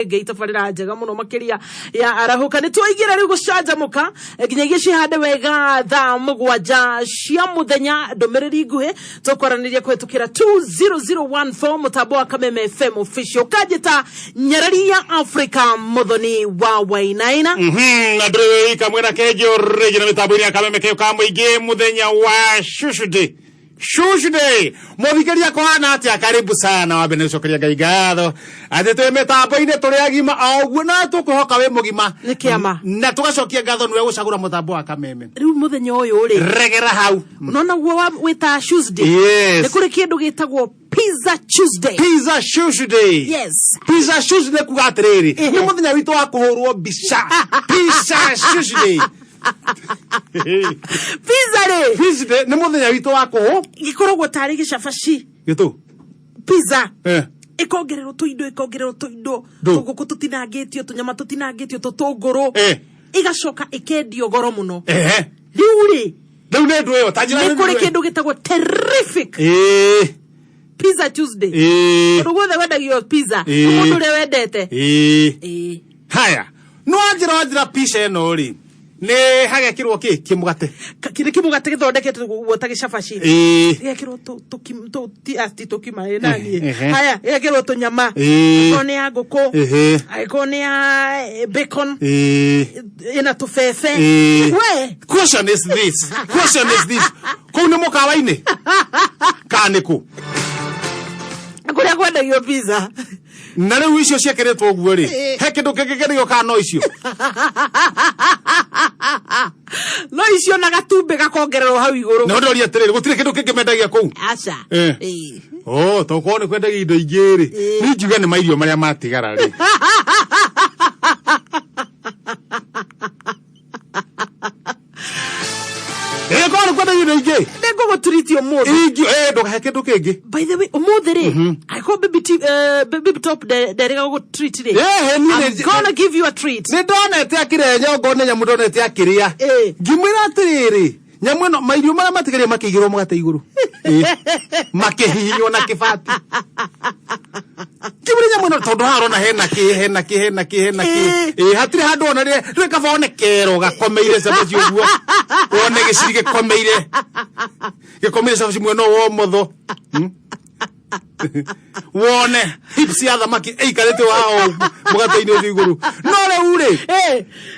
Ĩngĩ itabarĩra njega mũno makĩria ya arahũka nĩ twaingĩra rĩu gũcanjamũka nginyagia cihande wega thaa 7 cia mũthenya. Ndũmĩrĩri nguhĩ tũkwaranĩria kũhetũkĩra 20014 mũtambo wa Kameme FM official. Kanjĩta nyarari ya Africa, Mũthoni wa Wainaina. Na ndũrĩ kamwe na kenjo rĩngĩ na mĩtambo-inĩ ya Kameme kĩo ka mũingĩ mũthenya wa Shushday. Shushday mũthikĩria kũhana atĩa? Karibu sana. Wambe nĩ gũcokeria Ngai ngatho atĩ twĩ mĩtambo-inĩ tũrĩ agima o ũguo na tũkwĩhoka wĩ mũgima. Nĩ kĩama. Na tũgacokia ngatho nĩwe gũcagũra mũtambo wa Kameme. Rĩu mũthenya ũyũ rĩ, regera hau. Unaona guo wĩta Tuesday. Yes. Nĩ kũrĩ kĩndũ gĩtagwo Pizza Tuesday. Pizza Tuesday. Yes. Pizza Tuesday kuga atĩrĩrĩ, nĩ mũthenya witũ wa kũhũrwo mbica. Pizza Tuesday. Pizza rĩ, Pizza Day nĩ mũthenya witũ wa kũhũ gĩkoragwo tarĩ gĩcabaci. Gĩtũ. Pizza ĩkongererwo ĩkongererwo tũindo, Ndũ. tũngũkũ tũtinangĩtio, tũnyama tũtinangĩtio, tũtũngũrũ, ĩgacoka ĩkendio goro mũno. Rĩu rĩ, Rĩu nĩ ndũ ĩyo ta njĩra. Nĩ kũrĩ kĩndũ gĩtagwo terrific Pizza Tuesday. Kũndũ guothe wendagio pizza. Mũndũ ũrĩa wendete. Haya, no wanjĩra pica ĩno rĩ, nĩ hagekĩrwo kĩ kĩmũgate? Kĩrĩ kĩmũgate gĩthondeketwo guo ta gĩcabaci. Gĩgekĩrwo ti tũkima ĩ naniĩ. Haya, gĩgekĩrwo tũnyama. Angĩkorwo nĩ ya ngũkũ, angĩkorwo nĩ ya bacon, ĩna tũbebe. We. Question is this, question is this: kũu nĩ mũkawa-inĩ kana nĩ kũ? Kũrĩa kwendagio pizza. Na rĩu icio ciĩkĩrĩtwo ũguo rĩ, he kĩndũ kĩngĩ kĩrĩo kana no icio? No icio na gatumbĩ gakongererwo hau igũrũ. Na ndoria atĩrĩrĩ, gũtirĩ kĩndũ kĩngĩ mendagia kũu? Aca. Oh, tokorwo nĩ kwendagia indo ingĩ rĩ, niĩ ngiuga nĩ mairio marĩa matigara rĩ. Korwo nĩ kwendagia indo ingĩ. Nĩ ngũgũtreat ũmũthĩ. Ingĩ ndũkahe kĩndũ kĩngĩ. By the way, ũmũthĩ rĩ, angĩkorwo baby top nderĩga gũgũtreat rĩ, niĩ I'm gonna give you a treat. Nĩ ndonete akĩrĩa nyongo, nĩ nyamũ ndonete akĩrĩa. Ngĩmwĩra atĩrĩrĩ, nyamũ ĩno mairio marĩa matigaire makĩigĩrwo mũgate igũrũ, makĩhihinywo na kĩbati. Ngĩmwĩra nyamũ ĩno tondũ haha ũrona hena kĩ, hena kĩ, hena kĩ, hena kĩ. Hatirĩ handũ ona rĩ rĩ kaba one kero gakomeire cabaci ũguo, wone gĩciri gĩkomeire cabaci mwena ũyũ wa ũmotho. Wone hips ya thamaki ĩikarĩte haha ũguo mũgate-inĩ ũcio igũrũ. No rĩu rĩ,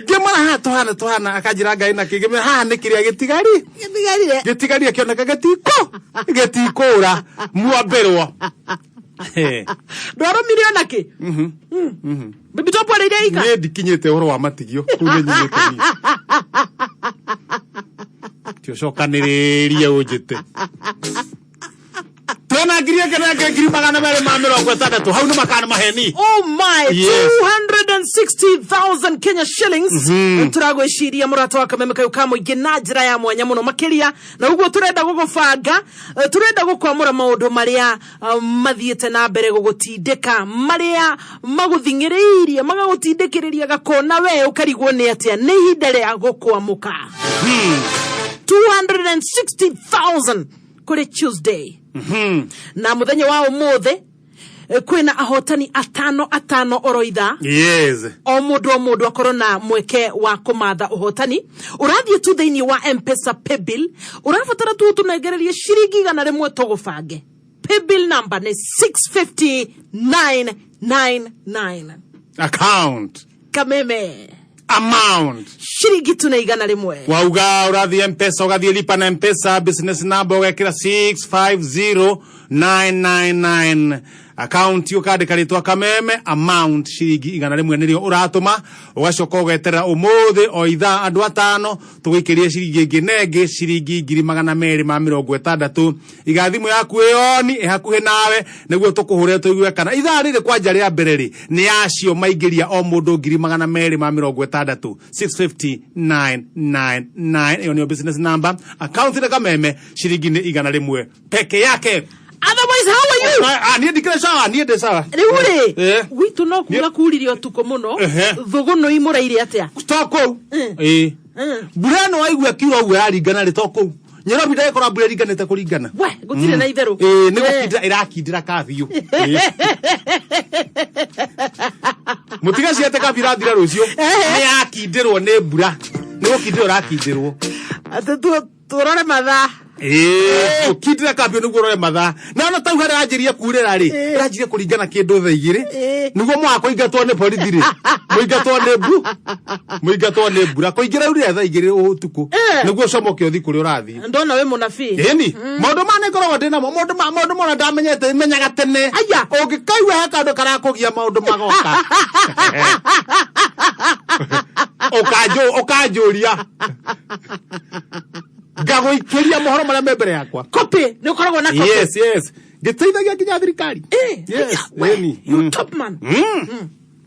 ngĩmwĩra haha tũhana tũhana, akanjĩra Ngai na kĩ. Ngĩmwĩra haha nĩ kĩrĩa gĩtigari. Gĩtigarire. Gĩtigarire kĩoneka gĩtikũra mwambĩrwo. Ndwarũmire ona kĩ? Baby top arĩire ika. Niĩ ndikinyĩte ũhoro wa matigio kũu, nĩ nyumĩte niĩ. Ti ũcokanĩrĩrie ũnjĩte twena ngiri ĩngĩ na ĩngĩ 260,000 hau nĩ makana maheni. Oh my. Yes. 260,000 Kenya shillings. Turagwĩciria mũrata wa Kameme kayo ka mũingĩ na njĩra ya mwanya mũno makĩria, na ũguo turenda gũgũbanga, turenda gũkwamũra maũndũ marĩa mathiĩte na mbere gũgũtindĩka, marĩa magũthing'ĩrĩirie magagũtindĩkĩrĩria gakona we ũkarigwo nĩ atĩa. Nĩ ihinda rĩa gũkwamũka. 260,000 kũrĩ Tuesday na mũthenya wa ũmũthĩ, kwĩna ahotani atano atano oro ithaa. O mũndũ o mũndũ akorwo na mweke wa kũmatha ũhotani. Ũrathiĩ tu thĩinĩ wa M-Pesa paybill, ũrabatara tu ũtũnengererie ciringi 100 tũgũbange. Paybill number nĩ 65999. Account. Kameme. Amount. Ciringi tu nĩ 100. Wauga ũrathiĩ M-Pesa, ũgathiĩ lipa na M-Pesa, business number ũgekĩra 650999, account ũkandĩka rĩtwa Kameme, amount ciringi 100 nĩrĩo ũratũma. Ũgacoka ũgeterera ũmũthĩ o ithaa andũ atano tũgũikĩrie ciringi ĩngĩ na ĩngĩ, ciringi 260,000. Iga thimũ yaku ĩyoni ĩ hakuhĩ nawe nĩguo tũkũhũre tũigue kana ithaa rĩrĩ kwanja rĩa mbere rĩ nĩ acio maingĩria o mũndũ 260,000. 650999 ĩyo nĩyo business number, account nĩ Kameme, ciringi nĩ 100 peke yake. Otherwise, how are you? Ah, niĩ ndikĩrĩ sawa, niĩ ndĩ sawa. Rĩu rĩ, gwitũ no kura kurire ũtukũ mũno. Thũgũnũ imũraire atĩa? To kũu. Ĩĩ, mbura ĩno waigua kiura ũguo yaringana rĩ, to kũu. Nairobi ndagĩkorwo mbura ĩringanĩte kũringana. We gũtirĩ na itherũ. Ĩĩ, nĩ gũkindĩra ĩrakindĩra kabiũ. Mũtiga ciate kabiũ irathira rũciũ, nĩ yakindĩrwo nĩ mbura, nĩ gũkindĩrwo ĩrakindĩrwo. Atĩ tũrore mathaa. Ĩĩ, gũkindĩra kabiũ nĩguo ũrore mathaa. Na ona tau harĩa yanjĩrie kurĩra rĩ, ĩranjirie kũringana kĩndũ thaa 2, nĩguo mwaga kũingatwo nĩ borithi rĩ, mũingatwo nĩ mbu, mũingatwo nĩ mbura. Kũingĩra urire thaa 2 ũtukũ, nĩguo ũcomoke ũthiĩ kũrĩa ũrathiĩ. Ndona wĩ mũnabii. Ĩni, maũndũ maya nĩngoragwo ndĩ namo, maũndũ ma maũndũ mona ndamenyete menyaga tene. Aya. Ũngĩkaigua he kaũndũ karakũgia maũndũ magoka. Ũkanjũria. Ngagũikĩria mohoro marĩa me mbere yakwa. Copy, nĩ ũkoragwo na copy. Yes, yes. Ngĩteithagia nginya thirikari. Yes, Aya, we, ĩni. you top man.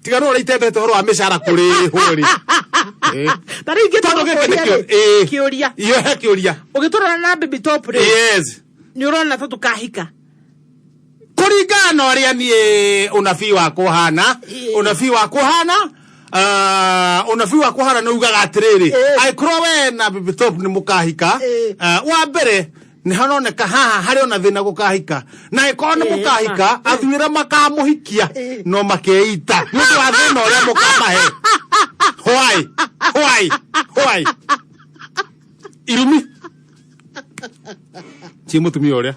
Tiga no ũrĩa itendete ũhoro wa mĩcara kũrĩhwo rĩ. Ta rĩu ingĩtua Tondũ gĩkĩ gũkũria nĩkĩo, rĩ, kĩũria. Iyo he kĩũria. Ũgĩtũrora na baby top rĩ, Yes. nĩ ũrona ta tũkahika? Kũringana na ũrĩa niĩ ũnabii wakwa ũhana, ũnabii wakwa ũhana, ũnabii wakwa ũhana nĩ ugaga atĩrĩrĩ, angĩkorwo we na baby top nĩ mũkahika, wa mbere nĩ haroneka haha harĩ ona thĩna gũkahika, na angĩkorwo nĩ mũkahika, athuri arĩa makamũhikia no makeita nĩ ũndũ wa thĩna ũrĩa mũkamahe. Why? Why? Why? Irumi ciĩ mũtumia ũrĩa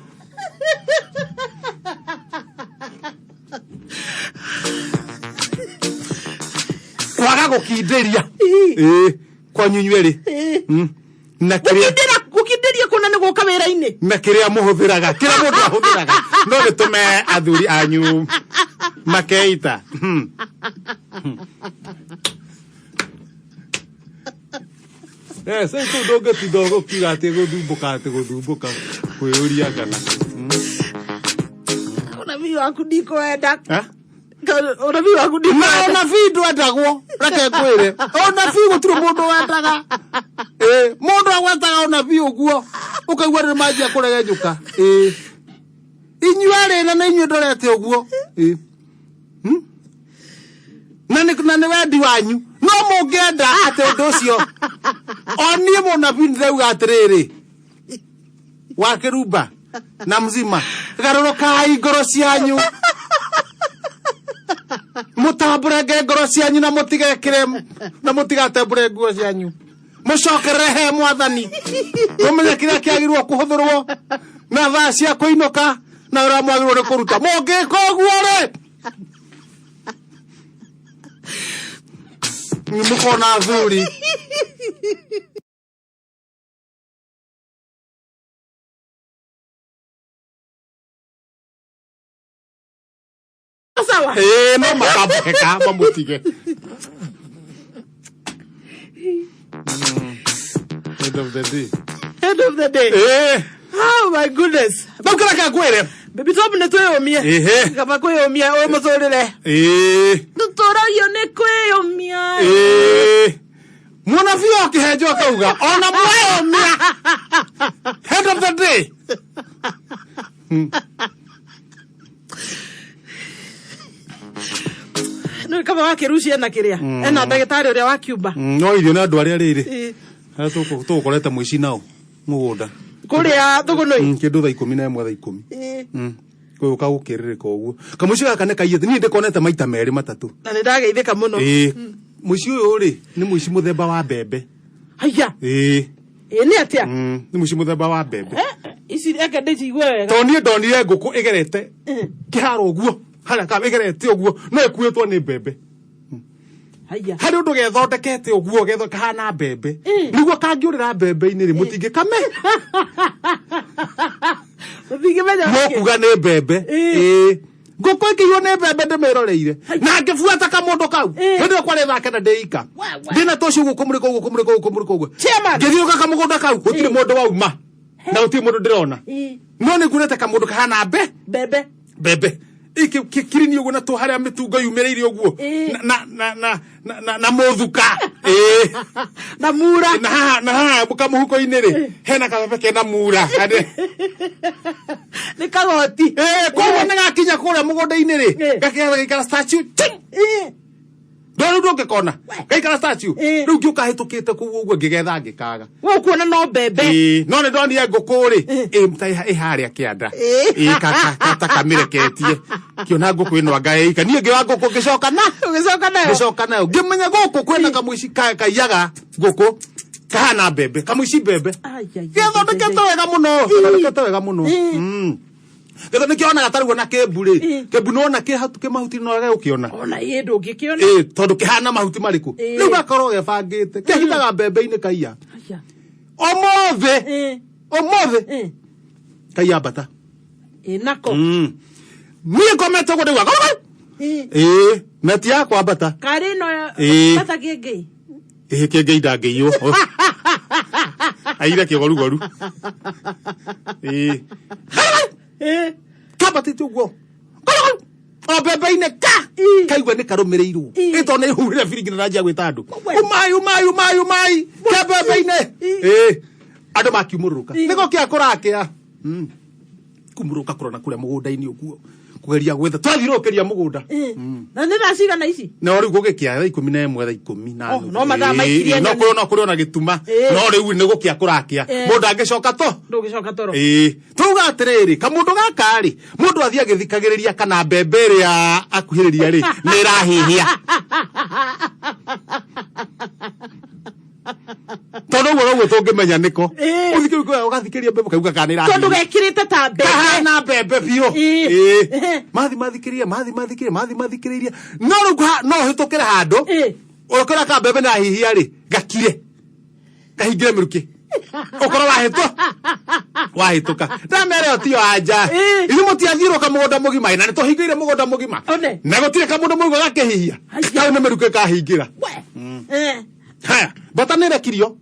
kwaga gũkindĩria. Ĩĩ, kwanyu inyuerĩ. Na kĩrĩa Gũkindĩra, gũkindĩria kũna nĩ gũka wĩra-inĩ. Na kĩrĩa mũhũthĩraga, kĩrĩa mũndũ ahũthĩraga no gĩtũme athuri anyu makeita. Yes, rĩu kũu ndũngĩtinda ũkiuga atĩ gũthumbũka, atĩ gũthumbũka kwĩyũria kana Ũnabii waku ndikwenda. Eh? Ũnabii waku Na ndikwenda. ũnabii ndwendagwo, reke ngwĩre, ũnabii gũtirĩ mũndũ wendaga. Ĩ, mũndũ agwetaga ũnabii ũguo ũkaigua nĩ manjia kũregenyũka. Ĩ, inyuerĩ na nĩ inyuĩ ndorete ũguo. Ĩ. Na nĩ wendi wanyu, no mũngĩenda atĩ ũndũ ũcio o niĩ mũnabii ndĩrauga atĩrĩrĩ, wa kĩrumba na mzima, garũrũkai ngoro cianyu, mũtambũrange ngoro cianyu, na mũtigekĩre na mũtigatembũre nguo cianyu, mũcokerere he mwathani, mũmenye kĩrĩa kĩagĩrĩirwo kũhũthĩrwo na thaa cia kũinũka na ũrĩa mwagĩrĩirwo nĩ kũruta. Mũngĩka ũguo rĩ, nĩ mũkona athuri. Sawa. Ĩĩ, no makambũkeka mamũtige. End of the day. End of the day. Ĩĩ. Oh my goodness. Rĩu kĩrĩa ngwĩre. Baby top nĩ twĩyũmie. Ĩhĩ. Kaba kwĩyũmia ũyũ mũtũrĩre. Ĩĩ. Tũtũragio nĩ kwĩyũmia. Ĩĩ. Mũnabii o kĩhenjo akauga ona mweyũmia, end of the day. Nĩ kaba wa kĩruci ena kĩrĩa. Ena ndagĩtarĩ ũrĩa wa Cuba. No irio nĩ andũ arĩa rĩrĩ Ĩĩ. harĩa tũgũkorete mũici nao mũgũnda. Kũrĩa Thũgũnũi. Kĩndũ thaa 11, thaa 10. Ĩĩ. Gũka gũkĩrĩrĩka ũguo kamũici gaka nĩ kaiyĩte, niĩ ndĩkonete maita merĩ matatũ. Na nĩ ndageithĩka mũno. Ĩĩ, mũici ũyũ rĩ, nĩ mũici mũthemba wa mbembe. Haiya. Ĩĩ. Ĩĩ, nĩ atĩa? Nĩ mũici mũthemba wa mbembe. Ici reke ndĩcigue wega. Tondũ niĩ ndonire ngũkũ ĩgerete kĩharo ũguo harĩa ka ĩgerete ũguo no ĩkuĩtwo nĩ mbembe. Haiya. Harĩ ũndũ gethondekete ũguo getho kahana mbembe, nĩguo kangĩũrĩra mbembe-inĩ rĩ, mũtingĩkame. Mũtingĩmenya nĩkĩ. Mũkuga nĩ mbembe. Ĩĩ, ngũkũ ĩkĩiywo nĩ mbembe ndĩmĩroreire na ngĩbuata kamũndũ kau. Hĩndĩ ĩyo kwarĩ thaa 9 ndĩ ika, ndĩna tũci ũguo kũmũrĩka ũguo, kũmũrĩka ũguo, kũmũrĩka ũguo. Chairman. Ngĩthiũka kamũgũnda kau, gũtirĩ mũndũ wauma na gũtirĩ mũndũ ndĩrona, no nĩ nguonete kamũndũ kahana mbe Mbembe. Mbembe kirini ũguo na tũ harĩa mĩtungo yumĩrĩire ũguo. Na mũthuka. Ĩĩ. Na mura. Na haha kamũhuko-inĩ rĩ, hena kabebe kena mura. Nĩ kagoti. Ĩĩ, koguo nĩ gakinya kũrĩa mũgũnda-inĩ rĩ, gakĩgetha gĩikara statue ting. Ndona rĩu. Ndũngĩkona gaikara statue. Ĩĩ. Rĩu ngĩũka hĩtũkĩte kũu ũguo, ngĩgetha ngĩkaga. We ũkuona no mbembe. Ĩĩ, no nĩ ndonire ngũkũ rĩ ĩ ta ĩ harĩa kĩanda. Ĩĩ. Ĩ, ta kamĩreketie kĩona ngũkũ ĩno anga ĩika. Niĩ ngĩoya ngũkũ ngĩcoka na Ũgĩcoka nayo. Ngĩcoka nayo, ngĩmenya gũkũ kwĩna kamũici kaiyaga ngũkũ kahana mbembe, kamũici mbembe. Ai, ai, ai, Gĩathondekete ai, wega mũno, gĩathondekete wega mũno. Ĩĩ. Gĩtho nĩkĩonaga tarĩu ona kĩmbu rĩ. Ĩĩ. Kĩmbu nĩwona kĩ kĩ mahuti no gũkĩona. Ona ĩ ndũngĩkĩona. Ĩĩ, tondũ kĩhana mahuti marĩkũ? Ĩĩ. Rĩu gakorwo gebangĩte kehithaga mbembe-inĩ kaiya. Aya. Ũmũthĩ. Ĩĩ. Ũmũthĩ. Ĩĩ. Kaiya mbata. Ĩ nako. Niĩ ngomete ũguo ndĩgua Ĩĩ. Ĩĩ, neti yakwa mbata. Karĩ ĩno. Ĩĩ. Bata kĩngĩ. Ĩĩ, kĩngĩ ndangĩiywo, aire kĩgorugoru. Ĩĩ. Ĩĩ. Kambatĩte ũguo o mbembe-inĩ ka. Ĩĩ. Kaigua nĩ karũmĩrĩirwo. Ĩĩ. Ĩ tondũ nĩ hurire biringi na nanjia gwĩta andũ. We. Umai, umai, umai, umai, ke mbembe-inĩ. Ĩĩ. Ĩĩ, andũ makiumũrũrũka. Ĩĩ. Nĩgo kĩa kũrakĩa kumũrũka kũrona kũrĩa mũgũnda-inĩ ũguo kũgeria gwetha twathiũrũrũkĩria mũgũnda. Ĩĩ. Na nĩ thaa cigana ici? No rĩu gũgĩkĩa thaa 11, thaa ikũmi na Oh, nuthu. no mathaa Ĩĩ, maikirie no nyoni. kũrĩ no kũrĩ ona gĩtuma. Ĩĩ. No rĩu nĩ gũkĩa kũrakĩa. Ĩĩ. Mũndũ angĩcoka to Ndũgĩcoka toro. Ĩĩ, tuga atĩrĩrĩ, kamũndũ gaka rĩ, mũndũ athiĩ agĩthikagĩrĩria kana mbembe ĩrĩa akuhĩrĩria rĩ nĩ ĩrahĩhia, tondũ ũguo noguo tũngĩmenya nĩko. Ĩĩ. Ũthikĩrĩria, ũgathikĩrĩria mbembe ũkauga kana nĩ Tondũ ĩrahĩhia. gekĩrĩte ta mbembe. Kahana mbembe biũ. Ĩĩ. Ĩĩ. Mathi mathikĩrĩria, mathi mathikĩrĩria, mathi mathikĩrĩria, no rĩu no ũhĩtũkĩre handũ Ĩĩ. ũkora ka mbembe nĩ rahihia rĩ, gakire kahingĩre mĩrukĩ, ũkorwo wahĩtũ wahĩtũka ndamera ĩyo tiyo anja. Ĩĩ. Ithuĩ mũtiathiũrũka mũgũnda mũgima, na nĩ tũhingĩire mũgũnda mũgima. One. Na gũtirĩ kamũndũ mũigua gakĩhihia. Haiya. Kau nĩ mĩrukĩ kahingĩra. We. Eh. Haya, mbata nĩ ĩrekirio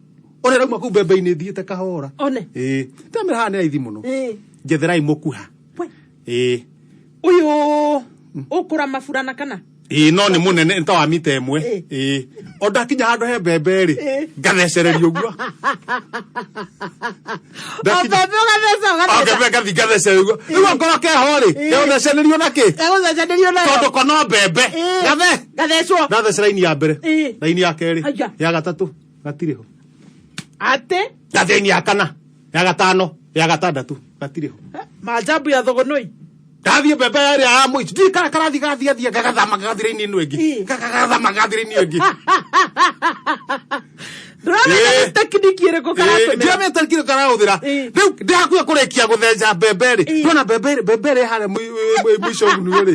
ũrĩa ĩrauma kũu mbembe-inĩ ĩthiĩte kahora. One. Ĩĩ, ndamera haha nĩ raithi mũno. Ĩĩ. Njetherai mũkuha. We. Ĩĩ. Ũyũ ũkũra maburana kana? Ĩĩ, no nĩ mũnene, nĩ ta wa mita 1. Ĩĩ. Ĩĩ, o ndakinya handũ he mbembe rĩ, Ĩĩ. ngathecereria ũguo. O Ndakinya mbembe ũgatheca o ũgatheca. mbembe ngathi ngathecereria ũguo. Rĩu ongorwo keho rĩ, gegũthecererio na kĩ? Gegũthecanĩrio nayo. Tondũ ko no mbembe. Ĩĩ. Gathe Gathecwo. ndatheca raini ya mbere, Ĩĩ. raini ya kerĩ, Aya. ya gatatũ gatirĩ ho. Atĩ. Gathiĩ raini ya kana, ya gatano, ya gatandatũ, gatirĩ ho. Maajabu ya thogonoi. Ndathiĩ mbembe ĩrĩa ya mũico, ndiĩ kana karathi gathiĩ athiĩ gagathama gagathiĩ raini ĩno ĩngĩ. Ĩĩ. Gagathama gagathiĩ raini ĩyo ĩngĩ. Ndũramenya Ĩĩ. nĩ tekiniki ĩrĩkũ karatũmĩra. Ndiramenya kĩrĩa karahũthĩra. Ĩĩ. Rĩu ndĩ hakuhĩ kũrĩkia gũtheca mbembe rĩ, Ĩĩ. ndona mbembe rĩ, mbembe ĩrĩa harĩa mũico ũguo rĩ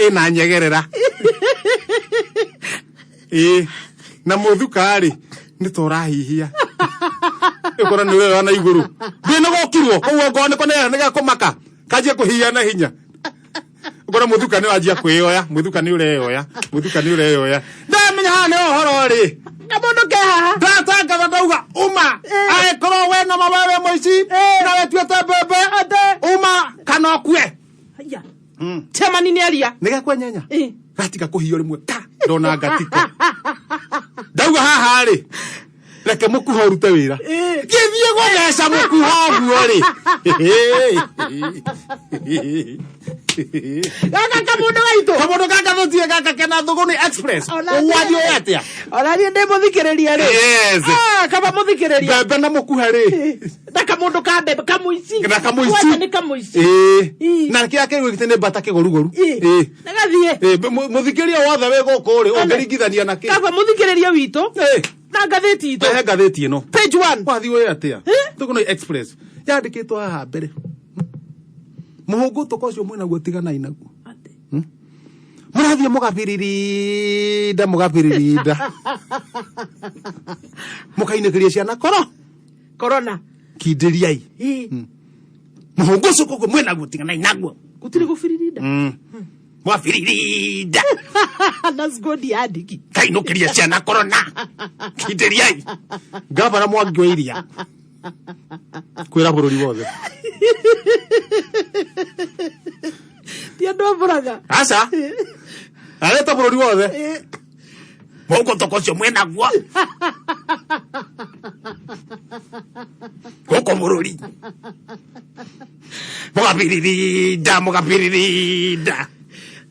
ĩna nyegerera. Ĩĩ, na mũthuka rĩ nĩ ta ũrahihia, ũkona nĩ ũrera na igũrũ ndĩ nĩ gũkirwo koguo ngorwo nĩko nĩ gakũmaka kanjie kũhihia na hinya, ũkona mũthuka nĩ wanjia kwĩyoya, mũthuka nĩ ũreyoya, mũthuka nĩ ũreyoya. Ndamenya haha nĩ ũhoro rĩ. Kamũndũ ke haha. Ndatangatha ndauga uma. Ĩĩ. Angĩkorwo we na mama we mũici Ĩĩ. na wetuĩte mbembe, uma kana ũkue. Haiya. Chairman nĩ aria. Nĩ gekwenyenya. Ĩĩ. Gatiga kũhio rĩmwe ka ndona ngatiko, ndauga haha rĩ, reke mũkuha ũrute wĩra. Ĩĩ. Gĩthiĩ gũtheca mũkuha ũguo rĩ. Gaka kamũndũ gaitũ. Kamũndũ gaka tũtie gaka kena Thũgũnĩ Express. Ũgwathiĩ ũĩ atĩa? Ona niĩ ndĩ mũthikĩrĩria rĩ. Yes. Ah, kaba mũthikĩrĩria. Mbembe na mũkuha rĩ. Na kamũndũ ka mbembe kamũici. Na kamũici. Kwanja nĩ kamũici. Ĩĩ. Ĩĩ. Na kĩrĩa kĩgwĩkĩte nĩ mbata kĩgorugoru. Ĩĩ. Ĩĩ. Na gathiĩ. Ĩĩ, mũthikĩrĩria wothe wĩ gũkũ rĩ, ũngĩringithania na kĩ? Kaba mũthikĩrĩria witũ. Ĩĩ. Na ngathĩti itũ. He ngathĩti ĩno. Page 1. Wathiĩ ũĩ atĩa? Ĩ? Thũgũnĩ Express yandĩkĩtwo haha mbere, mũhũngũtũka ũcio mwĩnaguo tiganai naguo. Mũrathiĩ mũgabiririnda, mũgabiririnda, mũkainĩkĩria ciana koro. Corona. Kindĩriai. Ĩĩ. Mũhũngũ ũcio kũguo mwĩnaguo tiganai naguo. Gũtirĩ gũbiririnda. Mwabiririnda. Na skodi yandĩki. Kainũkĩria ciana korona, kindĩriai. Ngavana Mwangi wa Iria kwĩra bũrũri wothe. Ti andũ a Mũrang'a. Aca, areta bũrũri wothe, mũgũtũka ũcio mwĩnaguo gũkũ bũrũri mũgabiririnda, mũgabiririnda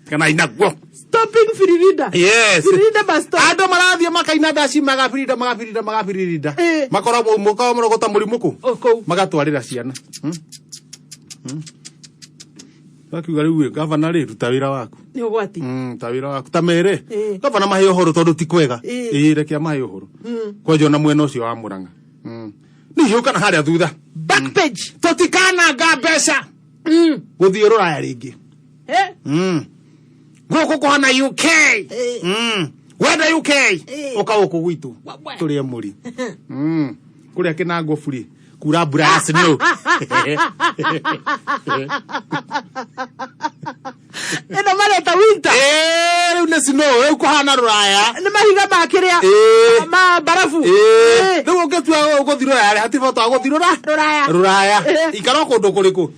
kana inaguo. Stopping Firirida. Yes. Firirida bus stop. Andå marathiä makaina ndaci magabirinda magabirinda magabirinda. Makoragwo mũkawa mũrogota mũrimũ kũ. O kũu. Magatwarä ra ciana. Gakiuga rä u gavana rä ruta wä ra waku. Nĩ ũgwati. Ta wä ra waku ta mere. Gavana mahe å horo tondå ti kwega. Ä reke amahe å horo kwanja ona mwena å cio wa må ranga nä hiå kana harä a thutha. Back page. Tå tikananga mbeca gå thiä rå raya rä ngä. Gå kå kå hana UK. Wenda UK, ũka gũkũ gwitũ. Wabwe. Tũrĩe mũri kũrĩa kĩnango buri kura mbura ya snow. Ĩno mareta winter. Rĩu nĩ snow, rĩu kũhana rũraya. Nĩ mahiga ma kĩrĩa. Ma barabu. Rĩu ũngĩtua gũthiĩ rũraya rĩ hatirĩ bata wa gũthiĩ Rũraya. Rũraya. Ikara o kũndũ kũrĩkũ,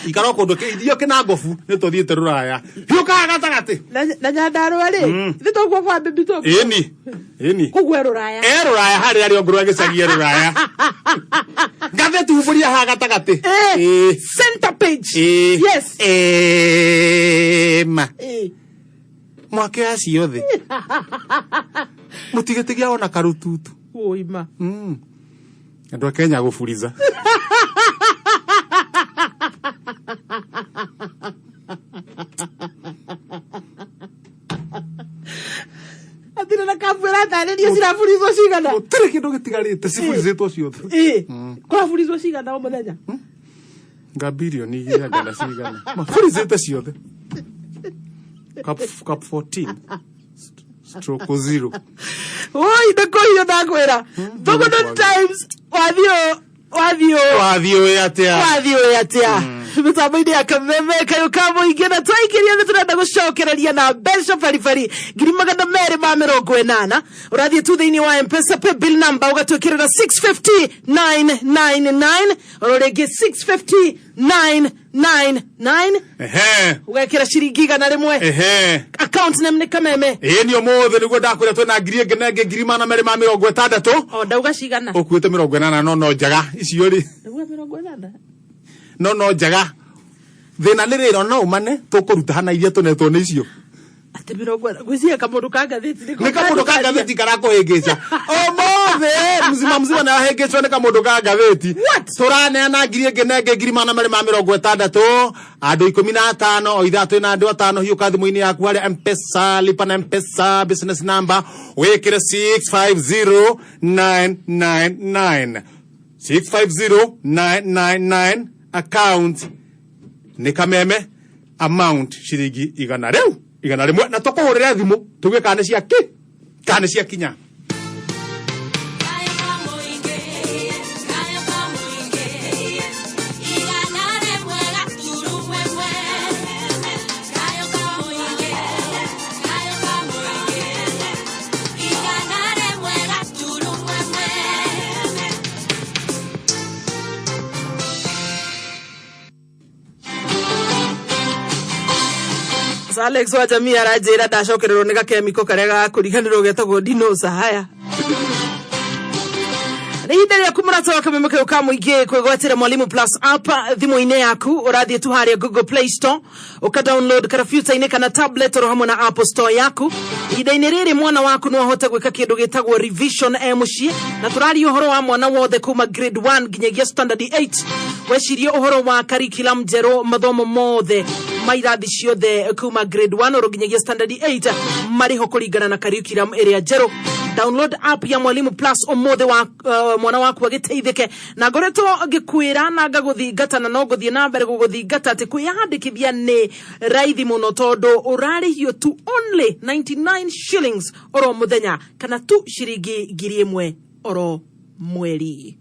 ikara o kũndũ ithuĩ kĩnangobu nĩ tũthiĩte rũraya, hiũkaga gatagatĩ. Na Nyandarũa rĩ, ithe toguo kwa bibi toguo. Ĩni ĩni. Kũguo rũraya. E rũraya harĩa rĩ ongorwo gĩcagie rũraya ngathĩti humbũria haha gatagatĩ. Center page. Yes. Ma. Mwake ya ciothe mũtigĩtigia ona karũtutu. Ũima. Andũ a Kenya gũburiza. Hatirĩ na kambu ĩratarĩria ciraburizwo cigana. Gũtirĩ kĩndũ gĩtigarĩte, ciburizĩtwo ciothe. Kũraburizwo cigana o mũthenya? Nga bilioni igĩrĩ ngana cigana maburizĩte ciothe cap 14 stroke 0. Oi, nĩ kũhiũ ndakwĩra. Thogono Times wathiũ wathiũ. Wathiĩ ũĩ atĩa? Wathiĩ ũĩ atĩa mĩtambo-inĩ ya Kameme kayũ ka mũingĩ na twaikĩria nĩ tũrenda gũcokereria na mbeca baribari 280,000. Ũrathiĩ tu thĩinĩ wa Mpesa pay bill number ũgatwĩkĩrĩra 650999 oro rĩngĩ 650999. Ũgekĩra ciringi 100. Account name nĩ Kameme. Ĩĩ nĩ ũmũthĩ nĩguo ndakwĩra twĩna ngiri ĩngĩ na ĩngĩ 260,000. O ndauga cigana? Ũkuĩte 80 no njega icio rĩ. Ndauga 80. No njega thĩna nĩ rĩrĩ no ũmane tũkũruta hana iria tũnetwo nĩ icio. Atĩ 80 gwĩciria kamũndũ ka ngathĩti nĩ kamũndũ ka ngathĩti karakũhĩngĩca ũmũthĩ mzima mzima na ahĩngĩcwo nĩ kamũndũ ka ngathĩti. Tũraneana ngiri ĩngĩ na ĩngĩ 260,000 andũ 15 o ithaa twĩna andũ atano. Hiũka thimũ-inĩ yaku harĩa Mpesa lipa na Mpesa business number wĩkĩre 650999 650999 account nĩ Kameme amount ciringi 100 rĩu 100 na tũkũhũrĩre thimũ tuge kana nĩ cia kĩ kana nĩ cia kinya. Alex wa jamii aranjĩra ndacokererwo nĩ gakemiko karĩa gakũriganĩrwo getagwo dinosa. Haya nĩ ihinda rĩaku mũrata wa Kameme kayũ ka mũingĩ kwĩgwatĩra Mwalimu Plus app thimũ-inĩ yaku. Ũrathiĩ tu harĩa Google Play Store ũka download karabyuta-inĩ kana tablet oro hamwe na Apple Store yaku. Ihinda-inĩ rĩrĩ mwana waku no ahote gwĩka kĩndũ gĩtagwo revision e mũciĩ na tũraria ũhoro wa mwana wothe kuma grade 1 nginyagia standard 8. Wecirie ũhoro wa curriculum njerũ, mathomo mothe ma irathi ciothe kuma grade 1 oro nginyagia standard 8 marĩho kũringana na curriculum ĩrĩa njerũ. Download app ya Mwalimu Plus ũmũthĩ wa mwana waku agĩteithĩke na ngoretwo ngĩkwĩra na ngagũthingata na no ngũthiĩ na mbere gũgũthingata atĩ kwĩyandĩkithia nĩ raithi mũno tondũ ũrarĩhio tu only 99 shillings oro mũthenya kana tu ciringi 1,000 oro mweri.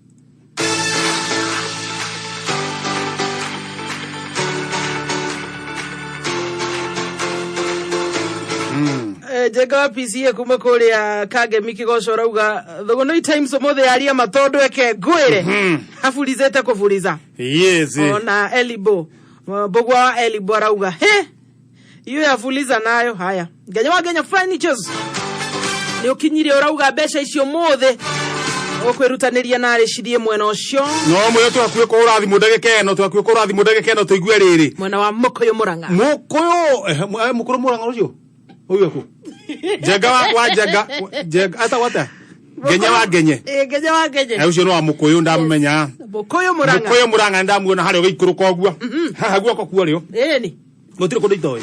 Njenga wa PCA kuma kuria Kangemi Kigoco rauga Thugunui Times umuthi yaria matondu eke ngwire aburizete kuburiza. Ona Elibo Mbugua wa Elibo arauga he iyo yabuliza nayo. Haya Ngenya wa Ngenya Furnitures ni ukinyire urauga mbeca icio mothe ukwirutaniria narĩ cirie mwena ũcio. No mwĩre twakuĩ kũhũra thimũ ndagĩka ĩno, twakuĩ kũhũra thimũ ndagĩka ĩno tũigue rĩrĩ. Mwena wa Mũkũyũ Mũrang'a. Mũkũyũ, Mũkũyũ Mũrang'a ũcio. Ũyũ kũ? Njenga wa wa Njenga Njenga ata wata. Ngenye wa Ngenye. Ĩ, Ngenye wa Ngenye. Eh, ũcio nĩ wa Mũkũyũ ndamũmenya. Mũkũyũ Mũrang'a. Mũkũyũ Mũrang'a ndamuona harĩa ũgĩikũrũka ũguo. Haha guoko kuo rĩo. Ĩni. Gũtirĩ kũndũ itoĩ.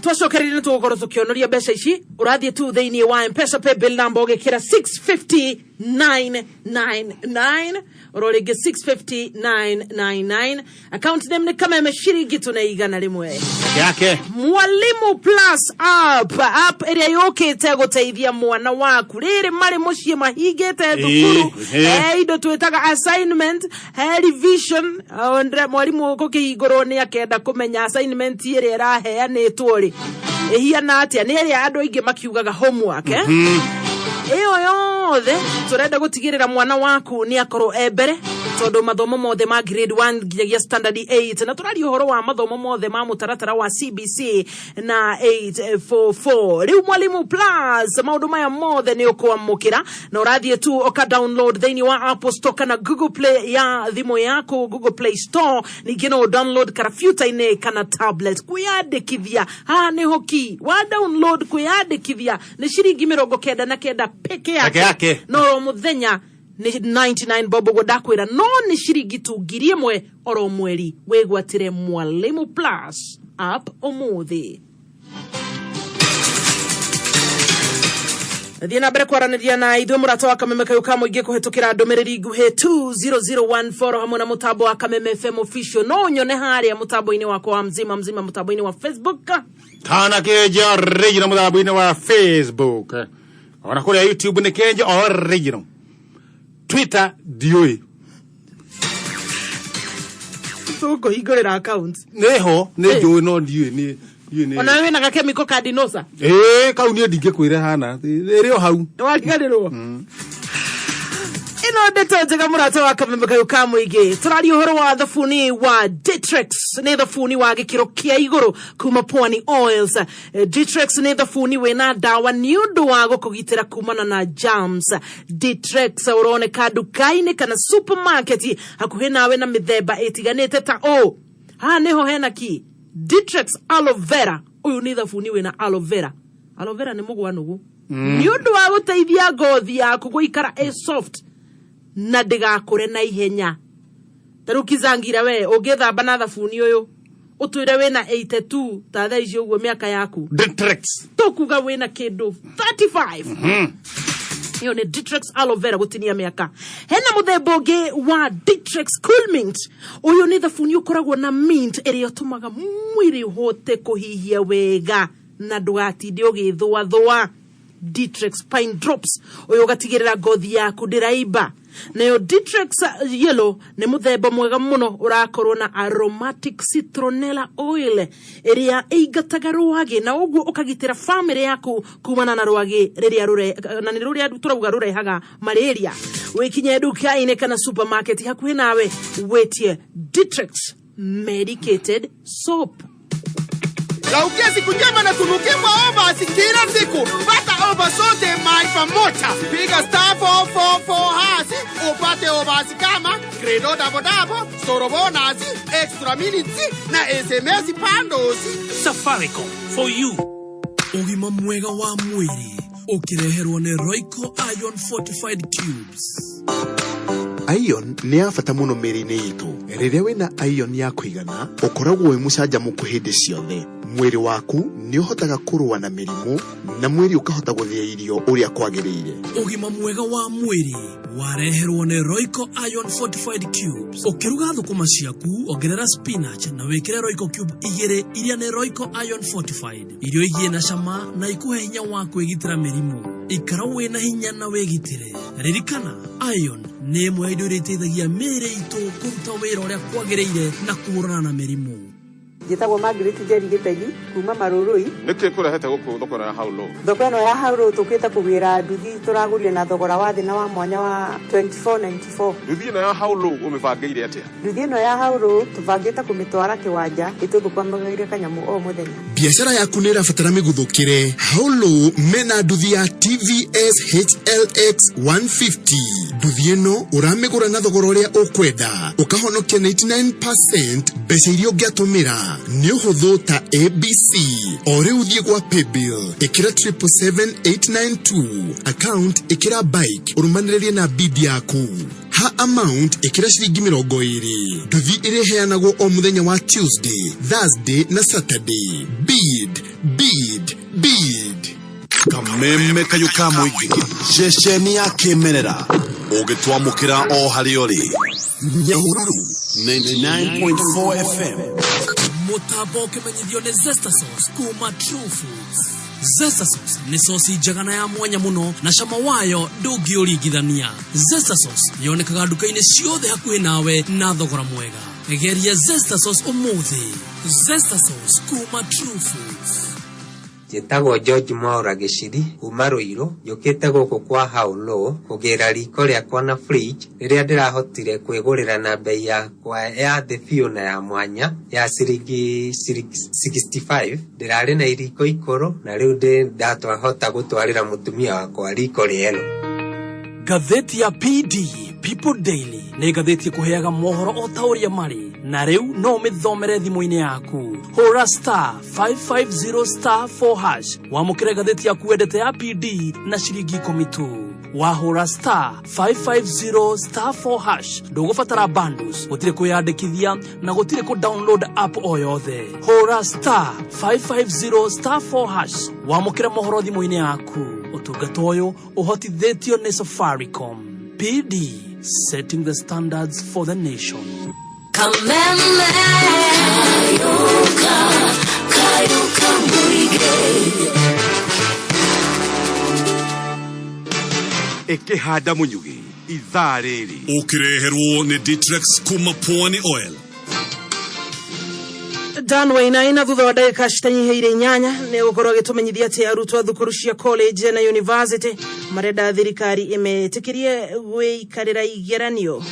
Twacokereria nĩ tũgũkorwo tũkĩonoria mbeca ici. Ũrathiĩ tu thĩinĩ wa Mpesa pay bill number ũgĩkĩra 650999 oro rĩngĩ 650999, account name nĩ Kameme, ciringi tũne 100. Yake. Mwalimu Plus app, app ĩrĩa yũkĩte gũteithia mwana waku rĩrĩ marĩ mũciĩ mahingĩte thukuru. He indo twĩtaga assignment, he revision. Ondre mwarimũ gũkĩhingũrwo nĩ akenda kũmenya assignment ĩrĩa ĩraheanĩtwo rĩ ĩhiana atĩa, nĩ ĩrĩa andũ aingĩ makiugaga homework, eh? Ĩyo yothe tũrenda gũtigĩrĩra mwana waku nĩ akorwo e mbere, tondũ mathomo mothe ma grade 1 nginyagia standard 8, na tũraria ũhoro wa mathomo mothe ma mũtaratara wa CBC na 844. Rĩu Mwalimu Plus maũndũ maya mothe nĩ ũkwamũkĩra, na ũrathiĩ tu ũka download thĩinĩ wa Apple Store kana Google Play ya thimũ yaku, Google Play Store. Ningĩ no download karabyuta-inĩ kana tablet. Kwĩyandĩkithia haha nĩ hoki wa download, kwĩyandĩkithia nĩ ciringi 99 peke yake. Peke yake. No oro mũthenya nĩ 99 bob, ũguo ndakwĩra, no nĩ ciringi tu 1000 oro mweri. Wĩgwatĩre Mwalimu Plus app ũmũthĩ. Thiĩ na mbere kwaranĩria na ithuĩ, mũrata wa Kameme kayũ ka mũingĩ, kũhetũkĩra ndũmĩrĩri nguhĩ 20014 hamwe na mũtambo wa Kameme FM Official. No ũnyone harĩa mũtambo-inĩ wakwa wa mzima mzima, mũtambo-inĩ wa Facebook. Kana Kenja Original mũtambo-inĩ wa Facebook. Ona kũrĩa YouTube nĩ Kenja Original. Twitter ndiũĩ. Tũkũhingũrĩra account. Nĩho nĩ njũĩ no ndiũĩ nĩ ndiũĩ nĩ. Ona wĩna gakemiko ka dinosa. Ĩĩ, kau niĩ ndingĩkwĩra hana. Ĩrĩ o hau. Wariganĩrwo ĩno ndeto njega. Mũrata wa Kameme kayũ ka mũingĩ, tũraria ũhoro wa thabuni wa Ditrex. Nĩ thabuni wa gĩkĩro kĩa igũrũ kuma Pwani Oils. Ditrex nĩ thabuni wĩna ndawa nĩ ũndũ wa gũkũgitĩra kumana na germs. Ditrex ũroneka nduka-inĩ kana supermarket hakuhĩ nawe na mĩthemba ĩtiganĩte ta ũũ. Haha nĩho hena ki Ditrex Aloe Vera. Ũyũ nĩ thabuni wĩna aloe vera. Aloe vera nĩ mũgwanũgũ nĩ ũndũ wa gũteithia ngothi yaku gũikara ĩ soft na ndĩgakũre na ihenya. Ta rĩu kizangira, we ũngĩthamba na thabuni ũyũ ũtwĩre wĩna 82 ta thaa ici ũguo mĩaka yaku, Ditrex. Tũkuga wĩna kĩndũ 35. Ĩyo nĩ Ditrex Aloe Vera, gũtinia mĩaka. Hena mũthemba ũngĩ wa Ditrex Cool Mint. Ũyũ nĩ thabuni ũkoragwo na mint ĩrĩa ĩtũmaga mwĩrĩ ũhote kũhihia wega na ndũgatinde ũgĩthũathũa. Ditrex Pine Drops, ũyũ ũgatigĩrĩra ngothi yaku ndĩraimba. Nayo Ditrex Yellow nĩ mũthemba mwega mũno ũrakorwo na aromatic citronella oil ĩrĩa ĩingataga rwagĩ, na ũguo ũkagitĩra famĩlĩ yaku kumana na rwagĩ rĩrĩa rũre na nĩ rũrĩa tũrauga rũrehaga malaria. Wĩkinye nduka-inĩ kana supermarket hakuhĩ nawe wĩtie Ditrex Medicated Soap. Laukia siku njema na tunukie kwa overs kila siku. Pata over zote mahali pamoja. Piga *444# upate overs kama Credo Double Double, Soro Bonus, Extra Minutes na SMS bundles. Safaricom for you. Ũgima mwega wa mwĩrĩ ũkĩreherwo nĩ Royco Iron Fortified Cubes. Iron nĩ ya bata mũno mĩĩrĩ-inĩ itũ. Rĩrĩa wĩna iron ya kũigana, ũkoragwo wĩ mũcanjamũku hĩndĩ ciothe. Mwĩrĩ waku nĩ ũhotaga kũrũa na mĩrimũ na mwĩrĩ ũkahota gũthĩa irio ũrĩa kwagĩrĩire. Ũgima mwega wa mwĩrĩ wareherwo nĩ Royco Iron Fortified Cubes. Ũkĩruga thũkũma ciaku, ongerera spinach na wĩkĩre Royco cube igĩrĩ iria nĩ Royco Iron Fortified. Irio igie na cama na ikuhe hinya wa kwĩgitĩra mĩrimũ. Ikara wĩna hinya na wĩgitĩre. Ririkana, iron nĩ ĩmwe ya indo iria iteithagia mĩĩrĩ itũ kũruta wĩra ũrĩa kwagĩrĩire na kũhũrana na mĩrimũ. Njĩtagwo Margaret Njeri Gĩtegi kuma Marũrũi. Nĩkĩ kũrehete gũkũ thoko ĩno ya How Low? Thoko ĩno ya How Low tũkĩte kũgĩra nduthi tũragũrire na thogora wa thĩ na wa mwanya wa 2494. Nduthi ĩno ya How Low ũmĩbangĩire atĩa? Nduthi ĩno ya How Low tũbangĩte kũmĩtwara kĩwanja ĩtũthũkũmagĩre kanyamũ o mũthenya. Biacara yaku nĩ ĩrabatara mĩguthũkĩre. Haulo mena nduthi ya TVS HLX 150. Nduthi ĩno ũramĩgũra na thogora ũrĩa ũkwenda, ũkahonokia 99% mbeca iria ũngĩatũmĩra. Nĩ ũhũthũ ta ABC. O rĩu thiĩ gwa paybill, ĩkĩra 777892, account ĩkĩra bike, ũrũmanĩrĩrie na bid yaku. Ha amount ĩkĩra ciringi 20. Nduthi ĩrĩheanagwo o mũthenya wa Tuesday, Thursday na Saturday. Bid, bid, bid. Kameme kayũ ka mũingĩ, ceceni ya kĩmerera ũngĩtwamũkĩra o harĩa ũrĩ. Nyahururu 99.4 FM. Mũtambo ũkĩmenyithio nĩ Zesta Sauce kuma True Foods. Zesta Sauce nĩ sosi njega na ya mwanya mũno na cama wayo ndũngĩũringithania. Zesta Sauce yonekaga nduka-inĩ ciothe hakuhĩ nawe na thogora mwega. Geria Zesta Sauce ũmũthĩ. Zesta Sauce kuma True Foods. Njĩtagwo George Mwaũra Gĩciri kuma Rũirũ, njũkĩte gũkũ kwa How Low kũgĩra riko rĩakwa na fridge rĩrĩa ndĩrahotire kwĩgũrĩra na bei yakwa ya thĩ biũ na ya mwanya ya ciringi 65. Ndĩrarĩ na iriko ikũrũ na rĩu ndĩ ndatwahota gũtwarĩra mũtumia wakwa riko rĩerũ. Ngathĩti ya PD People Daily nĩ ngathĩti ĩkũheaga mohoro o ta ũrĩa marĩ, na rĩu no ũmĩthomere thimũ-inĩ yaku. Hũra star 550 star 4 hash wamũkĩre ngathĩti yaku wendete ya PD na ciringi 10 tu. Wahũra star 550 star 4 hash ndũgũbatara bundles, gũtirĩ kwĩyandĩkithia na gũtirĩ kũ download app o yothe. Hũra star 550 star 4 hash wamũkĩre mohoro thimũ-inĩ yaku. Ũtungata ũyũ ũhotithĩtio nĩ Safaricom. PD, setting the standards for the nation. Kameme kayuka kayuka muige. Ĩkĩhanda mũnyugĩ ithaa rĩrĩ. Ũkĩreherwo nĩ Ditrex kuma Pwani Oil. Dan Wainaina thutha wa ndagĩka citanyihĩire 8 nĩ gũkorwo agĩtũmenyithia atĩ arutwo a thukuru cia college na university marenda thirikari ĩmetĩkĩrie gwĩikarĩra igeranio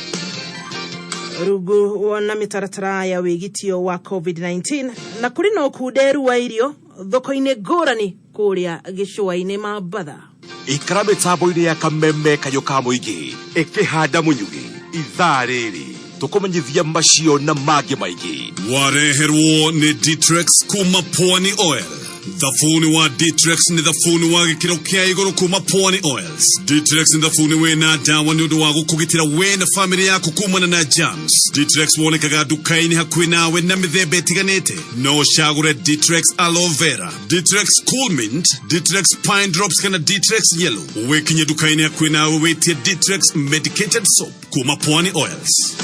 rungu na mĩtaratara ya wĩgitio wa COVID-19, na kũrĩ na ũkunderu wa irio thoko-inĩ ngũrani kũrĩa gĩcũa-inĩ Mambatha. Ikara mĩtambo-inĩ ya Kameme kayũ ka mũingĩ ĩkĩhanda mũnyugĩ ithaa rĩrĩ tũkũmenyithia macio na mangĩ maingĩ. Wareherwo nĩ Ditrex kuma Pwani Oil. Thabuni wa Ditrex nĩ thabuni wa gĩkĩro kĩa igũrũ kuma Pwani Oils. Ditrex nĩ thabuni wĩna ndawa nĩ ũndũ wa gũkũgitĩra we na famĩlĩ yaku kumana na germs. Ditrex wonekaga nduka-inĩ hakuhĩ nawe na mĩthemba ĩtiganĩte. No ũcagũre Ditrex Aloe Vera, Ditrex Cool Mint, Ditrex Pine Drops kana Ditrex Yellow. Wĩkinye nduka-inĩ hakuhĩ nawe wĩtie Ditrex Medicated Soap kuma Pwani Oils.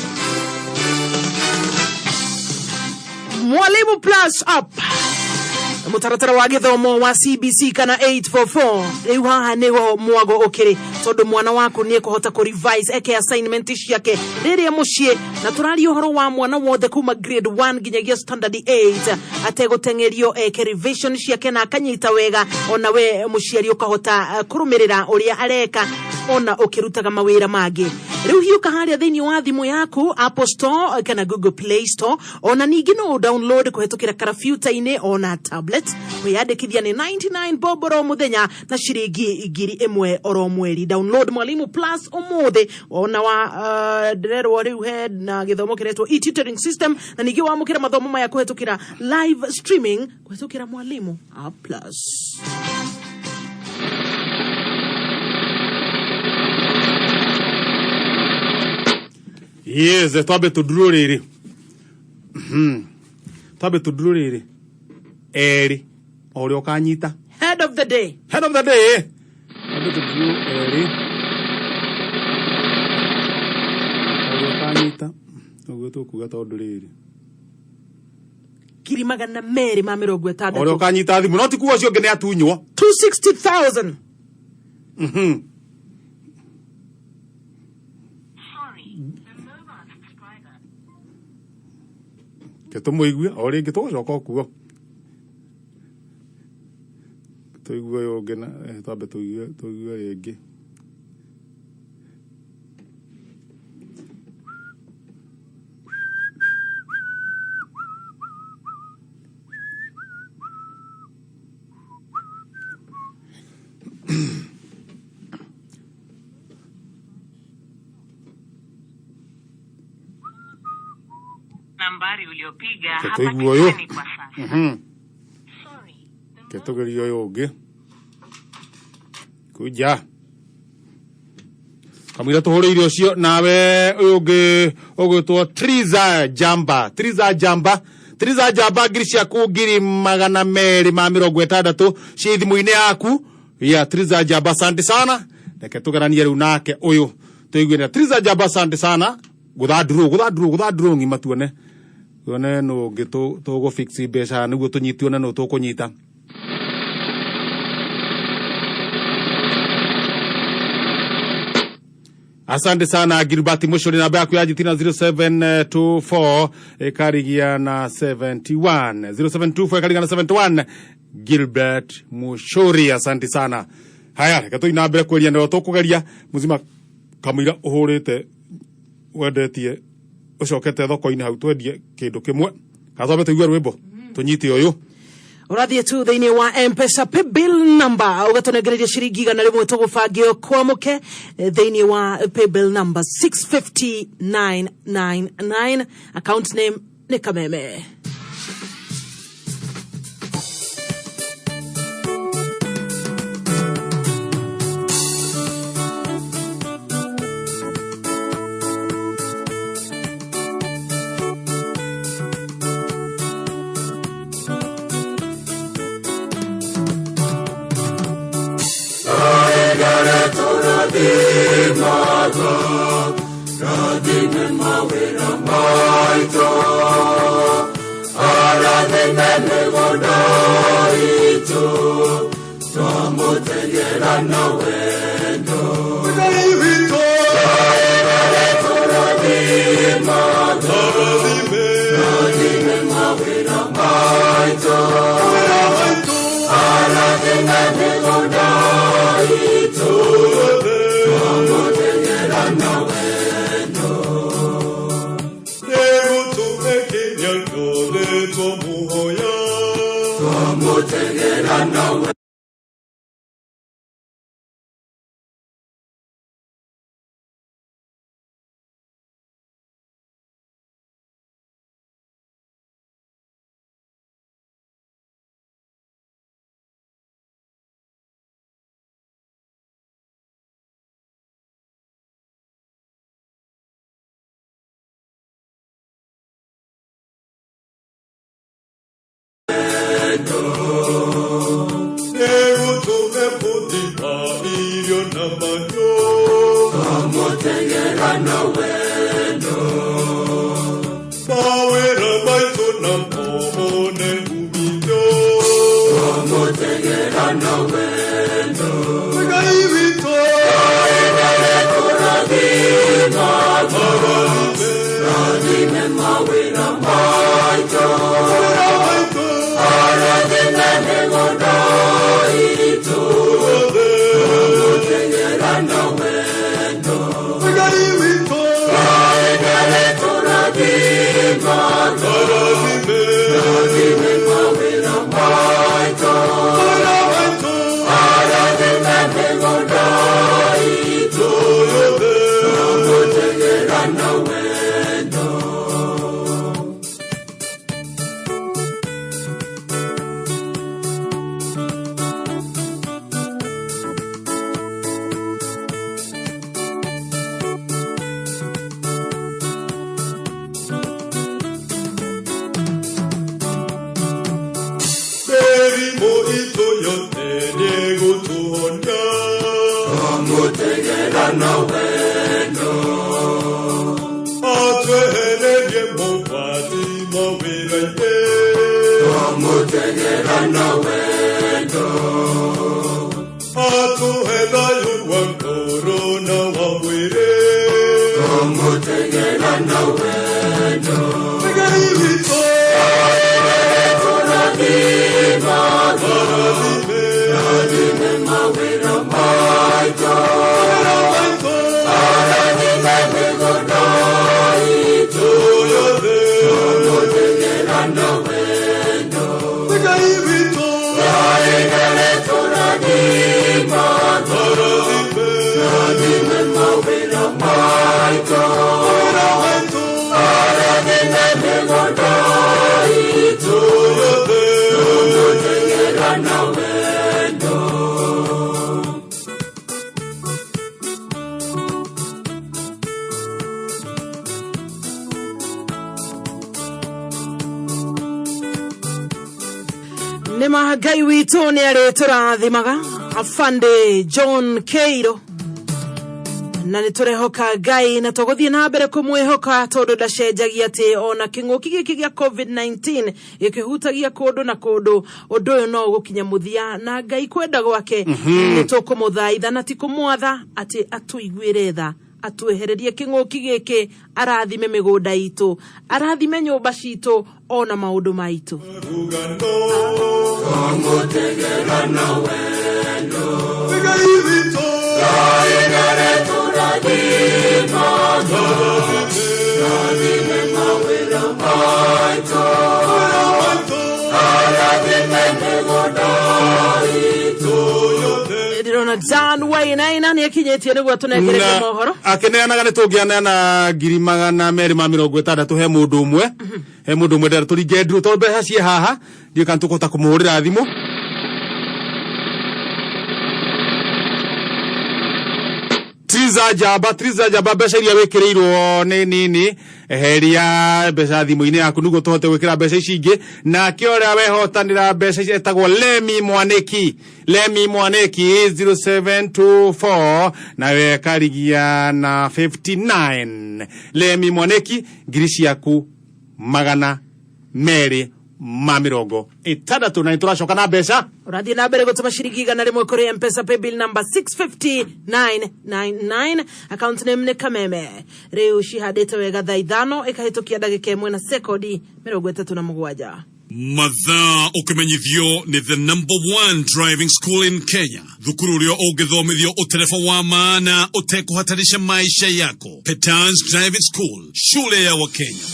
Mwalimu Plus App, mũtaratara wa gĩthomo wa CBC kana 844, rĩu haha nĩho mwago ũkĩrĩ, tondũ mwana waku nĩ ekũhota kũ revise eke assignment ciake rĩrĩa mũciĩ, na tũraria ũhoro wa mwana wothe kuma grade 1 nginyagia standard 8 ategũteng'erio, eke revision ciake na akanyita wega, ona we mũciari ũkahota kũrũmĩrĩra ũrĩa areka ona ũkĩrutaga mawĩra mangĩ. Rĩu hiũka harĩa thĩinĩ wa thimũ yaku, Apple Store kana Google Play Store, ona ningĩ no download kũhetũkĩra karabiuta-inĩ ona tablet. Kwĩyandĩkithia nĩ 99 bob oro mũthenya na ciringi 1000 oro mweri. Download Mwalimu Plus ũmũthĩ. Ona wa ndĩrerwo rĩu he na gĩthomo kĩretwo e-tutoring system, na ningĩ wamũkĩra mathomo maya kũhetũkĩra live streaming kũhetũkĩra Mwalimu App Plus. Yes, twambe tũndurũ rĩrĩ. Twambe tũndurũ rĩrĩ erĩ, o ũrĩa ũkanyita. Head of the day. Head of the day, twambe tũndurũ erĩ, o ũrĩa ũkanyita, ũguo tũkuga, tondũ rĩrĩ 260,000. O ũrĩa ũkanyita thimũ, no ti kuga ũcio ũngĩ nĩ atunywo. 260,000. Ke tũmũigue o rĩngĩ, tũgũcoka o kuo tũigue ũyũ ũngĩ na twambe tũigue rĩngĩ. Nambari uliopiga Reke tũigue ũyũ. hapatikani kwa sasa. Reke tũgerie ũyũ ũngĩ kuja kamũira tũhũrĩire ũcio nawe ũyũ ũngĩ ũgwĩtwo Triza Jamba, Triza Jamba, Triza Jamba, ngiri ciaku 260,000 ciĩ thimũ-inĩ yaku ya Triza Jamba. Asante sana, reke tũgeranie rĩu nake ũyũ tũigue na Triza Jamba. Asante sana, gũthandurwo gũthandurwo gũthandurwo ng'ima, tuone tuone nũ ũngĩ tũgũ fix mbeca nĩguo tũnyituone nũ tũkũnyita. Asante sana Gilbert Mushori, namba yaku ya jitina 0724 ikarigia na 71, 0724 ikarigia na 71. Gilbert Mushori, asante sana. Haya, reke tũthiĩ na mbere kweria nĩo tũkũgeria muzima kamũira ũhũrĩte wendetie ũcokete thoko-inĩ hau twendie kĩndũ kĩmwe kana twambe tũigue rwĩmbo tũnyite ũyũ. Ũrathiĩ tu thĩinĩ wa Mpesa paybill number ũgatũnengereria ciringi 100 tũgũbangio kwamũke thĩinĩ wa paybill number 650999, account name nĩ Kameme. Nĩ ma Ngai witũ nĩ arĩtũrathimaga. Afande John Keiro, na nĩ tũrehoka Ngai na tũgũthiĩ na mbere kũmwĩhoka tondũ ndacenjagia, atĩ ona kĩng'ũki gĩkĩ gĩa COVID-19 gĩkĩhutagia kũndũ na kũndũ, ũndũ ũyũ no ũgũkinya mũthia na Ngai kwenda gwake. Nĩ tũkũmũthaitha na ti kũmwatha atĩ atũiguĩre tha, atwehererie kĩng'ũki gĩkĩ, arathime mĩgũnda itũ, arathime nyũmba citũ ona maũndũ maitũ. Tũngũtegera na wendo Ngai nĩarĩtũrathimaga, rathime mawĩra maitũ, arathime mĩgũnda itũ. Ndĩrona Dan Wainaina nĩ akinyĩtie nĩguo tũnengererie mohoro. Akĩneanaga nĩ tũngĩaneana 260,000 he mũndũ ũmwe, he mũndũ ũmwe. Ndĩrenda tũringe nduru tondũ mbeca ciĩ haha, ndiũĩ kana tũkũhota kũmũhũrĩra thimũ. Triza Njamba, Triza Njamba, mbeca iria wĩkĩrĩirwo nĩ nini, eheria mbeca thimũ-inĩ yaku nĩguo tũhote gwĩkĩra mbeca ici ingĩ. Nake ũrĩa wehotanĩra mbeca ici etagwo Lemi Mwanĩki, Lemi Mwanĩki, 0724 nawe karigia na 59. Lemi Mwanĩki, ngiri ciaku 260, na nĩ tũracoka na mbeca. Ũrathiĩ na mbere gũtũma ciringi 100 kũrĩ Mpesa paybill number 650999, account name nĩ Kameme. Rĩu cihandĩte wega thaa 5 ĩkahĩtũkia ndagĩka 1 na sekondi 37. Mathaa ũkĩmenyithio nĩ the number one driving school in Kenya, thukuru ũrĩa ũngĩthomithio ũtereba wa maana ũtekũhatarisha maisha yako, Petans Driving School, shule ya Wakenya.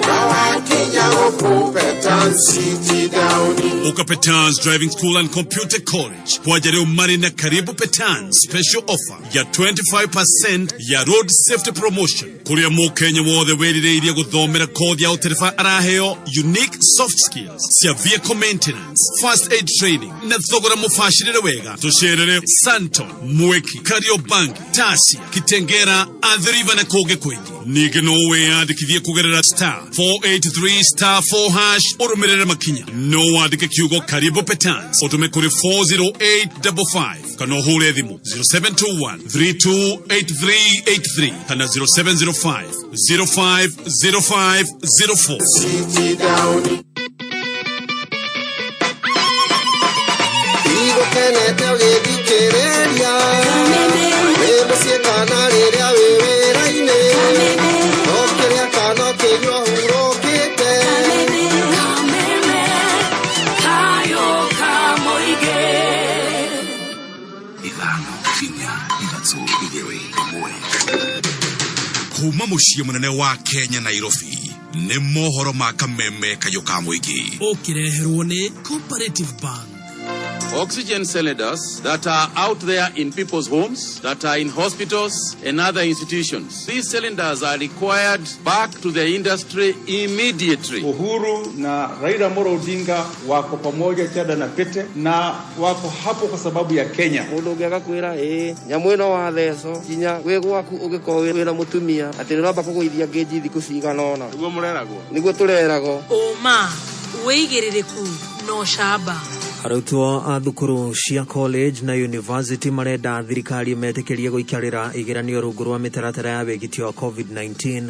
Na wakinya gũkũ Petan City Down. Uka Petans Driving School and Computer College kwaja rĩu marĩ na karibu Petans special offer ya 25% ya road safety promotion, kũrĩa mũkenya wothe wĩrirĩirie gũthomera kothi ya ũtereba araheo unique soft skills cia vehicle maintenance, first aid training na thogora mũbacĩrĩre wega. Tũcerere Santon, Mweki, Kariobangi, Tasia, Kitengera, Athi River na kũngĩ kũingĩ. Ningĩ no wĩyandĩkithie kũgerera *483 *4# ũrũmĩrĩre makinya. No wandĩke kiugo "karibu Petans" ũtũme kũrĩ 40855 kana ũhũre thimũ 0721 328383 kana 0705 050504. City Down. Igũkenete ũgĩthikĩrĩria wĩ mũciĩ kana rĩrĩa wĩ wĩra-inĩ, ũkĩrĩa kana ũkĩnyua hurũkĩte. Kameme kayo kamoige. 5 4 3 2 1. Kuma mũciĩ mũnene wa Kenya, Nairobi, nĩ mohoro ma Kameme kayũ ka mũingĩ. Ũkĩreherwo nĩ Cooperative Bank. Oxygen cylinders that are out there in people's homes, that are in hospitals and other institutions. These cylinders are required back to the industry immediately. Uhuru na Raila Amolo Odinga wako pamoja chada na pete na wako hapo kwa sababu ya Kenya. Mundu ũngĩ agakwĩra ĩ nyamũ ĩno wathecwo nginya wĩ gwaku ũngĩkorwo wĩna mũtumia atĩ nĩ ũramba kũgũithia ngĩnji thikũ cigana ũna. Nĩguo mũreragwo. Nĩguo tũreragwo. Ũma, wĩigĩrĩrĩku na ũcamba. Arutwo a thukuru cia college na university marenda thirikari metĩkĩrie gũikarĩra igeranio rungu rwa mĩtaratara ya wĩgitio wa COVID-19.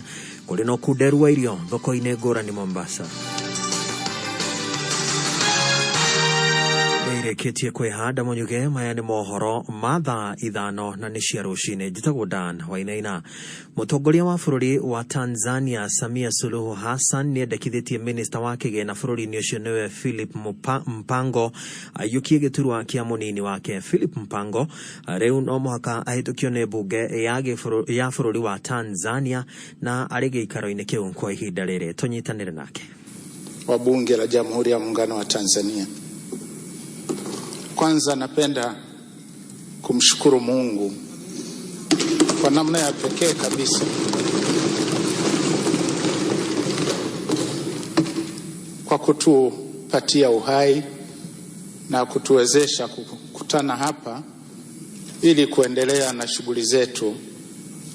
Kũrĩ na ũkunderu wa irio thoko-inĩ ngũrani Mombasa. Nĩirĩkĩtie kwĩhanda mũnyuge. Maya nĩ mohoro ma thaa 5 na nĩ cia rũcinĩ. Njĩtagwo Dan Wainaina. Mũtongoria wa bũrũri wa Tanzania Samia Suluhu Hassan nĩ endekithĩtie minista wa kĩgĩna bũrũri-inĩ ũcio, nĩwe Philip Mpango, aiyũkie gĩturwa kĩa mũnini wake. Philip Mpango rĩu no mũhaka ahĩtũkio nĩ mbunge ya bũrũri wa Tanzania na arĩ gĩikaro-inĩ kĩu kwa ihinda rĩrĩ. Tũnyitanĩre nake. Wa Bunge la Jamhuri ya Muungano wa Tanzania. Kwanza napenda kumshukuru Mungu kwa namna ya pekee kabisa kwa kutupatia uhai na kutuwezesha kukutana hapa ili kuendelea na shughuli zetu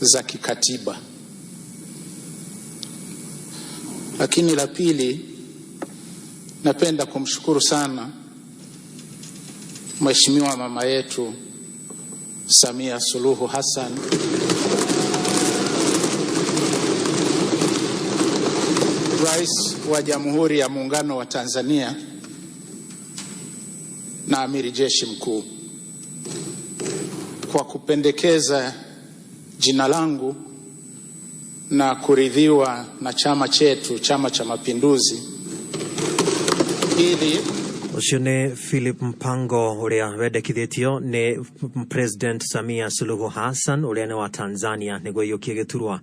za kikatiba. Lakini la pili, Napenda kumshukuru sana Mheshimiwa mama yetu Samia Suluhu Hassan Rais wa Jamhuri ya Muungano wa Tanzania na Amiri Jeshi Mkuu kwa kupendekeza jina langu na kuridhiwa na chama chetu, Chama cha Mapinduzi, ili Ũcio nĩ Philip Mpango ũrĩa wendekithĩtio nĩ President Samia Suluhu Hassan ũrĩa nĩ wa Tanzania nĩguo aiyũkie gĩturwa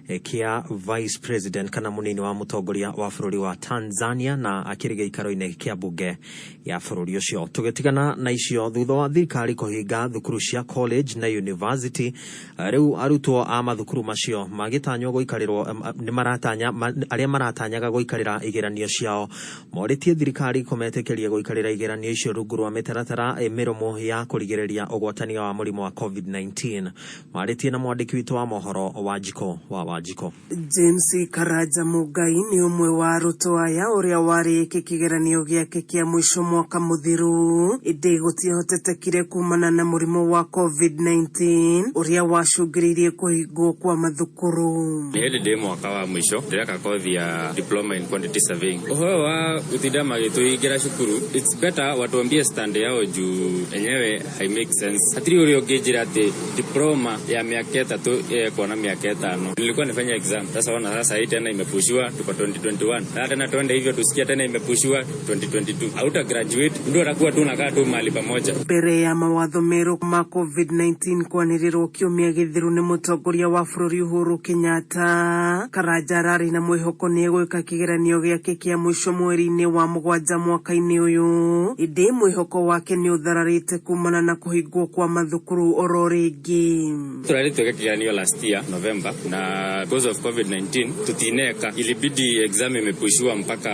kĩa Vice President kana mũnini wa mũtongoria wa bũrũri wa Tanzania na akĩrĩ gĩikaro-inĩ kĩa mbunge ya bũrũri ũcio. Tũgĩtigana na icio thutha wa thirikari kũhinga thukuru cia college na university, rĩu arutwo a mathukuru macio magĩtanywo gũikarĩrwo nĩ maratanya arĩa maratanyaga gũikarĩra igeranio ciao morĩtie thirikari kũmetĩkĩria gũikarĩra igeranio icio rungu rwa mĩtaratara mĩrũmu ya kũrigĩrĩria ũgwatania wa mũrimũ wa COVID-19. Marĩtie na mwandĩki witũ wa mohoro Wanjikũ wa Wanjikũ. James Karaja Mugai nĩ ũmwe wa arutwo aya ũrĩa warĩkie kĩgeranio gĩake kĩa mũico mwaka mũthiru ĩndĩ gũtiahotetekire kumana na mũrimũ wa COVID-19 ũrĩa wacũngĩrĩirie kũhingwo kwa mathukuru. Nĩ hĩndĩ ndĩ mwaka wa mũico ndĩreka kothi ya diploma in quantity surveying. Ũhoro wa gũtinda magĩtũhingĩra cukuru, it's better watuambie stand yao juu enyewe hai make sense. Hatirĩ ũrĩa ũngĩnjĩra atĩ diploma ya mĩaka 3 ĩrekwo na mĩaka 5. Nilikuwa nifanya exam, sasa ona sasa hii tena imepushiwa, tuko 2021. Sasa tena tuende hivyo tusikia tena imepushiwa 2022. Hauta graduate, ndio atakuwa tu unakaa tu mahali pamoja. Mbere ya mawatho merũ ma COVID-19 kwanĩrĩrwo kiumia gĩthiru nĩ mũtongoria wa bũrũri Uhuru Kenyatta, Karanja ararĩ na mwĩhoko nĩ egwĩka kĩgeranio gĩake kĩa mũico mweri-inĩ wa 7 mwaka-inĩ ũyũ, ĩndĩ mwĩhoko wake nĩ ũthararĩte kumana na kũhingwo kwa mathukuru oro rĩngĩ. Turarĩ twĩke kĩgeranio last year November, na because of COVID-19 tutineka, ilibidi exam imepushiwa mpaka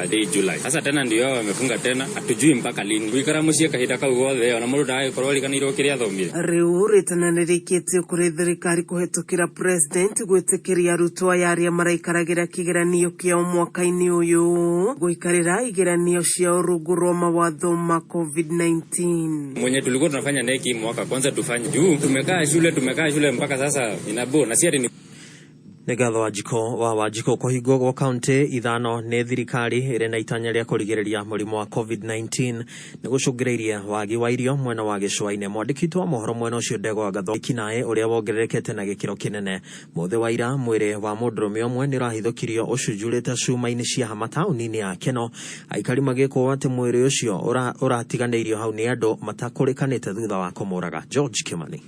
day July. Sasa tena ndio wao wamefunga tena, hatujui mpaka lini. Guikara muciĩ kahinda kau gothe ona mũndũ ndagagĩkorwo ariganĩirwo kĩrĩa athomire. Rĩu rĩtana nĩrĩkĩtio kũrĩ thirikari kũhetũkĩra president gwĩtĩkĩria arutwo aya arĩa maraikaragĩra kĩgeranio kĩao mwaka-inĩ ũyũ gũikarĩra igeranio ciao rungu rwa mawatho ma COVID-19. Mwenye tulikuwa tunafanya neki mwaka kwanza tufanye juu tumekaa shule mpaka sasa inabo na si ati ni Nĩ ngatho Wanjikũ wa Wanjikũ. Kũhingwo gwa kaunti 5 nĩ thirikari ĩrĩ na itanya rĩa kũrigĩrĩria mũrimũ wa COVID-19 nĩ gũcũngĩrĩirie wagi wa irio mwena wa gĩcũa-inĩ. Mwandĩki witũ wa mohoro mwena ũcio Ndegwa Ngatho Kinaĩ ũrĩa wongererekete na gĩkĩro kĩnene. Mũthĩ wa ira mwĩrĩ wa mũndũrũme ũmwe nĩ ũrahithũkirio ũcunjurĩte cuma-inĩ cia hama taũni-inĩ ya Keno, aikari magĩkwo atĩ mwĩrĩ ũcio ũratiganĩirio hau nĩ andũ matakũrĩkanĩte thutha wa kũmũraga. George Kimani.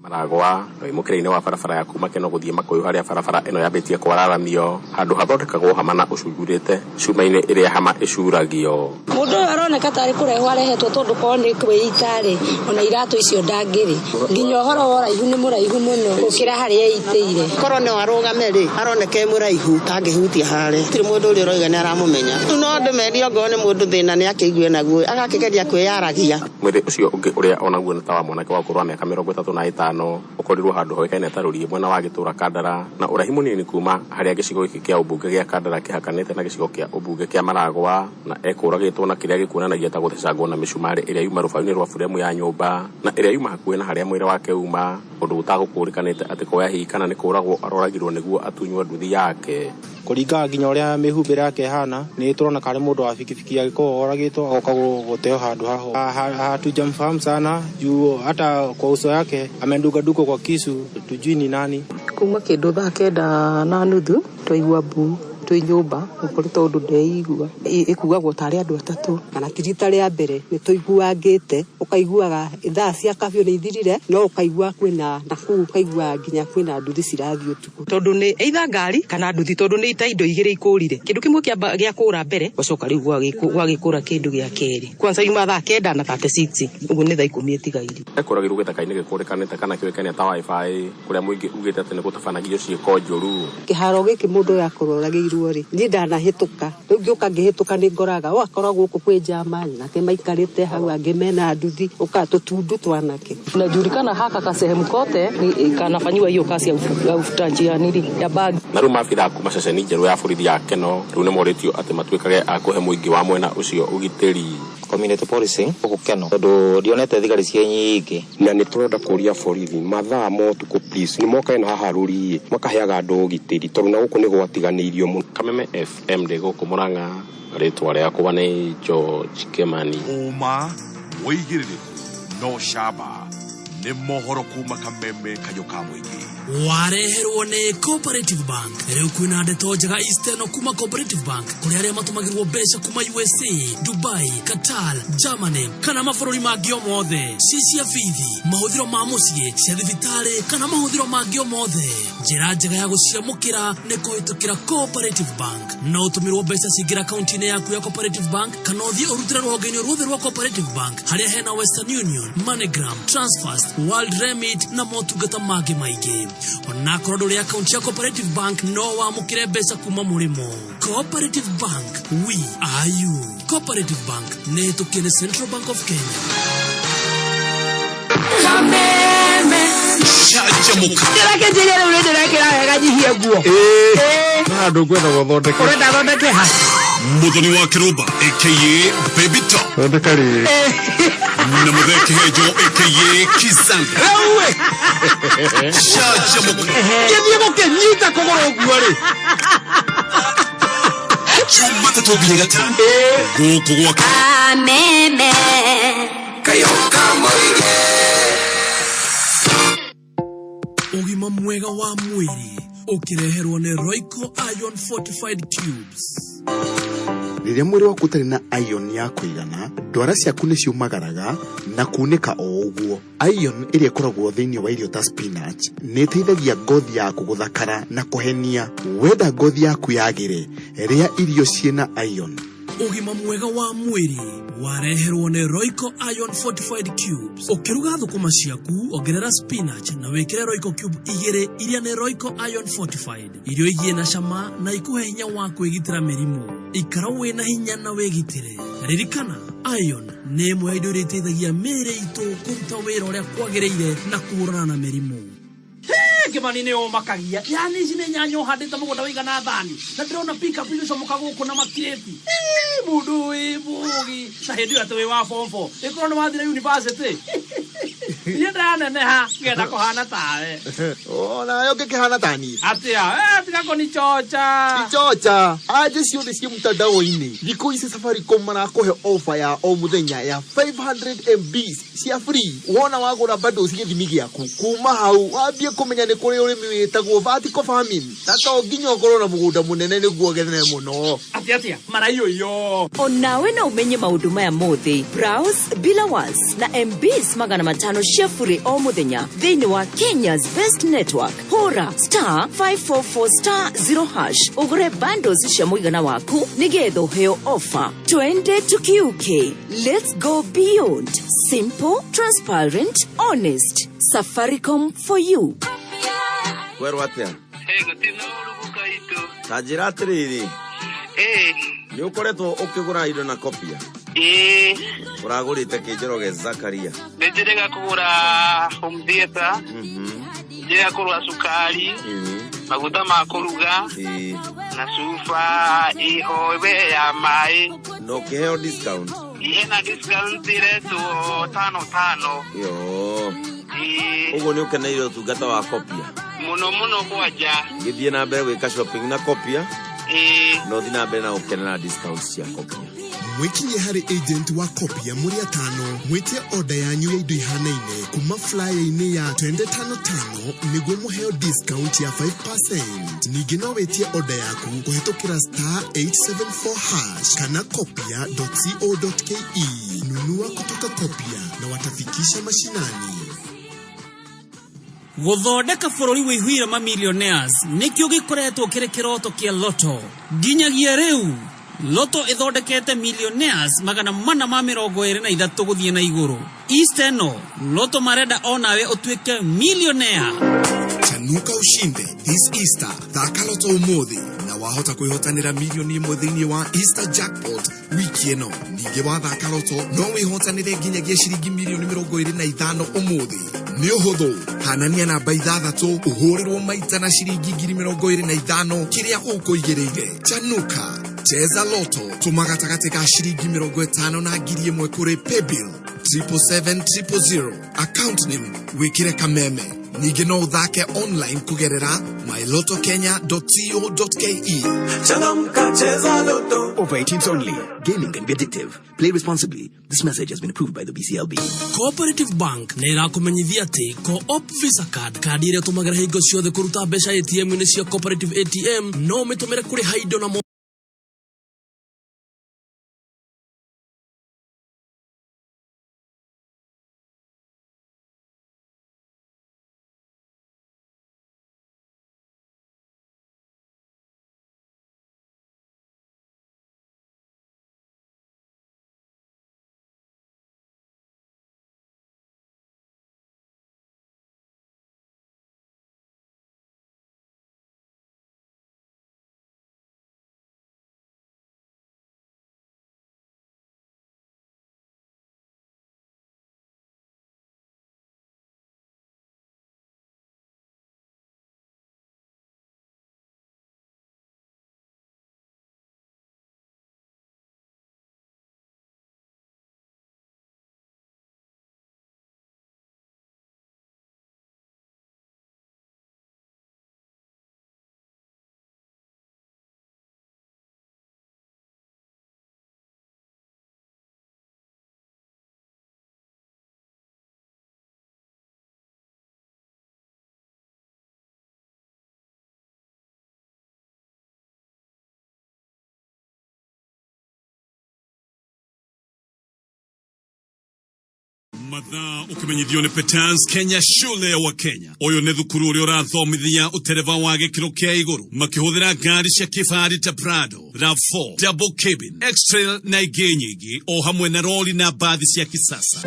Maragwa mũkĩra-inĩ wa barabara ya kuma Keno gũthiĩ Makuyu harĩa barabara ĩno yambĩtie kwararamio handũ hathondekagwo hama na ũcunjurĩte cuma-inĩ ĩrĩa hama ĩcuragio. Mũndũ ũyũ aroneka tarĩ kũrehwo arehetwo tondũ korwo nĩ kwĩita-rĩ, ona iratũ icio ndangĩrĩ, nginya ũhoro wa ũraihu nĩ mũraihu mũno gũkĩra harĩa eitĩire. Korwo no arũgame rĩ, aroneka e mũraihu tangĩhutia harĩa, gũtirĩ mũndũ ũrĩa ũroiga nĩ aramũmenya. Rĩu no ndĩmerie ongorwo nĩ mũndũ thĩna nĩ akĩigue naguo agakĩgeria kwĩyaragia. Mwĩrĩ ũcio ũngĩ ũrĩa onaguo nĩ ta wa mwanake wa ũkũrũ wa mĩaka 35 ũkorirwo handũ hoĩkaine ta Rũriĩ mwena wa gĩtũra Kandara na ũraihu mũnini kuma harĩa gĩcigo gĩkĩ kĩa ũmbunge gĩa Kandara kĩhakanĩte na gĩcigo kĩa ũmbunge kĩa Maragwa, na ekũragĩtwo na kĩrĩa gĩkuonanagia ta gũthecangwo na mĩcumarĩ ĩrĩa yuma rũbaũ-inĩ rwa buremu ya nyũmba na ĩrĩa yuma hakuhĩ na harĩa mwĩrĩ wake uma, ũndũ ũtagũkũrĩkanĩte atĩ koya hihi kana nĩ kũragwo aroragirwo nĩguo atunywo nduthi yake. Kũringana nginya ũrĩa mĩhumbĩre yake ĩhana nĩ tũrona karĩ mũndũ wa bikibiki agĩkorwo oragĩtwo agoka gũteo handũ haho. Hatujamfahamu sana juu hata kwa uso yake amedungadungwa kwa kisu, tujui ni nani. Kuma kĩndũ thaa 9:30 twaigua mbu twĩ nyũmba gũkũrĩ tondũ ndeigua ĩkuagwo tarĩ andũ atatũ kana ti rita rĩa mbere nĩ tũiguangĩte, ũkaiguaga thaa cia kafyu nĩ ithirire no ũkaigua kwĩna nakũu ũkaigua nginya kwĩna nduthi cirathiĩ ũtukũ tondũ nĩ either ngari kana nduthi tondũ nĩ ta indo igĩrĩ ikũrire kĩndũ kĩmwe gĩa kũra mbere gwacoka rĩu gwagĩkũra kĩndũ gĩa kerĩ kwanza yuma thaa 9:36 ũguo nĩ thaa 10 ĩtigaire. Ekũragirwo gĩthaka-inĩ gĩkũrĩkanĩte kana kĩũĩkaine ta wifi kũrĩa mũingĩ ugĩte atĩ nĩ gũtabanagio ciĩko njũru. Kĩharo gĩkĩ mũndũ ũyũ akorwo oragĩirwo ũguo rĩ niĩ ndanahĩtũka rĩu ngĩũka ngĩhĩtũka nĩ ngoraga ũgakora gũkũ kwĩ njama nake maikarĩte hau angĩ mena nduthi ũka tũtundu twanake. Inajulikana haka ka sehemu kote ni kanafanyiwa hiyo kazi ya ufutaji ya nini ya bag. Na rĩu maabithaa kuma ceceni njerũ ya borithi ya Keno rĩu nĩ morĩtio atĩ matuĩkage a kũhe mũingĩ wa mwena ũcio ũgitĩri. Community policing gũkũ Keno tondũ ndionete thigari ciĩ nyingĩ. Na nĩ tũrenda kũria borithi mathaa ma ũtukũ please nĩ mokae na haha rũriĩ makaheaga andũ ũgitĩri tondũ na gũkũ nĩ gwatiganĩirio mũno. Kameme FM ndĩ gũkũ Murang'a, rĩtwa rĩakwa nĩ George Kimani. Ũma wĩigĩrĩrĩku no camba nĩ mohoro kuma Kameme kayũ ka mũingĩ. Wareherwo nĩ Cooperative Bank. Rĩu kwĩna ndeto njega Eastern kuma Cooperative Bank kũrĩ arĩa matũmagĩrwo mbeca kuma USA, Dubai, Qatar, Germany kana mabũrũri mangĩ o mothe, ci cia bithi, mahũthĩro ma mũciĩ, cia thibitarĩ kana mahũthĩro mangĩ o mothe. Njĩra njega ya gũciamũkĩra nĩ kũhĩtũkĩra Cooperative Bank. No ũtũmĩrwo mbeca cingĩra akaunti-inĩ yaku ya Cooperative Bank kana ũthiĩ ũrutĩre rũhonge-inĩ ruothe rwa Cooperative Bank harĩa hena Western Union, MoneyGram, Transfast, World Remit na motungata mangĩ maingĩ. Onakorwo ndũrĩ akaunti ya Cooperative Bank no wamũkĩre mbeca kuma mũrĩmo. Cooperative Bank, we are you. Cooperative Bank nĩ ĩhĩtũkie nĩ Central Bank of Kenya. Kameme. Canjamũka. Ndĩrakĩnjĩria rĩu nĩ ndĩrekĩra wega nyihie nguo. Handũ ngwenda gũthondeka. Ũrenda thondeke ha? Mũthoni wa Kĩrũmba aka Baby Top. Thondeka rĩ. Na Mũthee Kĩhenjo aka Kizanga. Canjamũka. Gĩthiĩ gũkĩnyita kũgũrũ ũguo rĩ. Jumatatũ nginya gatano. Gũkũ gwa Kameme. Kayũ ka mũingĩ. Ũgima mwega wa mwĩrĩ ũkĩreherwo nĩ Royco Iron Fortified Cubes. Rĩrĩa mwĩrĩ waku ũtarĩ na iron ya kũigana, ndwara ciaku nĩ ciũmagaraga na kunĩka o ũguo. Iron ĩrĩa ĩkoragwo thĩinĩ wa irio ta spinach nĩ ĩteithagia ngothi yaku gũthakara na kũhenia. Wenda ngothi yaku yagĩre, rĩa irio ciĩna iron. Ũgima mwega wa mwĩrĩ wareherwo nĩ Royco Iron Fortified Cubes. Ũkĩruga thũkũma ciaku, ongerera spinach na wĩkĩre Royco Cube igĩrĩ iria nĩ Royco Iron Fortified. Irio igie na cama na ikũhe hinya wa kwĩgitĩra mĩrimũ. Ikara wĩna hinya na wĩgitĩre. Ririkana, iron nĩ ĩmwe ya indo iria iteithagia mĩĩrĩ itũ kũruta wĩra ũrĩa kwagĩrĩire na kũhũrana na mĩrimũ. Kĩmani nĩ ũmakagia yani ici nĩ nyanya ũhandĩte mũgũnda wĩigana thani na ndĩrona pickup igĩcomoka gũkũ na makirĩti. Mũndũ wĩ mũgĩ na hĩndĩ ĩyo atĩ wĩ wa form 4 ĩkorwo nĩ wathire university. Niĩ ndaneneha ngenda kũhana tawe. Onawe ũngĩkĩhana ta niĩ. Atĩa? Tiga kũnichocha. Ichocha anje ciothe ciĩ mtandao-inĩ. Thikũ ici Safaricom marakũhe offer ya o mũthenya ya 500 MBs cia free wona wagũra bundles gĩthimi gĩaku. Kuma hau wambie kũmenya nĩ kũrĩ ũrĩmi wĩtagwo vertical farming na to nginya ũkorwo na mũgũnda mũnene nĩguo ũgethe mũno. Atĩa atĩa? Maraiyũiyo. Onawe no ũmenye maũndũ maya mothe. Browse bila was na MBs 500 cia bure o mũthenya thĩinĩ wa Kenya's best network. Hũra star 544 star 0 hash ũgũre bundles cia mũigana waku nĩgetha ũheo offer. Twende tukiuke. Let's go beyond. Simple, transparent, honest. Safaricom for you. Kwerwo atĩa? Ta njĩra atĩrĩrĩ, nĩ ũkoretwo ũkĩgũra indo na Copia? Ĩĩ. Ũragũrĩte kĩ Njoroge Zakaria? Nĩ njĩrĩga kũgũra home theater, njĩrĩga kũgũra cukari, maguta ma kũruga, na cuba iho we ya maĩ. Na ũkĩheo discount? Hena discount iretwo tano tano. Yo. Ĩĩ. Ũguo nĩ ũkeneire ũtungata wa Copia? Mũno mũno kwanja. Gĩthiĩ na mbere gwĩka shopping na Copia. Ĩĩ. Na ũthiĩ na mbere na gũkenera discount cia Copia. Mwikinye harĩ agent wa Copia mũrĩ atano mwĩtie order yanyu ya indo ihanaine kuma flyer-inĩ ya twende tano tano nĩguo mũheo discount ya 5%. Ningĩ no wĩtie order yaku kũhĩtũkĩra star 874 hash kana copia.co.ke. Nunua kutoka Copia na watafikisha mashinani. Gũthondeka bũrũri wĩihũire mamillionaires nĩkĩo gĩkoretwo kĩrĩ kĩroto kĩa Lotto. Nginyagia rĩu Lotto ĩthondekete millionaires 423 gũthiĩ na igũrũ. East ĩno Lotto marenda onawe ũtuĩke millionaire. Chanuka ushinde this Easter. Thaka Lotto ũmũthĩ na Wahota kwĩhotanĩra mirioni 1 thĩinĩ wa Easter Jackpot wiki ĩno. Ningĩ wathaka Loto no wĩhotanĩre nginyagia ciringi mirioni 25 ũmũthĩ. Nĩ ũhũthũ, hanania namba 6 ũhũrĩrwo maita na ciringi 25,000 kĩrĩa ũkũigĩrĩire. Chanuka, cheza Loto, tũma gatagatĩ ka ciringi 50 na 1,000 kũrĩ paybill 777 000, account name wĩkĩre Kameme. Ningĩ no ũthake online kũgerera mylotokenya.co.ke. Changamka, cheza Loto. Over 18s only. Gaming can be addictive. Play responsibly. This message has been approved by the BCLB. Cooperative Bank nĩ ĩrakũmenyithia atĩ Co-op Visa Card, kandi ĩrĩa ũtũmagĩra hingo ciothe kũruta mbeca ATM-inĩ cia Cooperative ATM, no ũmĩtũmĩre kũrĩha indo na Mathaa ũkĩmenyithio nĩ Petans Kenya, shule ya Wakenya. Ũyũ nĩ thukuru ũrĩa ũrathomithia ũtereba wa gĩkĩro kĩa igũrũ makĩhũthĩra ngari cia kĩfahari ta Prado, RAV4, double cabin, X-Trail na ingĩ nyingĩ, o hamwe na rori na bathi cia kisasa.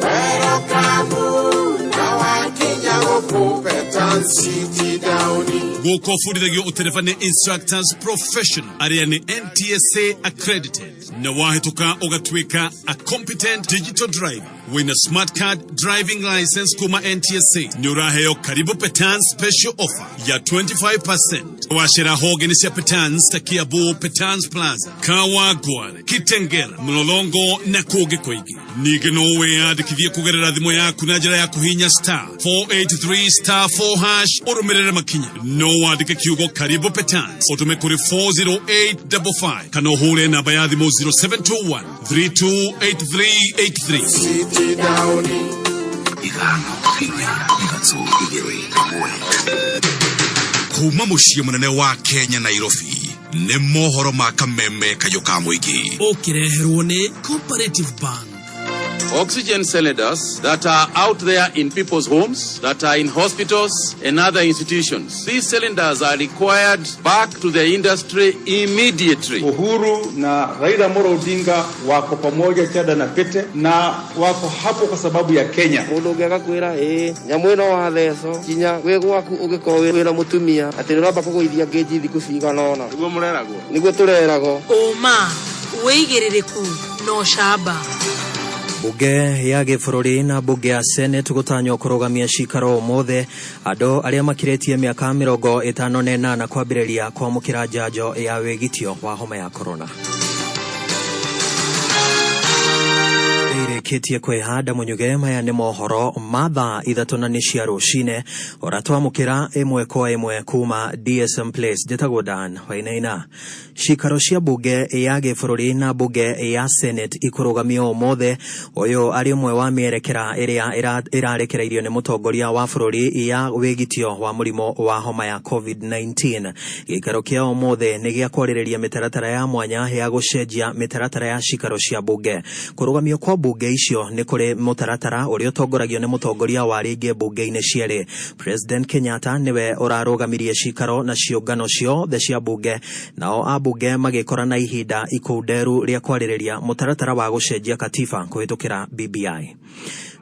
Na wakinya gũkũ Petan City Down. Gũkũ ũbundithagio ũtereba nĩ instructors professional arĩa nĩ NTSA accredited, na wahĩtũka ũgatuĩka a competent digital driver wĩna smart card driving license kuma NTSA. Nĩ ũraheo Karibu Petan special offer ya 25%. Wacera honge-inĩ cia Petans ta Kiambu Petans Plaza, Kawangware, Kitengela, Mlolongo na kũngĩ kũingĩ. Ningĩ no wĩyandĩkithie kũgerera thimũ yaku na njĩra ya kũhinya star 483 star 4 hash ũrũmĩrĩre makinya. No wandĩke kiugo Karibu Petans ũtũme kũrĩ 40855 kana ũhũre namba ya thimũ 0721 328383. City Down. 5 4 3 2 1. Kuma mũciĩ mũnene wa Kenya, Nairobi, nĩ mohoro ma Kameme kayũ ka mũingĩ. Ũkĩreherwo nĩ Cooperative Bank. Oxygen cylinders that are out there in people's homes, that are in hospitals and other institutions. These cylinders are required back to the industry immediately. Uhuru na Raila Amolo Odinga wako pamoja chada na pete na wako hapo kwa sababu ya Kenya. Mundu ũngĩ agakwĩra ĩ nyamũ ĩno wathecwo kinya wĩ gwaku ũngĩkorwo wĩna mũtumia atĩ nĩ ũramba kũgũithia ngĩnji thikũ cigana ũna. Nĩguo mũreragwo. Nĩguo tũreragwo. Ũma, wĩigĩrĩrĩku na ũcamba. Bunge ya gĩbũrũri na bunge ya Senate gũtanywo kũrũgamia cikaro ũmũthĩ. Andũ arĩa makĩrĩtie mĩaka 58 kwambĩrĩria kwamũkĩra njanjo ya wĩgitio wa homa ya korona. Irĩkĩtie kwĩhanda mũnyuge. Maya nĩ mohoro ma thaa 3 na nĩ cia rũcinĩ ũratwamũkĩra ĩmwe kwa ĩmwe kuma DSM Place. Njĩtagwo Dan Wainaina. Cikaro cia bunge ya gĩbũrũri na bunge ya Senate ikũrũgamio ũmũthĩ. Ũyũ arĩ ũmwe wa mĩerekera ĩrĩa ĩrarekereirio nĩ mũtongoria wa bũrũri ya wĩgitio wa mũrimũ wa homa ya COVID-19. Gĩikaro kĩa ũmũthĩ nĩ gĩa kwarĩrĩria mĩtaratara ya mwanya ya gũcenjia mĩtaratara ya cikaro cia bunge. Kũrũgamio kwa bunge ici icio nĩ kũrĩ mũtaratara ũrĩa ũtongoragio nĩ mũtongoria wa rĩngĩ mbunge-inĩ cierĩ. President Kenyatta nĩwe ũrarũgamirie cikaro na ciũngano ciothe cia mbunge, nao ambunge magĩkora na ihinda ikunderu rĩa kwarĩrĩria mũtaratara wa gũcenjia katiba kũhĩtũkĩra BBI.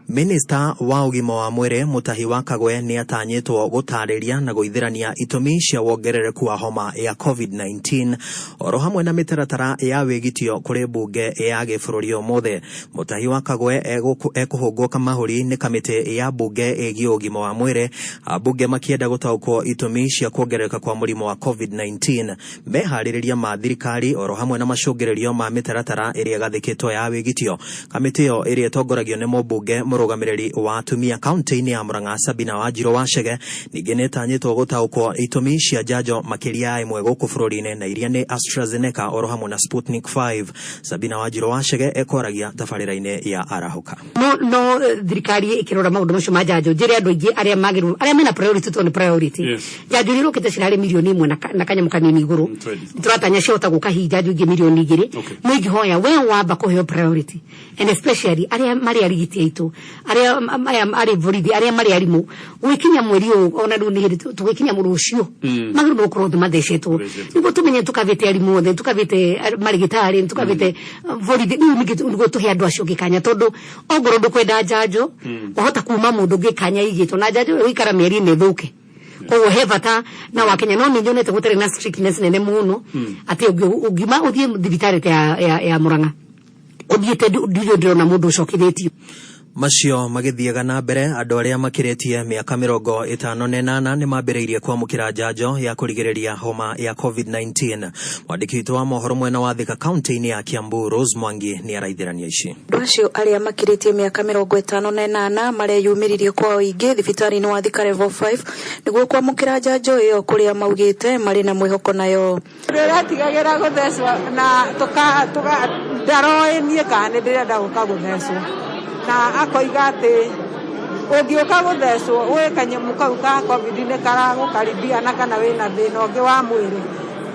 Minista wa ũgima wa mwĩrĩ Mutahi wa Kagwe nĩ atanyĩtwo gũtarĩria na gũithĩrania itũmi cia wongerereku wa homa ya COVID-19 oro hamwe na mĩtaratara ya wĩgitio kũrĩ mbunge ya gĩbũrũri ũmũthĩ. Mutahi wa Kagwe ekũhũngwo kamahũri nĩ kamĩtĩ ya mbunge ĩgiĩ ũgima wa mwĩrĩ, ambunge makĩenda gũtaũkwo itũmi cia kuongerereka kwa mũrimũ wa COVID-19, meharĩrĩria ma thirikari oro hamwe na macũngĩrĩrio ma mĩtaratara ĩrĩa ĩgathĩkĩtwo ya wĩgitio. Kamĩtĩ ĩyo ĩrĩa ĩtongoragio nĩ mũmbunge mũrũgamĩrĩri wa atumia kaunti-inĩ ya Murang'a Sabina Wanjiru wa Chege ningĩ nĩ ĩtanyĩtwo gũtaũkwo itũmi cia njanjo makĩria ya ĩmwe gũkũ bũrũri-inĩ na iria nĩ AstraZeneca oro hamwe na Sputnik 5. Sabina Wanjiru wa Chege ekwaragia tabarĩra-inĩ ya Arahũka. No thirikari ĩkĩrora maũndũ macio ma njanjo, njĩre andũ aingĩ arĩa magĩrĩirwo, arĩa mena priority, to nĩ priority. Njanjo iria irũkĩte cirarĩ 1 million na kanyamũ kanini igũrũ. Tũratanya ciahota gũka hihi njanjo ingĩ 2 million. No ingĩhoya we wamba kũheo priority, and especially arĩa marĩ arigiti aitũ, arĩa aya arĩ borithi, arĩa marĩ arimũ, gwĩkinya mweri ũyũ, ona rĩu nĩ hĩndĩ tũgĩkinya rũciũ, magĩrĩirwo gũkorwo othe mathecetwo nĩguo tũmenye tũkavĩte arimũ othe, tũkavĩte marĩgĩtarĩ, tũkavĩte borithi. Rĩu ningĩ nĩguo tũhe andũ acio ũngĩ kanya, tondũ ongorwo ndũkwenda njanjo, wahota kuma mũndũ ũngĩ kanya igĩtwo na njanjo ĩyo ĩgũikara mĩeri 4 ĩthũke. Koguo he bata na Wakenya, no nĩ nyonete gũtarĩ na strictness nene mũno atĩ ũngiuma ũthiĩ thibitarĩ ta ya Murang'a ũthiĩte, ndirĩ ndĩrona mũndũ ũcokithĩtio. Macio magĩthiaga na mbere, andũ arĩa makĩrĩtie mĩaka 58 nĩ mambĩrĩirie kwamũkĩra njanjo ya kũrigĩrĩria homa ya COVID-19. Mwandĩki witũ wa mohoro mwena wa Thika kaunti-inĩ ya Kiambu, Rose Mwangi, nĩ araithĩrania ici. Andũ acio arĩa makĩrĩtie mĩaka 58 mareyumĩririe kwa ũingĩ thibitarĩ-inĩ wa Thika Level 5 nĩguo kwamũkĩra njanjo ĩyo, kũrĩa maugĩte marĩ na mwĩhoko nayo. Ndĩretigagĩra gũthecwo na tũka tũka ndaroĩ niĩ kana nĩ ndĩrenda gũka gũthecwo, na akoiga atĩ ũngĩũka gũthecwo wĩ kanyamũ kau ka COVID nĩ karagũkaribia, na kana wĩna thĩna ũngĩ wa mwĩrĩ,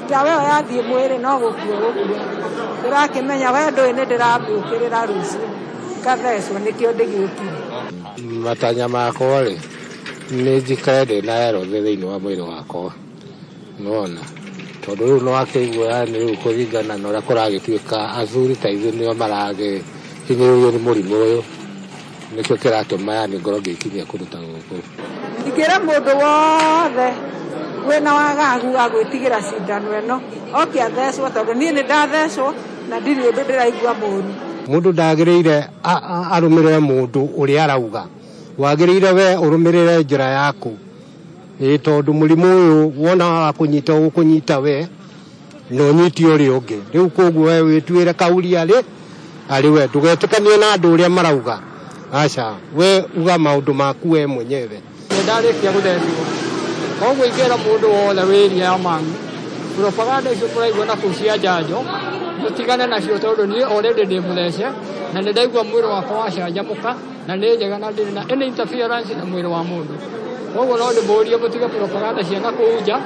ndawa ĩyo yathiĩ mwĩrĩ no gũkua gũkua. Ndĩrakĩmenya we ndũĩ nĩ ndĩramĩũkĩrĩra rũciũ ngathecwo, nĩkĩo ndĩgĩũkire. Matanya makwa rĩ, nĩ njikare ndĩ na health thĩinĩ wa mwĩrĩ wakwa, nĩwona, tondũ rĩu nĩwakĩigua, yani rĩu kũringana na ũrĩa kũragĩtuĩka, athuri ta ithuĩ nĩo maragĩhinyĩrĩrio nĩ mũrimũ ũyũ, nĩkĩo kĩratũma yani ngorwo ngĩkinyia kũndũ ta gũkũ. Ingĩra mũndũ wothe wĩna wagagu wa gwĩtigĩra cindano ĩno oke athecwo, tondũ niĩ nĩ ndathecwo na ndirĩ ũndũ ndĩraigua mũru. Mũndũ ndagĩrĩire arũmĩrĩre mũndũ ũrĩa arauga, wagĩrĩire we ũrũmĩrĩre njĩra yaku, ĩ tondũ mũrimũ ũyũ wona wa kũnyita ũgũkũnyita we na ũnyite ũrĩa ũngĩ. Rĩu koguo we wĩtuĩre kauri arĩ we, ndũgetĩkanie na andũ ũrĩa marauga, aca, we uga maũndũ maku we mwenyewe. Nĩ ndarĩkia gũthecwo, koguo ingĩra mũndũ wothe wĩria ya mangu propaganda icio tũraigua na kũu cia njanjo, mũtigane nacio, tondũ niĩ already ndĩ mũthece na nĩ ndaigua mwĩrĩ wakwa wacanjamũka na nĩ njega na ndĩrĩ na any interference na mwĩrĩ wa mũndũ. Koguo no ndĩmũrie mũtige propaganda cia na kũu nja,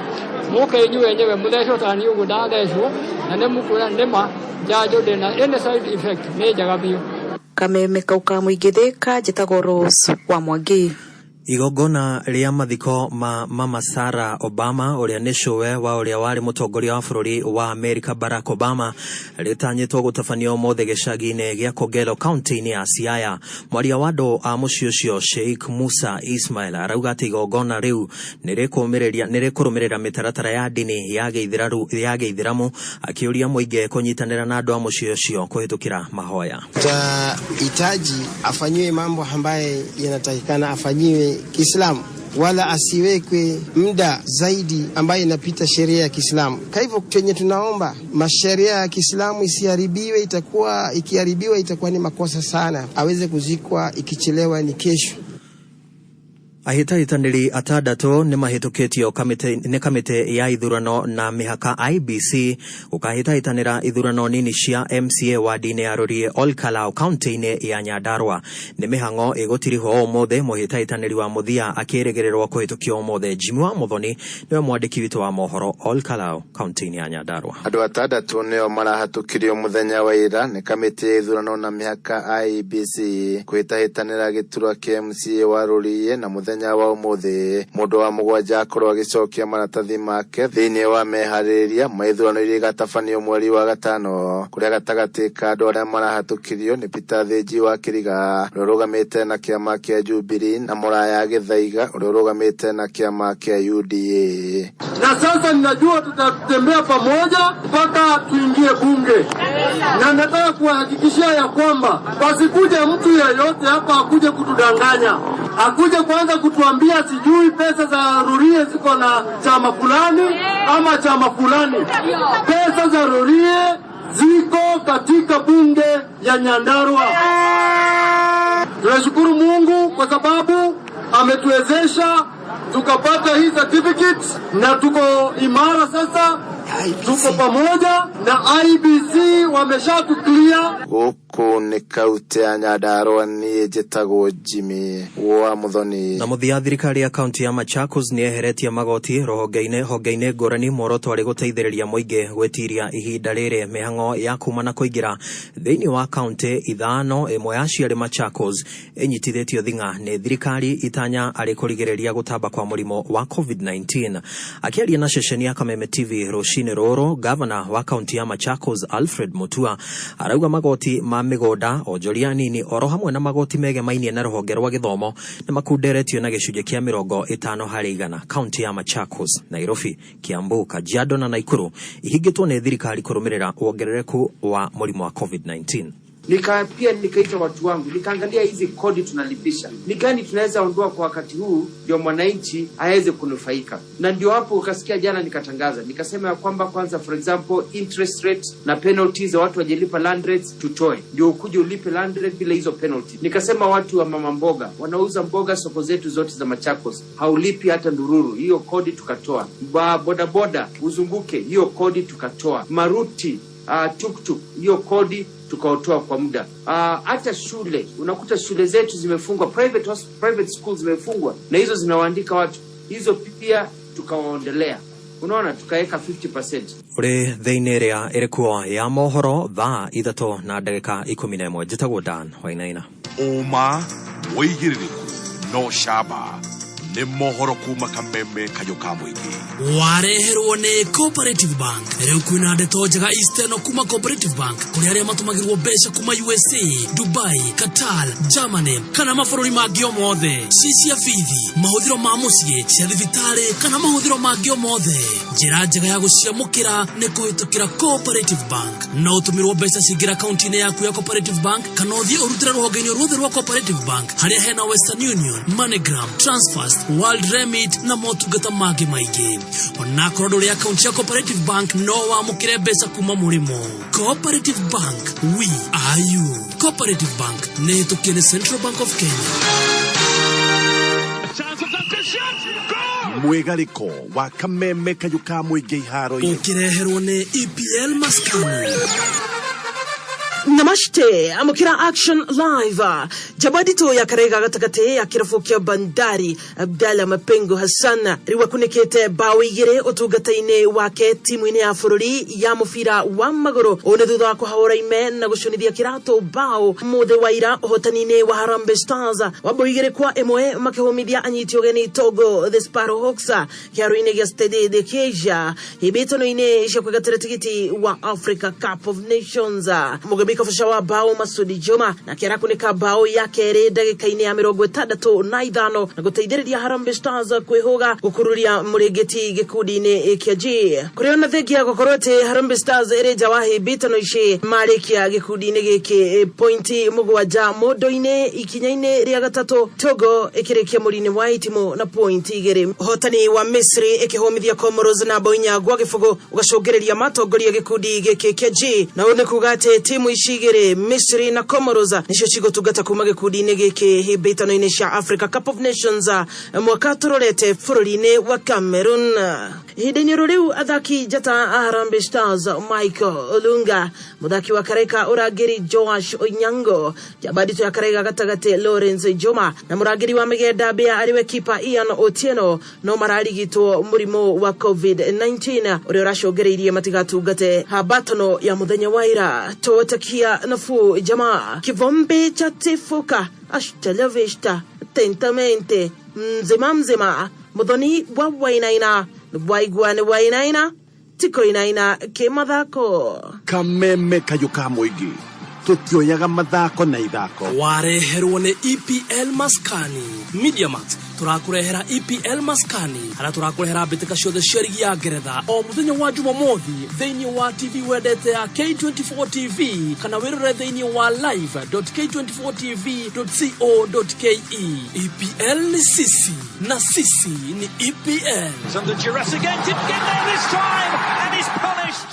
mũke inyuĩ enyewe mũthecwo ta niĩ ũguo ndathecwo, na nĩ mũkuona nĩma njanjo ndĩna any side effect, nĩ njega biũ. Kameme kau ka mũingĩ Thika, njĩtagwo Rose wa Mwangi. Igongona rĩa mathiko ma Mama Sarah Obama, ũrĩa nĩ cũwe wa ũrĩa warĩ mũtongoria wa bũrũri wa Amerika Barack Obama, rĩtanyĩtwo gũtabanio ũmũthĩ gĩcagi-inĩ gĩa Kogelo kaunti-inĩ ya Siaya. Mwaria wa andũ a mũciĩ ũcio, Sheikh Musa Ismail, arauga atĩ igongona rĩu nĩ rĩkũrũmĩrĩra mĩtaratara ya ndini ya Gĩithĩramu, akĩũria mũingĩ kũnyitanĩra na andũ a mũciĩ ũcio kũhĩtũkĩra mahoya. Tahitaji afanyiwe mambo ambaye yanatakikana afanyiwe Kiislamu, wala asiwekwe muda zaidi ambaye inapita sheria ya Kiislamu. Kwa hivyo chenye tunaomba, masheria ya Kiislamu isiharibiwe, itakuwa ikiharibiwa itakuwa ni makosa sana. Aweze kuzikwa, ikichelewa ni kesho. Ahĩtahĩtanĩri atandatũ nĩ mahĩtũkĩtio nĩ kamĩtĩ ya ithurano na mĩhaka IEBC gũkahĩtahĩtanĩra ithurano nini cia MCA wadi-inĩ ya Rũriĩ Olkalau kaunti-inĩ ya Nyandarua. Nĩ mĩhang'o ĩgũtirihwo ũmũthĩ mũhĩtahĩtanĩri wa mũthia akĩrĩgĩrĩrwo kũhĩtũkio ũmũthĩ. Jimmy wa Muthoni nĩwe mwandĩki witũ wa mohoro Olkalau kaunti-inĩ ya Nyandarua. Andũ atandatũ nĩo marahatũkirio mũthenya wa ira nĩ kamĩtĩ ya ithurano na mĩhaka IEBC kwĩhĩtahĩtanĩra gĩturwa kĩa MCA wa Rũriĩ na mũthenya wa ũmũthĩ mũndũ wa mũgwanja akorwo agĩcokia maratathi make thĩinĩ wa meharĩrĩria ma ithurano iria igatabanio mweri wa gatano kũrĩa gatagatĩ ka andũ arĩa marahatũkirio nĩ Peter Thĩnji wa Kĩriga ũrĩa ũrũgamĩte na kĩama kĩa Jubilee na Mũraya Gĩthaiga ũrĩa ũrũgamĩte na kĩama kĩa UDA. Na sasa ninajua tutatembea pamoja mpaka tuingie bunge, na nataka kuwahakikishia ya kwamba pasikuje mtu yeyote hapa akuje kutudanganya, akuje kwanza kutuambia sijui pesa za Rurie ziko na chama fulani ama chama fulani. Pesa za Rurie ziko katika bunge ya Nyandarua. Tunashukuru Mungu kwa sababu ametuwezesha tukapata hii certificate na tuko imara sasa, tuko pamoja na IEBC wameshatuclear. Gũkũ nĩ kaunti ya Nyandarua, niĩ njĩtagwo Jimmy wa Muthoni. Na mũthia, thirikari ya kaunti ya Machakos nĩ yeheretie magoti rũhonge-inĩ honge-inĩ ngũrani, muoroto arĩ gũteithĩrĩria mũingĩ gwĩtiria ihinda rĩrĩ. Mĩhang'o ya kuma na kũingĩra thĩinĩ wa kaunti ithano, ĩmwe ya ciarĩ Machakos, ĩnyitithĩtio thing'a nĩ thirikari, itanya arĩ kũrigĩrĩria gũtamba kwa mũrimũ wa COVID-19. Akĩaria na ceceni ya Kameme TV rũcinĩ rũrũ, gavana wa kaunti ya Machakos Alfred Mutua arauga magoti ma mĩgũnda, onjoria nini oro hamwe na magoti megemainie na rũhonge rwa gĩthomo nĩ makunderetio na gĩcunjĩ kĩa 50%. Kaunti ya Machakos, Nairobi, Kiambu, Kajiado na Nakuru ihingĩtwo nĩ thirikari kũrũmĩrĩra wongerereku wa mũrimũ wa COVID-19. Pia nikaita watu wangu, nikaangalia hizi kodi tunalipisha ni gani tunaweza ondoa kwa wakati huu ndio mwananchi aweze kunufaika. Na ndio hapo ukasikia jana nikatangaza, nikasema ya kwamba kwanza, for example, interest rate na penalties za watu wajalipa land rates tutoe, ndio ukuje ulipe land rate bila hizo penalty. Nikasema watu wa mama mboga wanauza mboga soko zetu zote za Machakos, haulipi hata ndururu, hiyo kodi tukatoa. Bodaboda uzunguke, hiyo kodi tukatoa. Maruti, tuktuk, hiyo kodi tukaotoa kwa muda. Hata shule unakuta shule zetu zimefungwa, private schools zimefungwa, na hizo zinawaandika watu, hizo pia tukawaondelea. Unaona, tukaweka 50%. Ũrĩ thĩinĩ ĩrĩa ĩrĩ ya mohoro thaa 3:11, njĩtagwo Dan Wainaina. Ũma, wĩigĩrĩrĩku no camba nĩ mohoro kuma Kameme kayũ ka mũingĩ. Wareherwo nĩ Cooperative Bank. Rĩu kwĩna ndeto njega Eastern kuma Cooperative Bank kũrĩ arĩa matũmagĩrwo mbeca kuma USA, Dubai, Qatar, Germany kana mabũrũri mangĩ o mothe, ci cia bithi, mahũthĩro ma mũciĩ, cia thibitarĩ kana mahũthĩro mangĩ o mothe. Njĩra njega ya gũciamũkĩra nĩ kũhĩtũkĩra Cooperative Bank. No ũtũmĩrwo mbeca cingĩra akaunti-inĩ yaku ya Cooperative Bank kana ũthiĩ ũrutĩre rũhonge-inĩ ruothe rwa Cooperative Bank harĩa hena Western Union, MoneyGram, Transfast, World Remit na motungata mangĩ maingĩ. Onakorwo ndũrĩ akaunti ya Cooperative Bank, no wamũkĩre mbeca kuma mũrĩmo. Cooperative Bank, we are you. Cooperative Bank nĩ hĩtũkie nĩ Central Bank of Kenya. Mwĩgarĩko wa Kameme kayũ ka mũingĩ iharo-inĩ. Ũkĩreherwo nĩ EPL Maskani. Namaste, amukira Action Live. Jabadito ya karega gatagati ya kirabu kia Bandari, Abdalla Mapengo Hassan riu akunikite bao igiri utungata-ini wake timu-ini ya bururi ya mubira wa maguru. Ũũ nĩ thutha wa kũhahũra ime na gũcunithia kĩratũ bao mũthĩ wa ira ũhotani-inĩ wa Harambee Stars wa bao 2-1 makĩhũmithia anyiti ũgeni Togo the Sparrowhawks kĩharo-inĩ gĩa Stade de Keja hĩbĩtano-inĩ cia kwĩgatĩra tigiti wa Africa Cup of Nations. Mũgemi kabusha wa bao Masudi Juma na kĩarakunĩka bao ya kerĩ ndagĩka-inĩ ya 65 na gũteithĩrĩria Harambee Stars kwĩhũga gũkururia mũrĩngĩti gĩkundi-inĩ kĩa G. Kũrĩ ona thengia gũkorwo atĩ Harambee Stars ĩrĩ nja wa hĩmbĩtano ici marĩkia gĩkundi-inĩ gĩkĩ pointi 7 mũndũ-inĩ ikinya-inĩ rĩa gatatũ, Togo ĩkĩrĩkia mũri-inĩ wa itimũ na pointi 2. Ũhotani wa Misri ĩkĩhũmithia Comoros na bao 4-0 ũgacũngĩrĩria matongoria gĩkundi gĩkĩ kĩa G, na ũũ nĩ kuga atĩ timu ici Ici igĩrĩ, Misri na Comoros, nĩcio cigũtungata kuma gĩkundi-inĩ gĩkĩ hĩmbĩtano-inĩ cia Africa Cup of Nations mwaka tũrorete bũrũri-inĩ wa Cameroon. Ihinda-inĩ oro rĩu, athaki njata a Harambee Stars Michael Olunga, mũthaki wa Kareka ũrangĩri Joash Onyango, njamba nditũ ya Karega gatagatĩ Lawrence Juma na mũrangĩri wa mĩgenda mbĩa arĩwe kipa Ian Otieno no mararigitwo mũrimũ wa COVID-19 ũrĩa ũracũngĩrĩirie matigatungate hambatano ya mũthenya wa ira. Tũwatakia nafuu jamaa. Kivumbi cha tifuka, hasta la vista, tentamente, mzima mzima. Muthoni wa Wainaina, waigua nĩ Wainaina tikoinaina kĩmathako. Kameme kayũ ka mũingĩ, tũtioyaga mathako na ithako. Wareherwo nĩ EPL Maskani Mediamax. Tũrakũrehera EPL Maskani harĩa tũrakũrehera mbĩtĩka ciothe cia rigi ya Ngeretha o mũthenya wa Jumamothi thĩinĩ wa TV wendete ya K24 TV, kana wĩrore thĩinĩ wa live.k24tv.co.ke. EPL ni sisi na sisi ni EPL. Under duress again, didn't get there this time and is punished.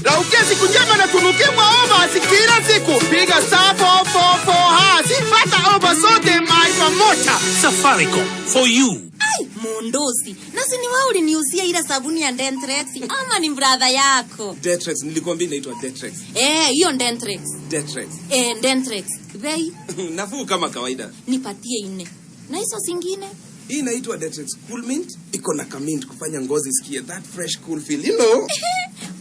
Raukia siku njema na tunukiwa overs kila siku. Piga *444#, pata over zote mai pamoja. Safaricom for you. Ai, Mundosi, nasi ni wewe uliniuzia ile sabuni ya Dentrex ama ni brother yako? Detrex, nilikwambia inaitwa Detrex. Eh, hiyo Dentrex. Detrex. Eh, Dentrex. Bei nafuu kama kawaida. Nipatie ine. Na hizo zingine? Hii inaitwa Detrex Cool Mint, iko na kamint kufanya ngozi isikie that fresh cool feel.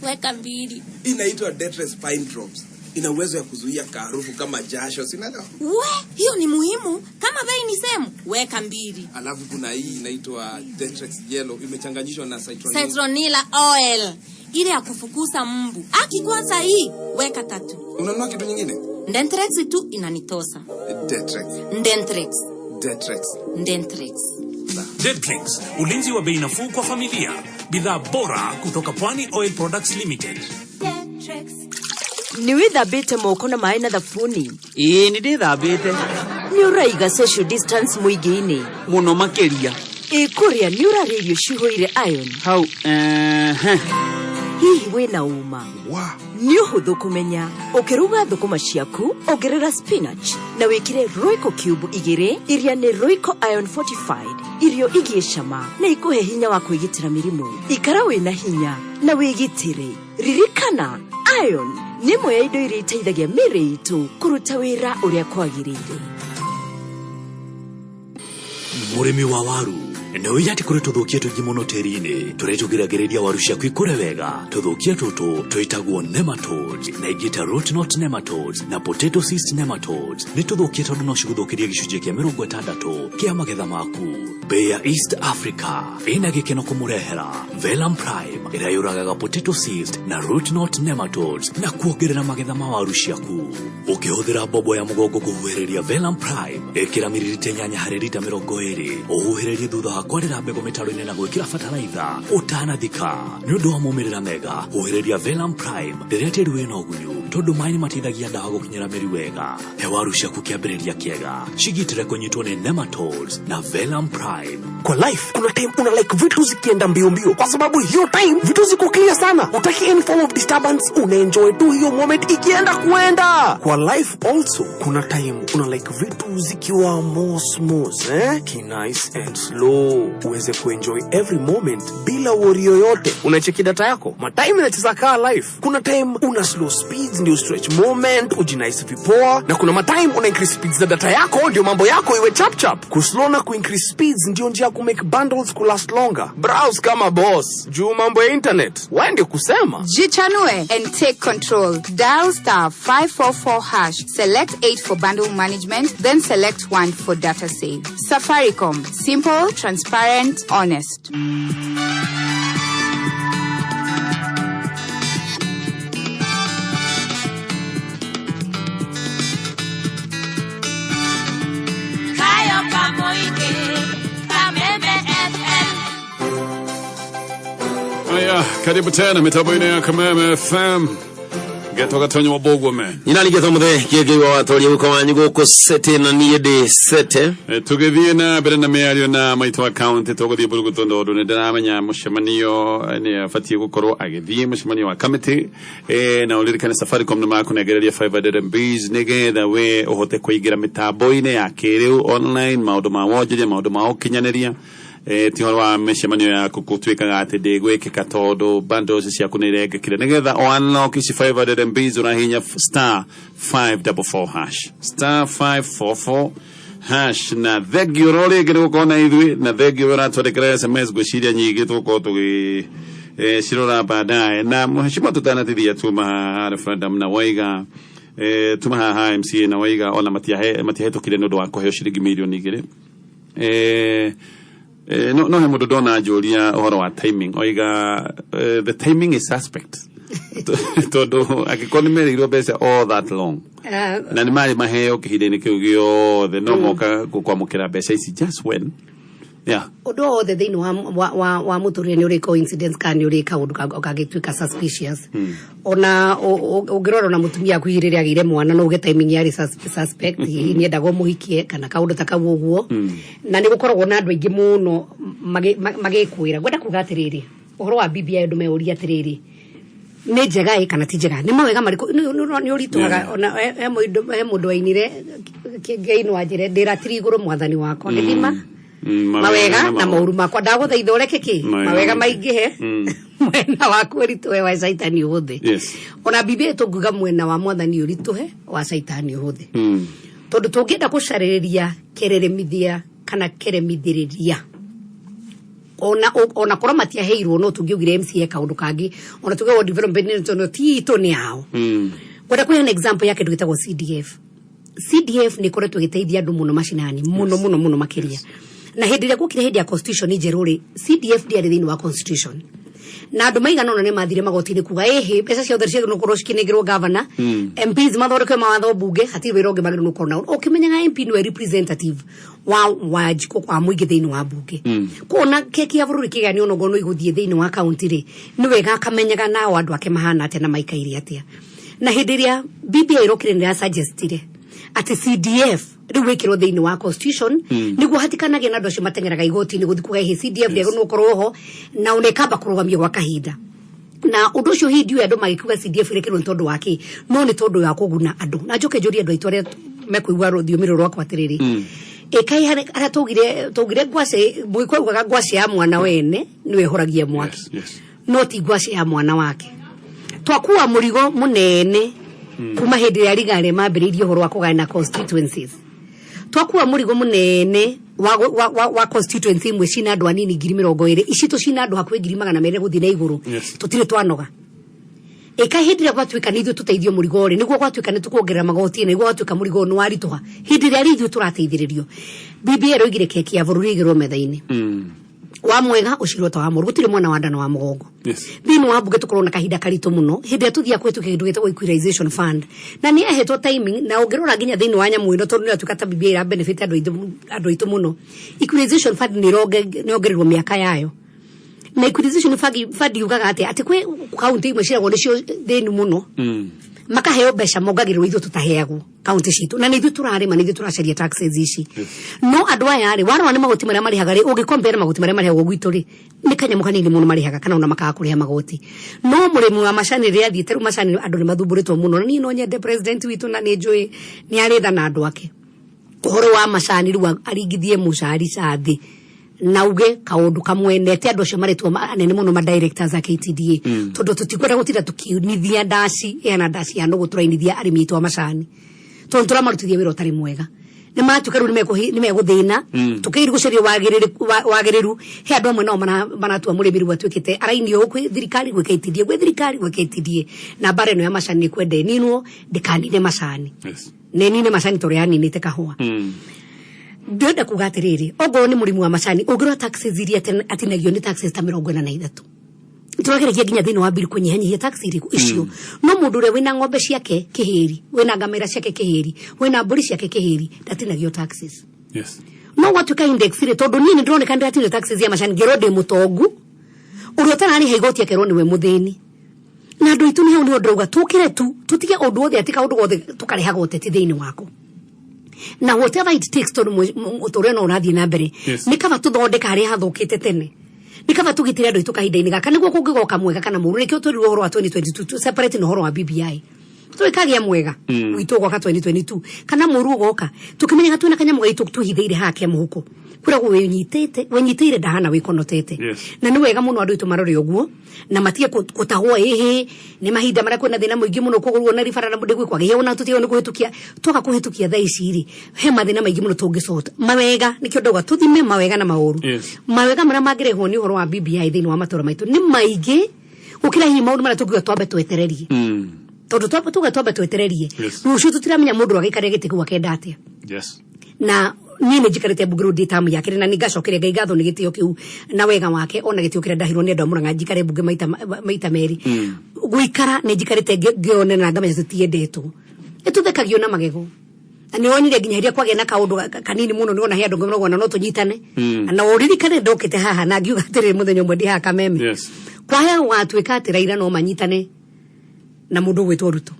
Weka mbili. Hii inaitwa Detrex Pine Drops. Ina uwezo ya kuzuia kaharufu kama jasho, si unaelewa? We, hiyo ni muhimu. Kama bei ni same, weka mbili. Alafu kuna hii inaitwa Detrex Yellow, imechanganyishwa na citronella. Citronella oil. Ile ya kufukuza mbu. Aki kwanza hii, weka tatu. Unanunua kitu nyingine? Dentrex tu inanitosa. Detrex. Dentrex. Detrex. Dentrex. Detrex, ulinzi wa bei nafuu kwa familia. Bidhaa bora kutoka Pwani Oil Products Limited. Nĩ wĩthambĩte moko na maĩ na thabuni? Ĩĩ, nĩ ndĩthambĩte. Nĩ ũraiga social distance mũingĩ-inĩ? Mũno makĩria. Ĩ kũrĩa nĩ ũrarĩa irio cihũire iron? Hau ehe. Hihi wĩna ũma? Nĩ ũhũthũ kũmenya. Ũkĩruga thũkũma ciaku, ongerera spinach na wĩkĩre Royco cube igĩrĩ iria nĩ Royco Iron Fortified. Irio igie cama na ikũhe hinya wa kwĩgitĩra mĩrimũ. Ikara wĩna hinya na wĩgitĩre. Ririkana, iron nĩ ĩmwe ya indo iria iteithagia mĩĩrĩ itũ kũruta wĩra ũrĩa kwagĩrĩire. Mũrĩmi wa waru, nĩ ũĩ atĩ kũrĩ tũthũkia tũingĩ mũno tĩri-inĩ tũrĩa tũgiragĩrĩria waru ciaku ikũre wega? Tũthũkia tũtũ twĩtagwo nematodes, na ingĩ ta root knot nematodes na potato cyst nematodes. Nĩ tũthũkie tondũ no cigũthũkĩrie 60% kĩa magetha maku. Bayer East Africa ĩna gĩkeno kũmũrehera Velam Prime ĩrĩa yũragaga potato cyst na root knot nematodes na kuongerera magetha ma waru ciaku. Ũkĩhũthĩra mbombo ya mũgongo kũhuhĩrĩria Velam Prime, ĩkĩra miririta 8 harĩ rita 20, ũhuhĩrĩrie thutha wa kwarĩra mbegũ mĩtaro-inĩ na gwĩkĩra bataraitha ũtanathika. Nĩ ũndũ wa maumĩrĩra mega, huhĩrĩria Velam Prime rĩrĩa tĩri wĩna ũgunyu, tondũ maĩ nĩ mateithagia ndawa gũkinyĩra mĩri wega. He waru ciaku kĩambĩrĩria kĩega, cigitĩre kũnyitwo nĩ nematodes na Velam Prime. Kwa life kuna time una like vitu zikienda mbio mbio, kwa sababu hiyo time vitu ziko clear sana, utaki any form of disturbance, unaenjoy tu hiyo moment ikienda kuenda. Kwa life also kuna time una like vitu zikiwa more smooth, eh? Ki nice and slow, uweze kuenjoy every moment bila worry yoyote. Unacheki data yako matime inacheza kaa life. Kuna time una slow speeds ndio stretch moment ujinice vipoa, na kuna matime una increase speeds za data yako ndio mambo yako iwe chap chap. Kuslow na kuincrease speeds ndio njia ya kumake bundles kulast longer. Browse kama boss juu mambo ya internet wewe ndio kusema. Jichanue and take control. Dial *544#. Select 8 for bundle management, then select 1 for data save. Safaricom. Simple, transparent, honest. Kayo Kamoike, Kameme FM. Haya, karibu tena mitambo ine ya Kameme FM. Getwo Gatonyo wa Bogwame. Nyina nĩ Getho Mũthee kĩngĩ wa watoria guka wanyu gũkũ sete na niĩ ndĩ sete. Tũgĩthiĩ na mbere na mĩario na maitũ wa kaunti, tũgũthiĩ Mburugutu tondũ nĩ ndĩramenya mũcemanio nĩ abatiĩ gũkorwo agĩthiĩ mũcemanio wa kamĩtĩ. Na ũririkane Safaricom nĩ makũnengereria 500 MBs nĩgetha we ũhote kũingĩra mĩtambo-inĩ ya kĩrĩu online, maũndũ ma wonjoria, maũndũ ma ũkinyanĩria. Ti ũhoro wa mĩcemanio yaku gũtuĩkaga atĩ ndĩgwĩkĩka tondũ bundles ciaku nĩ irengekire. Nĩgetha unlock ici 500 MBs ũrahihinya star 544 hash, star 544 hash. Na thengio ro rĩngĩ nĩ gũkorwo na ithuĩ, na thengio we ũratwandĩkĩra SMS, ngwĩciria nyingĩ tũgũkorwo tũgĩ cirora baadaye. Na mheshimiwa, tutanatithia tuma haha referendum na waiga tuma haha MCA na waiga ona matiahĩtũkire nĩ ũndũ wa kũheo ciringi mirioni 2. No he mũndũ ndona njũria ũhoro wa timing, oiga the timing is suspect tondũ angĩkorwo nĩ merĩirwo mbeca all that long na nĩ marĩ maheo kĩhinda-inĩ kĩu gĩothe, no moka kwamũkĩra mbeca ici just when, yeah. Ũndũ o wothe thĩinĩ wa mũtũrĩre nĩ ũrĩ coincidence kana nĩ ũrĩ kaũndũ kangĩtuĩka suspicious. Ona ũngĩrora ona mũtumia aku hihi rĩrĩa agĩire mwana, no uge timing yarĩ suspect, hihi nĩendaga ũmũhikie kana kaũndũ ta kau ũguo. Na nĩ gũkoragwo na andũ aingĩ mũno magĩkwĩra. Ngwenda kuga atĩrĩrĩ, ũhoro wa BBI, andũ meuria atĩrĩrĩ, nĩ njega ĩ kana ti njega, nĩ mawega marĩkũ, nĩ ũritũhaga. Ona he mũndũ wainire Ngai no anjĩre ndĩratiri igũrũ mwathani wakwa gĩthima mawega na maũru makwa, ndagũthaitha ũreke kĩ Mawega mawega maingĩ. maingĩhe mwena waku ũritũhe, wa caitani ũhũthĩ. Ona BBI tũngiuga mwena wa mwathani ũritũhe, wa caitani ũhũthĩ, tondũ tũngĩenda gũcarĩrĩria kereremithia kana keremithĩrĩria, ona korwo matiaheirwo, no tũngiugire MCA kaũndũ kangĩ, ona tuge world development nĩ tondũ ti itũ, nĩ ao. Ngwenda kũheana example ya kĩndũ gĩtagwo CDF. CDF nĩ ĩkoretwo ĩgĩteithia andũ mũno macinani, mũno mũno mũno makĩria. Na hĩndĩ ĩrĩa gwokire hĩndĩ ya constitution njerũ rĩ, CDF ndĩarĩ thĩinĩ wa constitution, na andũ maigana ũna nĩ mathire magoti-inĩ kuga ĩhĩ mbeca ciothe ciagĩrĩirwo gũkorwo cikĩnengerwo governor, MPs mathondeke mawatho bunge, hatirĩ wĩra ũngĩ magĩrĩirwo gũkorwo nao, ũkĩmenyaga MP nĩwe representative wa Wanjikũ kwa mũingĩ thĩinĩ wa bunge. Kuona keki ya bũrũri kĩgani onokorwo no igũthiĩ thĩinĩ wa kaunti rĩ, nĩ wega akamenyaga nao andũ ake mahana atĩa na maikaire atĩa. Na hĩndĩ ĩrĩa BBI ĩrokire, nĩ suggestire atĩ CDF rĩu wĩkĩrwo thĩinĩ wa constitution, nĩguo hatikanagĩe na andũ acio mateng'eraga igoti-inĩ gũthiĩ kuga ĩhĩ CDF ndĩagĩrĩirwo gũkorwo ho, na ona ĩkamba kũrũgamio gwa kahinda. Na ũndũ ũcio hĩndĩ ĩyo andũ magĩkiuga CDF ĩrekĩrwo nĩ tondũ wa kĩ, no nĩ tondũ wa kũguna andũ. Na njoke njũrie andũ aitũ arĩa mekũigua rũthiomi rũrũ rwakwa atĩrĩrĩ, ĩkai harĩa twaugire ngwacĩ, mũgĩkũyũ augaga ngwacĩ ya mwana wene nĩwe ĩhoragia mwaki, no ti ngwacĩ ya mwana wake. Twakua mũrigo mũnene kuma hĩndĩ ĩrĩa Rigathi mambĩrĩirie ũhoro wa kũgayana constituencies. Twakua mũrigo mũnene wa constituency imwe cina andũ anini 20,000, icitũ cina andũ hakuhĩ 200,000 gũthiĩ na igũrũ. Tũtirĩ twanoga. Ĩka hĩndĩ ĩrĩa gwatuĩka nĩ ithuĩ tũteithio mũrigo rĩ, nĩguo gwatuĩka nĩ tũkuongerera magoti, nĩguo gwatuĩka mũrigo ũyũ nĩ waritũha hĩndĩ ĩrĩa arĩ ithuĩ tũrateithĩrĩrio. BBI ĩroigire keki ya bũrũri ĩigĩrwo metha-inĩ, wa mwega ũcirwo ta wa mũru, gũtirĩ mwana wa nda na wa mũgongo. Thĩinĩ wa mbunge tũkorwo na kahinda karitũ mũno hĩndĩ ĩrĩa tũthiaga kũhĩtũkia kĩndũ gĩtagwo equalization fund, na nĩ yahetwo timing. Na ũngĩrora nginya thĩinĩ wa nyamũ ĩno, tondũ nĩ yatuĩka ta BBI ĩra benefit andũ aitũ mũno, equalization fund nĩ yongererwo mĩaka yayo. Na equalization fund yugaga atĩa? Atĩ kwĩ kaunti imwe ciragwo nĩcio thĩnu mũno, makaheo mbeca mongagĩrĩrwo, ithuĩ tũtaheagwo kaunti citũ, na nĩ ithuĩ tũrarĩma, nĩ ithuĩ tũracaria taxes ici. No andũ aya rĩ, warora nĩ magoti marĩa marĩhaga rĩ, ũngĩ compare magoti marĩa marĩhagwo gwitũ rĩ, nĩ kanyamũ kanini mũno marĩhaga, kana ona makaga kũrĩha magoti. No mũrĩmi wa macani rĩrĩa athiĩte rĩu macani, andũ nĩ mathumbũrĩtwo mũno. Na niĩ no nyende president witũ, na nĩ njũĩ nĩ arĩ tha na andũ ake, ũhoro wa macani rĩu aringithie mũcari cathĩ na uge kaũndũ kamwe nete andũ acio marĩtwo anene mũno, ma directors a KTDA, tondũ tũtikwenda gũtinda tũkiunithia ndaci ĩhana ndaci ya nũgũ tũrainithia arĩmi aitũ a macani, tondũ tũramarutithia wĩra ũtarĩ mwega. Nĩ matuĩka rĩu nĩ megũthĩna. Tũkĩrigucĩria wagĩrĩru he andũ amwe nao maratua mũrĩmi rĩu atuĩkĩte arainio gwĩ thirikari, gwĩ KTDA, gwĩ thirikari, gwĩ KTDA. Na mbara ĩno ya macani nĩ kwenda ĩninwo, ndĩkanine macani, na ĩnine macani tondũ yaninĩte kahũa. Ndĩrenda kuga atĩrĩrĩ, ongorwo nĩ mũrĩmi wa macani, ũngĩrora taxes iria atinagio nĩ taxes ta 43. Tũrageragia nginya thĩinĩ wa bill kũnyihanyihia tax irĩkũ icio, no mũndũ ũrĩa wĩna ng'ombe ciake kĩhĩri, wĩna ngamĩra ciake kĩhĩri, wĩna mbũri ciake kĩhĩri, ndatinagio taxes. No gwatuĩka index rĩ, tondũ niĩ nĩ ndĩroneka ndĩratinio taxes ya macani, ngĩrwo ndĩ mũtongu, ũrĩa ũtararĩha igoti akerwo nĩwe mũthĩni. Na andũ aitũ nĩ hau nĩho ndĩrauga tũkĩre tu tũtige ũndũ wothe, atĩ kaũndũ gothe tũkarehaga ũteti thĩinĩ wako na whatever it takes, tondũ mũtũrĩre no ũrathiĩ na mbere. Nĩ kaba tũthondeka harĩa hathũkĩte tene, nĩ kaba tũgitĩre andũ aitũ kahinda-inĩ gaka nĩguo kũngĩgoka mwega kana mũũru. Nĩkĩo twerirwo ũhoro wa 2022 tu separate na ũhoro wa BBI, tũgĩkagĩa mwega witũ ũgoka 2022 kana mũũru ũgoka, tũkĩmenyaga twĩna kanyamũ gaitũ tũhithĩire haha ke mũhuko kwĩragwo wĩnyitĩte, wĩnyitĩire ndahana wĩkonotete. Na nĩ wega mũno andũ aitũ marore ũguo na matige gũtahwo ĩhĩ nĩ mahinda marĩa kwĩna thĩna mũingĩ mũno, kũgũrwo na ribara na mũndũ gwĩkwa gĩheo na tũtigwo nĩ kũhĩtũkia twaga kũhĩtũkia thaa ici rĩ, he mathĩna maingĩ mũno tũngĩcota mawega. Nĩkĩo ndauga tũthime mawega na maũru. Mawega marĩa mangĩrehwo nĩ ũhoro wa BBI thĩinĩ wa matũra maitũ nĩ maingĩ gũkĩra hihi maũndũ marĩa tũngiuga twambe twetererie, tondũ tuga twambe twetererie, rũciũ tũtiramenya mũndũ agĩikarĩra gĩtĩ kĩu akenda atĩa. Na niĩ nĩ njikarĩte mbunge rĩu ndĩ tamu ya kerĩ, na nĩ ngacokeria Ngai ngatho nĩ gĩtĩo kĩu na wega wake, ona gĩtĩo kĩrĩa ndahirwo nĩ andũ a Mũrang'a njikare mbunge maita merĩ. Gũikara nĩ njikarĩte ngĩone na ngamenya tũtiendetwo, nĩtũthekagio na magego, na nĩ wonire nginya rĩrĩa kwagĩa na kaũndũ kanini mũno, nĩwona he andũ marauga na no tũnyitane. Na ũririkane ndokĩte haha na ngiuga atĩrĩrĩ, mũthenya ũmwe ndĩ haha Kameme, kwaya gũgatuĩka atĩ Raila no manyitane na mũndũ ũgwĩtwo Ruto,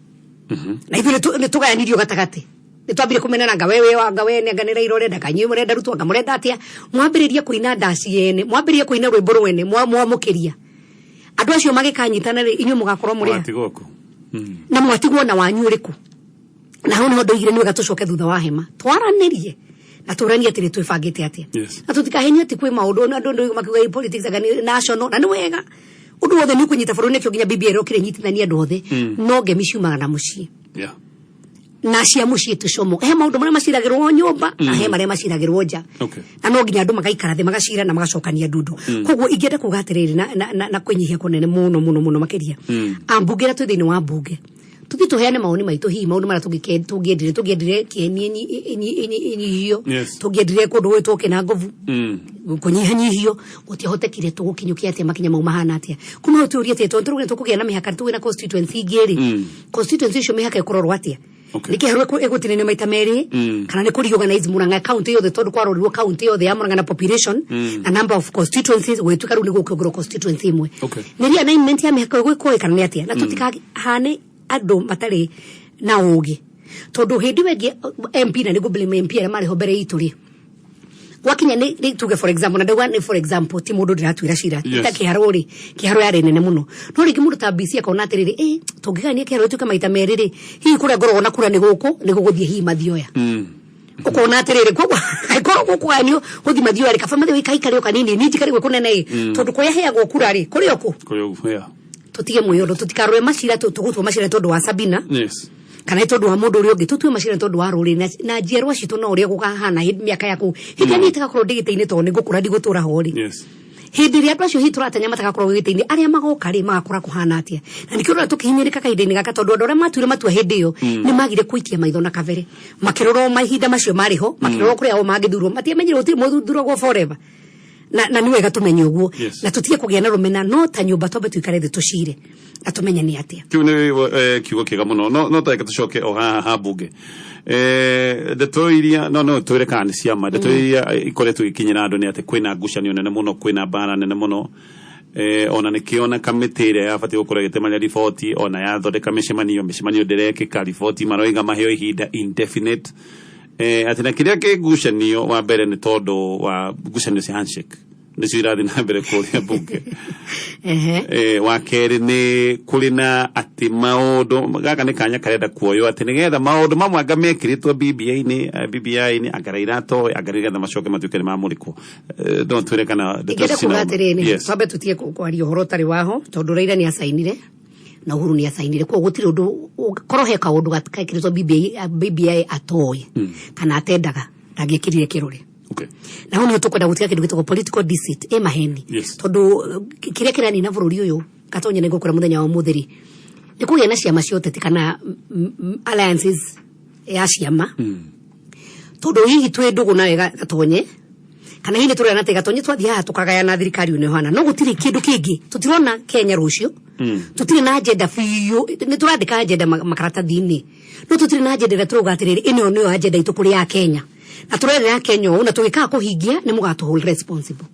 na ithuĩ nĩ tũgayanirio gatagatĩ, nĩ twambire kũmenana, anga wewe, anga we nĩ anga nĩ Raila ũrenda, anga inyuĩ mũrenda Ruto, anga mũrenda atĩa. Mwambĩrĩria kũina ndaci yene, mwambĩrĩria kũina rwĩmbo rwene, mwamũkĩria andũ acio magĩkanyitana rĩ, inyuĩ mũgakorwo mũrĩ a? Watigwo kũ? Na mwatigwo na wanyu ũrĩkũ? Na hau nĩho ndoigire nĩ wega tũcoke thutha wa hema twaranĩrie na tũranie atĩrĩ twĩbangĩte atĩa, na tũtikahenio atĩ kwĩ maũndũ na andũ andũ makiuga "Ĩ, politics anga nĩ national", na nĩ wega ũndũ wothe nĩ ũkũnyita bũrũri, nĩkĩo nginya BBI ĩrokire nyitithania andũ othe, no ngemi ciumaga na mũciĩ na cia mũciĩ tũcomo. He maũndũ marĩa maciragĩrwo nyũmba na he marĩa maciragĩrwo nja, na no nginya andũ magaikara thĩ magacira na magacokania ndundu. Koguo ingĩenda kuga atĩrĩrĩ na kwĩnyihia kũnene mũno mũno mũno makĩria, ambunge arĩa twĩ thĩinĩ wa mbunge, tũthiĩ tũheane mawoni maitũ, hihi maũndũ marĩa tũngĩendire kĩeni ĩnyihio, tũngĩendire kũndũ gwĩtwo kĩnangobu kũnyihanyihio, gũtiahotekire, tũgũkinyũkia atĩa makinya mau mahana atĩa kuma hau? Tũrie atĩa, tondũ tũrauga tũkũgĩa na mĩhaka, tũgĩe na constituency ingĩ rĩ, constituency icio mĩhaka ĩkũrorwo atĩa? Nĩ kĩharũ ĩgũtinanio maita merĩ, kana nĩ kũreorganize Murang'a county yothe, tondũ kwarorĩrwo county yothe ya Murang'a na population na number of constituencies, gũgĩtuĩka rĩu nĩ gũkĩongerwo constituency ĩmwe? Nĩ realignment ya mĩhaka ĩgwĩkwo ĩ, kana nĩ atĩa? Na tũtikahane andũ matarĩ na ũgĩ, tondũ hĩndĩ ĩyo ĩngĩ MP, na nĩguo blame MP arĩa marĩ ho mbere itũ rĩ, gwakinya nĩ tuge for example, na ndauga nĩ for example, ti mũndũ ndĩratuĩra cira, ta kĩharũ rĩ, kĩharũ yarĩ nene mũno, no rĩngĩ mũndũ ta BC akona atĩrĩrĩ, ĩ tũngĩgania kĩharũ ĩtuĩke maita merĩ rĩ, hihi kũrĩa ngoragwo na kura nĩ gũkũ nĩ gũgũthiĩ hihi mathioya, ũkona atĩrĩrĩ, koguo angĩkorwo gũkũgayanio gũthiĩ mathioya rĩ, kaba mathioya ikaikare o kanini, niĩ njikare gwĩ kũnene ĩ, tondũ kũrĩa heagwo kura rĩ, kũrĩ o kũ. Kũrĩ ũguo, yeah. Tũtige mwĩyondo, tũtikarore macira tũgũtua macira nĩ tondũ wa Sabina kana nĩ tondũ wa mũndũ ũrĩa ũngĩ, tũtue macira nĩ tondũ wa rũrĩrĩ na njiarwa citũ na ũrĩa gũkahana mĩaka ya kũu hĩndĩ ĩrĩa niĩ itagakorwo ndĩ gĩtĩ-inĩ, tondũ nĩ ngũkũra, ndigũtũra ho rĩ. Hĩndĩ ĩrĩa andũ acio hihi tũratanya matagakorwo gĩtĩ-inĩ, arĩa magoka rĩ, magakora kũhana atĩa? Na nĩkĩo ũrona tũkĩhinyĩrĩka kahinda-inĩ gaka, tondũ andũ arĩa matuire matua hĩndĩ ĩyo nĩ magire kũikia maitho na kabere, makĩrora o mahinda macio marĩ ho, makĩrora kũrĩa o mangĩthurwo, matiamenyire gũtirĩ mũthuragwo forever. Na nĩ wega tũmenye ũguo, na tũtige kũgĩa na rũmena, no ta nyũmba twambe tũikare thĩ tũcire na tũmenye nĩ atĩa. Kiu nĩ kiugo kĩega mũno, no tareke tũcoke o haha ha mbunge. Ndeto iria no twĩre kana nĩ ciama, ndeto iria ikoretwo ikinyĩra andũ nĩ atĩ kwĩna ngucanio nene mũno, kwĩna mbara nene mũno, ona nĩkĩo na kamĩtĩ ĩrĩa yabatiĩ gũkorwo ĩgĩtemania riboti, ona yathondeka mĩcemanio ndĩrekĩka, riboti maroiga maheo ihinda indefinite, atĩ na kĩrĩa kĩ ngucanio wa mbere nĩ tondũ wa ngucanio cia handshake nĩcio irathiĩ na mbere kũrĩa mbunge. Wa kerĩ nĩ kũrĩ na atĩ maũndũ gaka nĩ kanya karenda kuoywo atĩ nĩgetha maũndũ mamwe anga mekĩrĩtwo BBI-inĩ, BBI-inĩ anga Raila atoĩ, anga nĩgetha macoke matuĩke nĩ mamũrĩkwo. No twĩre kana ndeto Ingĩenda ici kuga cina- atĩrĩrĩ, twambe tũtige kwaria ũhoro ũtarĩ waho, tondũ Raila nĩ acainire na Uhuru nĩ acainire, koguo gũtirĩ ũndũ korwo he kaũndũ gekĩrĩtwo BBI atoĩ kana atendaga, ndangĩkĩrire kĩrore. Na hau nĩho tũkwenda gũtiga kĩndũ gĩtagwo political deceit, ĩ maheni, tondũ kĩrĩa kĩranina bũrũri ũyũ, Gatonye, nĩ ngũkwĩra mũthenya wa ũmũthĩ rĩ, nĩ kũgĩa na ciama cia ũteti kana alliances ya ciama, tondũ hihi twĩ ndũgũ nawe Gatonye, kana hihi nĩ tũrona atĩ Gatonye twathiĩ haha tũkagayana thirikari ũyũ hana, no gũtirĩ kĩndũ kĩngĩ tũtirona Kenya rũciũ. Tũtirĩ na agenda biũ, nĩ tũrandĩka agenda makaratathi-inĩ, no tũtirĩ na agenda ĩrĩa tũrauga atĩrĩrĩ, ĩno nĩyo agenda itũ kũrĩ ya Kenya, na tũrerera Kenya ũũ, na tũgĩkaga kũhingia nĩ mũgatũ hold responsible.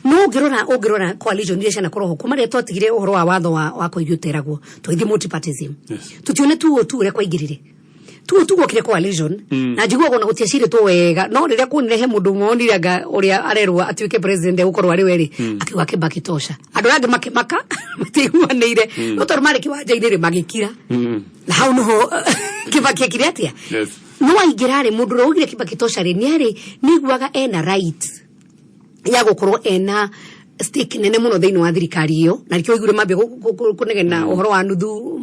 No ũngĩrora coalition iria cianakorwo ho kuma rĩrĩa twatigire ũhoro wa watho wa kũigua ũteragwo tũgĩthiĩ multipartism, tũtione tu ũrĩa kwaingĩrire tu gwokire coalition. Na njiguaga ona gũtiacirĩtwo wega, no rĩrĩa kuonire he mũndũ ũmwe wonire anga ũrĩa arerwo atuĩke president egũkorwo arĩ we rĩ, akiuga Kibaki tosha. Andũ arĩa angĩ makĩmaka, matiiguanĩire, no tondũ marĩ kĩwanja-inĩ rĩ, magĩkira. Na hau nĩho Kibaki ekire atĩa? No aingĩra rĩ, mũndũ ũrĩa waugire Kibaki tosha rĩ, nĩ arĩ nĩiguaga ena right ya gũkorwo ena stake nene mũno thĩinĩ wa thirikari ĩyo, na nĩkĩo ũiguire mambia kũnegena ũhoro wa nuthu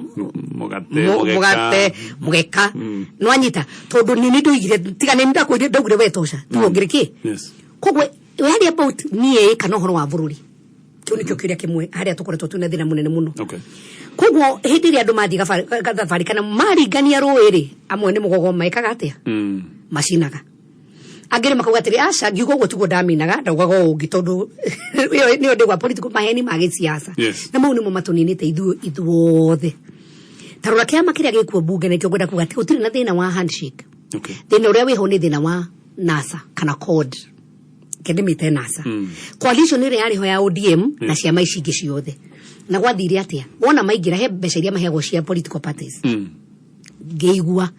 mũgate, mũgate, mũgeka. No anyita tondũ nĩ ndoigire tiga nĩ ndakwĩrire, ndaugire we tosha, tuongere kĩ. Koguo we harĩ about niĩ kana ũhoro wa bũrũri, kĩu nĩkĩo kĩũria kĩmwe harĩa tũkoretwo twĩna thĩna mũnene mũno. Koguo hĩndĩ ĩrĩa andũ mathiĩ gathabarĩ kana maringania rũĩ rĩ, amwe nĩ mũgogo mekaga atĩa? Macinaga. Angĩ nĩ makauga atĩrĩ, aca, ngiuga ũguo tiguo ndaminaga, ndaugaga ũũ ũngĩ, tondũ ĩyo nĩyo ndĩgwa political maheni ma gĩciaca. Na mau nĩmo matũninĩte ithuĩ ithuothe. Ta rora kĩama kĩrĩa gĩkuo mbunge, na nĩkĩo ngwenda kuga atĩ gũtirĩ na thĩna wa handshake. Thĩna ũrĩa wĩho nĩ thĩna wa NASA kana CORD, kendimĩte NASA coalition ĩrĩa yarĩ ho ya ODM na ciama ici ingĩ ciothe. Na gwathire atĩa? Wona maingĩra, he mbeca iria maheagwo cia political parties. Ngĩigua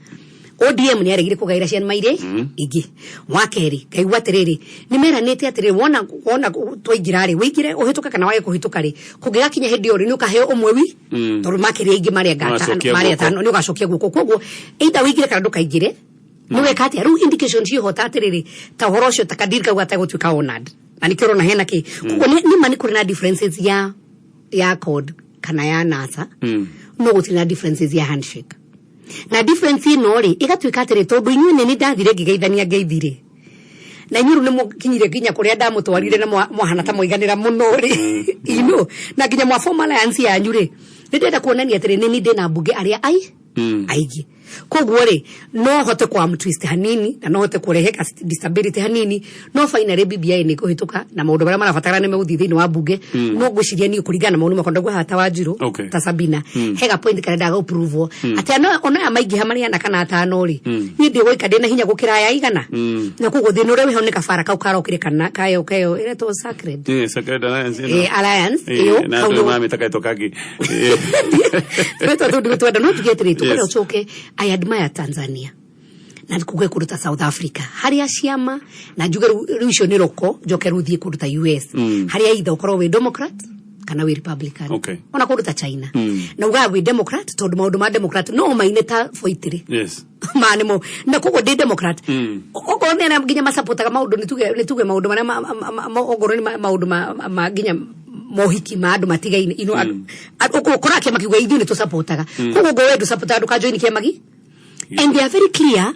ODM nĩ aregire kũgaĩra ciama irĩ ingĩ. Wa kerĩ, ngaigua atĩrĩrĩ, nĩ meranĩte atĩrĩrĩ, wona twaingĩra rĩ, wĩingĩre ũhĩtũke kana wage kũhĩtũka rĩ, kũngĩgakinya hĩndĩ ĩyo rĩ, nĩ ũkaheo ũmwe wi tondũ makĩria aingĩ marĩ anga Ũgacokia marĩ guoko. atano, nĩ ũgacokia guoko. Koguo either wĩingĩre kana ndũkaingĩre, nĩ weka atĩa? Rĩu indication ciĩho ta atĩrĩrĩ, ta ũhoro ũcio ta kadiri kau gategũtuĩka honored, na nĩkĩo ũrona hena kĩ. Koguo nĩ ma nĩ kũrĩ na differences ya CORD kana ya NASA, no gũtirĩ na differences ya handshake. Na difference ĩno rĩ, ĩgatuĩka atĩrĩ, tondũ inyuĩ nĩ ndathire ngĩgeithania ngeithi rĩ, na inyuĩ rĩu nĩ mũkinyire nginya kũrĩa ndamũtwarire na mwahana ta mũiganĩra mũno rĩ, na nginya mwa form alliance yanyu rĩ, nĩ ndĩrenda kuonania atĩrĩ, nĩ niĩ ndĩna mbunge arĩa ai aingĩ. Koguo rĩ, no hote kwa twist hanini na no hote kũrehe ka disability hanini, no finally BBI nĩ kũhĩtũka na maũndũ marĩa marabatara nĩ megũthiĩ thĩinĩ wa bunge. No ngwĩciria niĩ, kũringana na maũndũ makwa, ndaigua haha ta Wanjiru, ta Sabina, hega point karĩa ndaga gũprove atĩ ona aya maingĩha marĩ ana kana atano rĩ, niĩ ndĩgũika ndĩna hinya gũkĩra aya igana. Na koguo thĩna ũrĩa wĩho nĩ kabara kau karokire kana kayo ĩretwo sacred Sacred Alliance ĩno. Alliance ĩyo na kau andũ mamĩta kaĩtwo kangĩ. Twetwo tũndũ twenda, no njuge atĩrĩ, tũkwenda ũcoke. I admire Tanzania na kuge kũndũ ta South Africa harĩa ciama, na njuge rĩu icio nĩ roko, njoke rĩu thiĩ kũndũ ta US, harĩa either ũkorwo wĩ Democrat kana wĩ Republican. Ona kũndũ ta China, na ugaga wĩ Democrat tondũ maũndũ ma Democrat no maine ta boitĩrĩ ma nĩmo, na koguo ndĩ Democrat. Okorwo nĩ arĩa nginya masapotaga maũndũ, nĩ tuge maũndũ marĩa okorwo nĩ maũndũ ma nginya mohiki ma andũ matigaine ino, ũkoraga kĩama kiuga ithuĩ nĩ tũsapotaga. Koguo ngo we ndũsapotaga, ndũkajoini kĩama gi, and they are very clear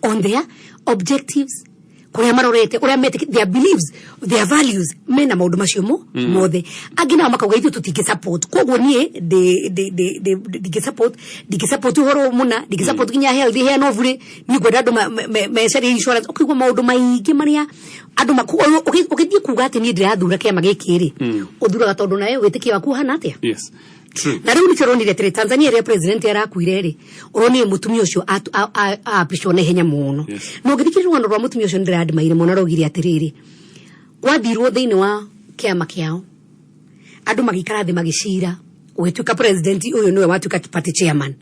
on their objectives, kũrĩa marorete, ũrĩa metĩkĩ, their beliefs, their values, mena maũndũ macio mo mothe. Angĩ nao makauga ithuĩ tũtingĩ support. Koguo niĩ ndingĩ support, ndingĩ support ũhoro mũna, ndingĩ support nginya health ĩheanwo bure, niĩ ngwenda andũ mecarie insurance. Ũkaigua maũndũ maingĩ marĩa andũ ũgĩthiĩ kuga atĩ niĩ ndĩrathura kĩama gĩkĩ rĩ, ũthuraga tondũ nawe wĩtĩkio waku ũhana atĩa. Yes. True. Na rĩu nĩkĩo ũronire atĩrĩ, Tanzania ĩrĩa president arakuire rĩ, ũronire mũtumia ũcio aapishwo na ihenya mũno. Na ũngĩthikĩrĩria rũgano rwa mũtumia ũcio, nĩndĩrandimaire mũno. Araugire atĩrĩrĩ, gwathirwo thĩinĩ wa kĩama kĩao, andũ magĩikara thĩ magĩcira, ũgĩtuĩka president ũyũ nĩwe watuĩka party chairman.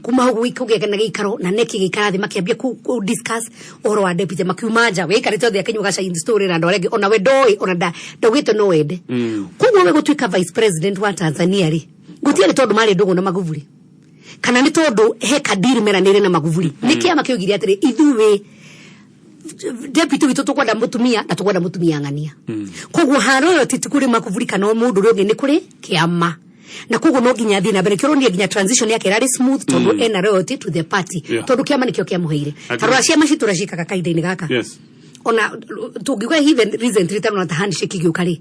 Kuma hau kũgĩa na gĩikaro na neki gĩikara thĩ makĩambia ku discuss ũhoro wa deputy, makiuma nja wĩikarĩte othe akĩnyuaga cai story na andũ arĩa angĩ, ona we ndoĩ, ona ndaugĩte no wende. Koguo we gũtuĩka vice president wa Tanzania rĩ, gũtiarĩ tondũ marĩ ndũgũ na Magufuli kana nĩ tondũ he kadiri meranĩire na Magufuli. Nĩ kĩama kĩoigire atĩrĩ, ithuĩ deputy witũ tũkwenda mũtumia na tũkwenda mũtumia ng'ania. Koguo haro ti kũrĩ Magufuli kana mũndũ ũrĩa ũngĩ, nĩ kũrĩ kĩama, na koguo no nginya athiĩ na mbere. Kĩo ũronire nginya transition yake ĩrarĩ smooth tondũ ena loyalty to the party, tondũ kĩama nĩkĩo kĩamũheire. Tarora ciama citũ ũrĩa ciĩkaga kahinda-inĩ gaka, ona tũngiuga even recently, tarona ta handshake igĩũka rĩ,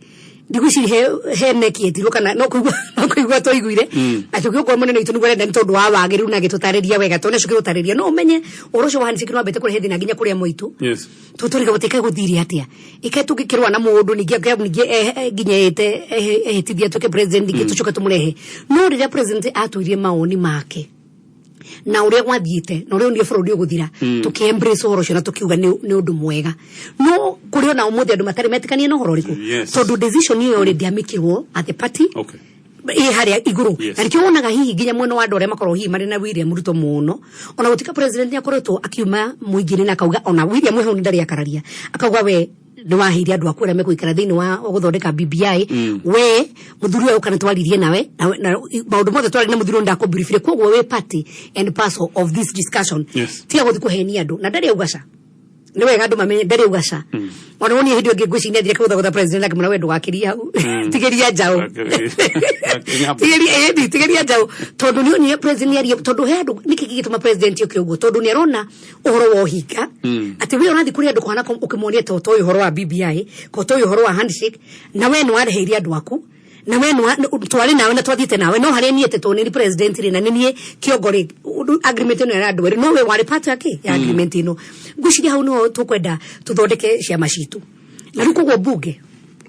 ndigwĩciria he neki yetirwo kana no kũigua twaiguire na tũgĩũka mũnene witũ nĩguo arenda nĩ tondũ wa wagĩrĩru na agĩtũtarĩria wega, tondũ ũcio gĩgũtarĩria no ũmenye ũhoro ũcio wa handshake nĩ wambĩte kũrehe thĩna nginya kũrĩa mwaitũ. Tũtũriga gũtĩka gũthire atĩa ike tũngĩkĩrũa na mũndũ ningĩ nginya ĩte ehĩtithia atuĩke president, ningĩ tũcoke tũmũrehe. No rĩrĩa president atwĩrire mawoni make na ũrĩa gwathiĩte na ũrĩa onire bũrũri ũgũthira, tũkĩ embrace ũhoro ũcio na tũkiuga nĩ ũndũ mwega. No Kũrĩ ona ũmũthĩ andũ matarĩ metĩkanie na ũhoro ũrĩkũ? Tondũ decision ĩyo rĩ, ndĩamĩkirwo at the party ĩ harĩa igũrũ. Na nĩkĩo wonaga hihi nginya mwena wa andũ arĩa makoragwo hihi marĩ na William Ruto mũno, ona gũtuĩka president nĩ akoretwo akiuma mũingĩ-inĩ na akauga ona William hau ndarĩ akararia, akauga we nĩ waheire andũ aku arĩa megũikara thĩinĩ wa gũthondeka BBI. We mũthuri ũyũ kana twaririe nawe na maũndũ mothe twaririe na mũthuri ũyũ ndakũbrifire, koguo wĩ party and parcel of this discussion. Tiga gũthiĩ kũhenia andũ na ndarĩ auga ca. Nĩ wega andũ mamenye ndarĩ auga ca. Ona woni hĩndĩ ĩngĩ ngwĩciria nĩathire kũgũthagũtha president, akĩmwĩra we ndũgakĩrie hau. Tigĩria njaũ, tigĩria, ĩni tigĩria njaũ, tondũ nĩ onire president nĩarie, tondũ he andũ nĩkĩ gĩgĩtũma president oke ũguo, tondũ nĩ arona ũhoro wa ũhinga atĩ we ũrathiĩ kũrĩ andũ kũhana ũkĩmonia ta ũtoĩ ũhoro wa BBI, ko ũtoĩ ũhoro wa handshake, na we nĩ wareheire andũ aku, na we twarĩ nawe na twathiĩte nawe, no harĩa niĩ tondũ nĩ president rĩ na nĩ niĩ kĩongo rĩ, agreement ĩno ya andũ erĩ, no we warĩ part ya kĩ ya agreement ĩno. Ngwĩciria hau no tũkwenda tũthondeke ciama citũ, na rĩu koguo bunge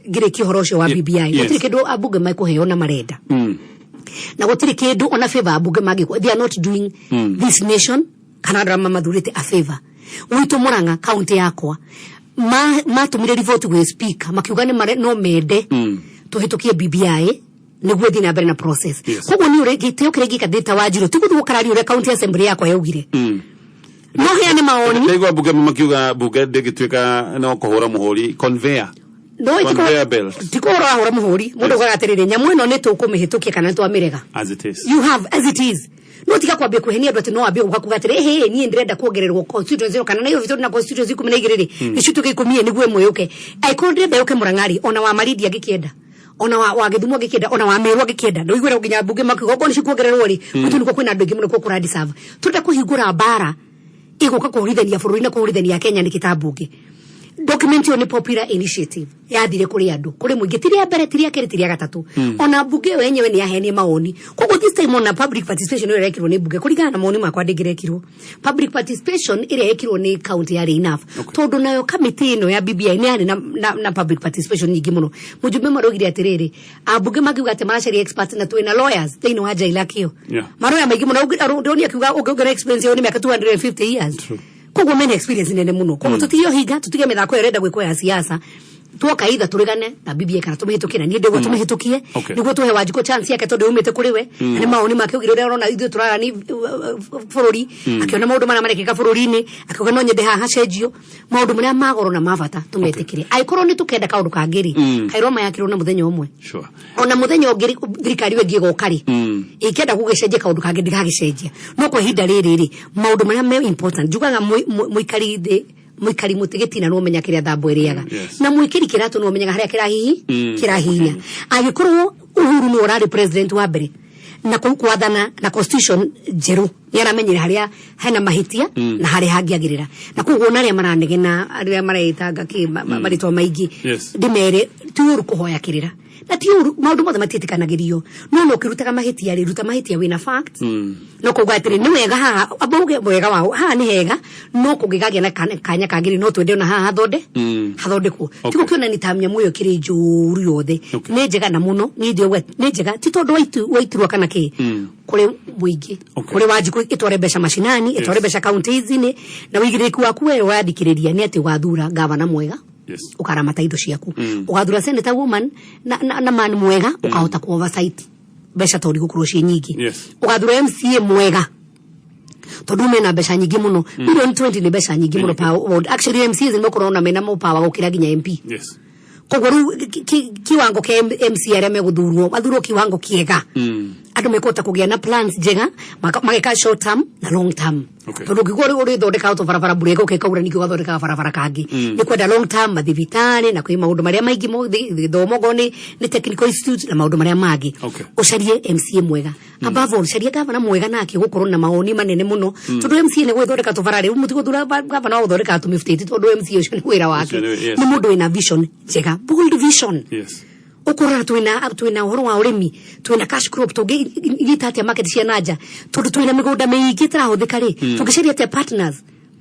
ngĩrĩkia ũhoro ũcio wa BBI, gũtirĩ kĩndũ ambunge mekũheo na marenda, na gũtirĩ kĩndũ ona favor ambunge mangĩkwo. They are not doing this nation kana andũ arĩa mamathurĩte a favor. Gwitũ Murang'a, kaunti yakwa, matũmire riboti gwĩ speaker makiuga nĩ no mende tũhĩtũkie BBI nĩguo ĩthiĩ na mbere na process. Koguo niĩ ũrĩa gĩtĩo kĩrĩa ingĩka ndĩ ta Wanjirũ ti gũthiĩ gũkararia ũrĩa county assembly yakwa yaugire, no heane maoni. Ndaigua bunge makiuga bunge ndĩngĩtuĩka no kũhũra mũhũri conveyor. No Conveyor belt. Ti kũhũra wahũra mũhũri mũndũ ugaga atĩrĩrĩ, nyamũ ĩno nĩ tũkũmĩhĩtũkia kana nĩ twamĩrega. As it is. You have as it is, no tiga kwambia kuhenia andũ atĩ no wambie gũka kuga atĩrĩ, ĩhĩ, niĩ ndĩrenda kuongererwo constituency ĩno, kana Nairobi tondũ na constituency 12 rĩ, nĩcituĩke 10 nĩguo ĩmwe yũke. Angĩkorwo ndĩrenda yũke Murang'a rĩ, ona wa Malindi angĩkĩenda, ona wa Gĩthumo angĩkĩenda, ona wa Meru angĩkĩenda, ndũiguĩra nginya mbunge makiuga okorwo nĩcikuongererwo rĩ, gwitũ nĩkuo kwĩna andũ aingĩ mũno, nĩkuo kũra deserve. Tũrenda kũhingũra mbara ĩgũka kũhũrithania bũrũri na kũhũrithania Kenya nĩkĩ ta mbunge? Document ĩyo nĩ popular initiative yathire kũrĩ andũ, kũrĩ mũingĩ, ti rĩa mbere, ti rĩa kerĩ, ti rĩa gatatũ. Ona mbunge ĩyo yenyewe nĩ yaheanie mawoni, koguo this time ona public participation ĩyo ĩrekirwo nĩ mbunge, kũringana na mawoni makwa, ndĩngĩrekirwo. Public participation ĩrĩa yekirwo nĩ county yarĩ enough, tondũ nayo kamĩtĩ ĩno ya BBI nĩ yarĩ na public participation nyingĩ mũno. Mũjumbe ũmwe araugire atĩrĩrĩ, ambunge makiuga atĩ maracaria experts na twĩna lawyers thĩinĩ wa Jailak ĩyo, maroya maingĩ mũno. Ndĩronire akiuga ũngĩongerera experience yao nĩ mĩaka 250 years, koguo mena experience nene mũno. Koguo tũtige ũhinga, tũtige mĩthako ĩyo ĩrenda gwĩkwo ya siasa. Twoka either tũregane na BBI kana tũmĩhĩtũkie, na niĩ ndĩguo tũmĩhĩtũkie nĩguo tũhe Wanjikũ chance yake, tondũ yumĩte kũrĩ we na nĩ mawoni make augire ũrĩa ũrona ithuĩ tũrarani bũrũri. Akĩona maũndũ marĩa marekĩka bũrũri-inĩ, akiuga no nyende haha hacenjio maũndũ marĩa ma goro na ma bata tũmetĩkĩre. Angĩkorwo nĩ tũkenda kaũndũ kangĩ rĩ, kairwo mayakĩrwo na mũthenya ũmwe, ona mũthenya ũngĩ rĩ, thirikari ĩyo ĩngĩ ĩgoka rĩ, ĩkĩenda gũgĩcenjia kaũndũ kangĩ ndĩgagĩcenjia, no kwa ihinda rĩrĩ rĩ, maũndũ marĩa me important njugaga mũikari thĩ, mũikari mũtĩ gĩtina nĩ ũmenya kĩrĩa thambo ĩrĩaga, na mwĩkĩri kĩratũ nĩ ũmenyaga harĩa kĩrahihi kĩrahihinya. Angĩkorwo Uhuru nĩ ũrarĩ president wa mbere na kũu kwathana na constitution njerũ, nĩ aramenyire harĩa hena mahĩtia na harĩa hangĩagĩrĩra, na koguo ona arĩa maranegena, arĩa mareĩtanga kĩ marĩtwa maingĩ, ndĩmere ti ũru kũhoya kĩrĩra na ti ũru, maũndũ mothe matiĩtĩkanagĩrio, no no ũkĩrutaga mahĩtia rĩ, ruta mahĩtia wĩna fact, no kuga atĩrĩ nĩ wega haha, amba uge wega wao haha nĩ hega, no kũngĩkagĩa na kanya kangĩ rĩ, no twende ona haha hathonde hathondekwo. Ti gũkĩona ni ta nyamũ ĩyo ĩkĩrĩ njũru yothe. Nĩ njega na mũno, niĩ ndĩrauga nĩ njega, ti tondũ waitirwo kana kĩ kũrĩ mũingĩ, kũrĩ Wanjikũ ĩtware mbeca macinani, ĩtware mbeca kaunti-inĩ, na ũigĩrĩrĩki waku we ũrathikĩrĩria nĩ atĩ ũgathura gavana mwega, ũkaramata indo ciaku, ũgathura senator woman na man mwega, ũkahota ku oversight mbeca tondũ igũkorwo ciĩ nyingĩ, ũgathura MCA mwega tondũ mena mbeca nyingĩ mũno. Milioni 20 nĩ mbeca nyingĩ mũno per ward. Actually MCAs nĩ makoragwo na mena more power gũkĩra nginya MP. Koguo rĩu kiwango kĩa MCA arĩa megũthurwo mathurwo kiwango kĩega, andũ mekũhota kũgĩa na plans njega, mageka short term na long term, tondũ ũngĩkorwo rĩu ũrĩthondeka auto barabara mbura ĩgoka ĩkaura, ningĩ ũgathondeka barabara kangĩ. Nĩ kwenda long term mathibitarĩ na kwĩ maũndũ marĩa maingĩ mothe, gĩthomo okorwo nĩ technical institute na maũndũ marĩa mangĩ. Ũcarie MCA mwega, above all caria gavana mwega nake gũkorwo na mawoni manene mũno, tondũ MCA nĩ gwĩthondeka tũbara rĩu, mũtigũthura gavana wa gũthondeka tũmĩbutĩti, tondũ MCA ũcio nĩ wĩra wake. Ũcio Nĩ mũndũ wĩna vision njega, bold vision. Ũkũrora twĩna ũhoro wa ũrĩmi, twĩna cash crop, tũngĩnyita atĩa market cia nanja, tondũ twĩna mĩgũnda mĩingĩ ĩtarahũthĩka rĩ, tũngĩcaria atĩa partners.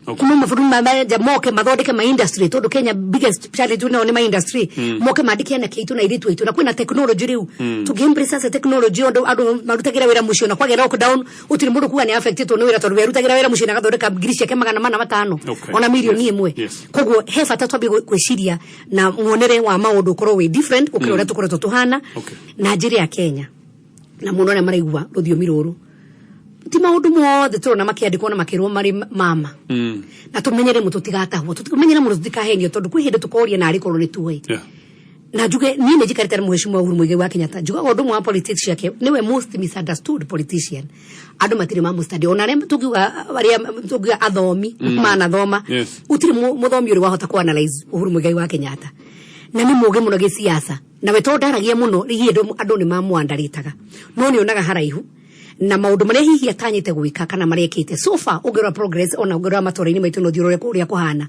Kuma mabũrũri ma nja moke mathondeke ma industry, tondũ Kenya biggest challenge nao nĩ ma industry. Moke mandĩke anake aitũ na airĩtu aitũ, na kwĩna technology rĩu. Tũngĩ embrace sasa technology, andũ marutagĩra wĩra mũciĩ, na kwagĩa lockdown gũtirĩ mũndũ kuga nĩ affected nĩ wĩra, tondũ we arutagĩra wĩra mũciĩ na agathondeka ngiri ciake 405 ona mirioni 1. Koguo he bata twambie gwĩciria na muonere wa maũndũ ũkorwo wĩ different gũkĩra ũrĩa tũkoretwo tũhana. Na njĩra ya Kenya na mũno arĩa maraigua rũthiomi rũrũ, ti maũndũ mothe tũrona makĩandĩkwo na makĩrwo marĩ mama. Na tũmenyere mũno tũtigatahwo, tũmenyere mũno tũtikahenio, tondũ kwĩ hĩndĩ tũkoria na arĩ korwo nĩ tuoĩ. Na njuge niĩ nĩ njikarĩte na Mheshimiwa Uhuru Muigai wa Kenyatta. Njugaga ũndũ ũmwe wa politics ciake, nĩwe most misunderstood politician. Andũ matirĩ mamũstudy, ona arĩa tũngiuga, arĩa tũngiuga athomi manathoma, gũtirĩ mũthomi ũrĩ wahota ku analyze Uhuru Muigai wa Kenyatta. Na nĩ mũũgĩ mũno gĩsiasa, na we tondũ ndaragia mũno, hihi andũ nĩ mamwandarĩtaga, no nĩ onaga haraihu na maũndũ marĩa hihi atanyĩte gwĩka kana marĩa ekĩte so far. Ũngĩrora progress, ona ũngĩrora matũra-inĩ maitũ na ũthiĩ ũrore ũrĩa kũhana,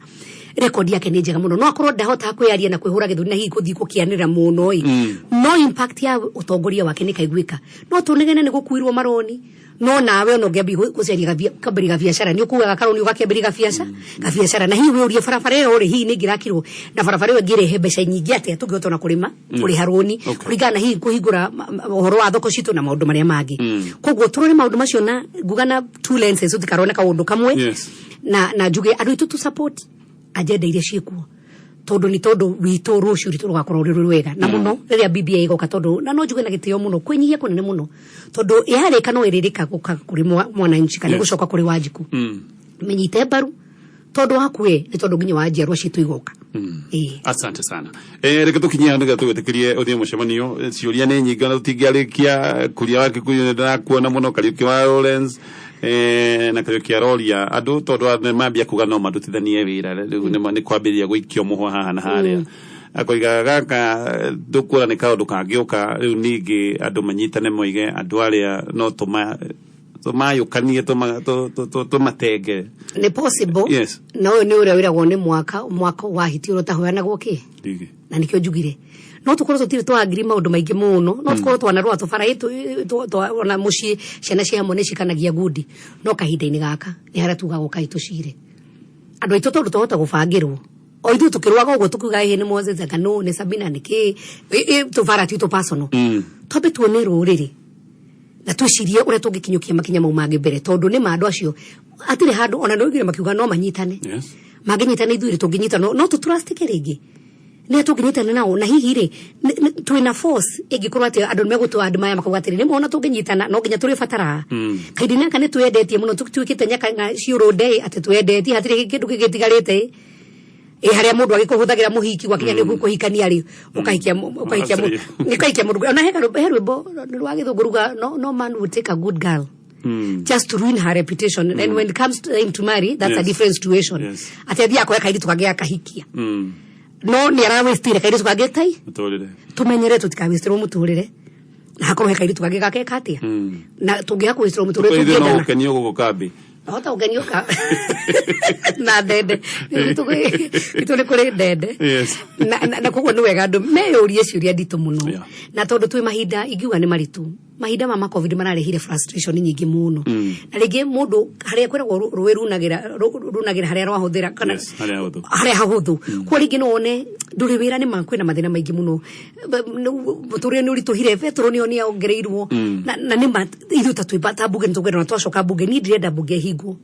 record yake nĩ njega mũno. No akorwo ndahota kwĩyaria na kwĩhũra gĩthũri na hihi gũthiĩ gũkĩanĩrĩra mũno ĩ, no impact ya ũtongoria wake nĩ kaiguĩka. No tũnegene nĩ gũkuirwo maroni, no nawe ona ũngĩambia gũcaria kambĩrĩria gabiacara, nĩ ũkuaga karoni ũgakĩambĩrĩria gabiacara. Na hihi wĩũrie barabara ĩyo rĩ, hihi nĩ ĩngĩrakirwo na barabara ĩyo ĩngĩrehe mbeca nyingĩ atĩa tũngĩhota ona kũrĩma, kũrĩha rũni, kũringana na hihi kũhingũra ũhoro wa thoko citũ na maũndũ marĩa mangĩ. Koguo tũrore maũndũ macio na nguga na two lenses, tũtikarone kaũndũ kamwe. Na njuge andũ aitũ tu support agenda iria ciĩkuo, tondũ nĩ tondũ witũ rũciũ ritũ rũgakorwo rũrĩ rwega na mũno rĩrĩa BBI ĩgoka. Tondũ na no njuge na gĩtĩo mũno, kwĩnyihia kũnene mũno, tondũ yarĩka no ĩrĩrĩka gũka kũrĩ mwananchi kana gũcoka kũrĩ Wanjikũ. Menyite mbaru tondũ waku ĩ nĩ tondũ nginya wa njiarwa citũ igoka. Ĩĩ. Asante sana. Reke tũkinyie handũ nĩgetha tũgwĩtĩkĩrie ũthiĩ mũcemanio. Ciũria nĩ nyingĩ na tũtingĩarĩkia. Kuria wa Kikuyu nĩ ndĩrakuona mũno, Kariũki wa Lawrence, na Kariũki aroria andũ tondũ nĩ mambia kuga no marutithanie wĩra rĩu nĩ kwambĩrĩria gũikio mũhwa haha na harĩa. Akoiga gaka ndũkuona nĩ kaũndũ kangĩũka rĩu, ningĩ andũ manyitane moige andũ arĩa no tũmayũkanie, tũmatenge. Nĩ possible. Na ũyũ nĩ ũrĩa wĩragwo nĩ mwaka wa hiti ũrĩa ũtahoyanagwo kĩ. Ndigi. Na nĩkĩo njugire no tũkorwo tũtirĩ twagiri maũndũ maingĩ mũno, no tũkorwo twanarũa tũbara ona mũciĩ ciana cia hamwe nĩ cikanagia ngundi, no kahinda-inĩ gaka nĩ harĩa tugaga ũkai tũcire andũ aitũ, tondũ twahota gũbangĩrwo o ithuĩ tũkĩrũaga ũguo tũkiuga ĩhĩ nĩ Moses anga no nĩ Sabina nĩ kĩ tũbara twitũ personal. Twambe tuone rũrĩrĩ na twĩcirie ũrĩa tũngĩkinyũkia makinya mau mangĩ mbere, tondũ nĩ ma andũ acio hatirĩ handũ ona nĩoigire makiuga no manyitane. Mangĩnyitana ithuĩ rĩ, tũngĩnyitana no tũturastike rĩngĩ nĩ tũngĩnyitana nao. Na hihi rĩ, twĩna force ĩngĩkorwo atĩ andũ nĩ megũtũ andũ maya makauga atĩrĩ, nĩ mona tũngĩnyitana no nginya tũrĩbataraga. Kahinda-inĩ gaka nĩ twĩendetie mũno, tuĩkĩte nyaka na ciũrũnde atĩ twendetie, hatirĩ kĩndũ kĩngĩtigarĩte ĩ harĩa mũndũ agĩkũhũthagĩra mũhiki gwakinya nĩ kũhikania rĩ, ũkahikia mũndũ. Ona he rwĩmbo rwa gĩthũngũ ruga no man would take a good girl just to ruin her reputation, and when it comes to time to marry, that's a different situation. Atĩ athiĩ akoya kairĩtu kangĩ akahikia, no nĩ arawĩstire kairĩtu kangĩ tai Mũtũrĩre. Tũmenyere tũtikawĩstirwo mũtũrĩre, na hakorwo he kairĩtu kangĩ gakeka atĩa na tũngĩaga kũwĩstirwo mũtũrĩre. Ithuĩ no Tũngĩendana. gũkenio gũkũ kambi. Hota gũkenio ka na ndende itũ nĩ kũrĩ ndende. Na koguo nĩ wega andũ meyũrie ciũria nditũ mũno. Na tondũ twĩ mahinda ingiuga nĩ maritũ, mahinda ma covid mararehire frustration nyingĩ mũno. Na rĩngĩ mũndũ harĩa kwĩragwo rũĩ runagĩra harĩa rwahũthĩra kana Yes, harĩa hahũthũ. Harĩa hahũthũ. Kwa rĩngĩ no wone ndũrĩ wĩra, nĩ ma kwĩna mathĩna maingĩ mũno. Mũtũrĩre nĩ ũritũhire, betũrũ nĩyo nĩ yongereirwo. Na nĩ ma ithuĩ ta twĩ ta bunge nĩ tũkwenda na twacoka bunge, niĩ ndirenda bunge ĩhingwo,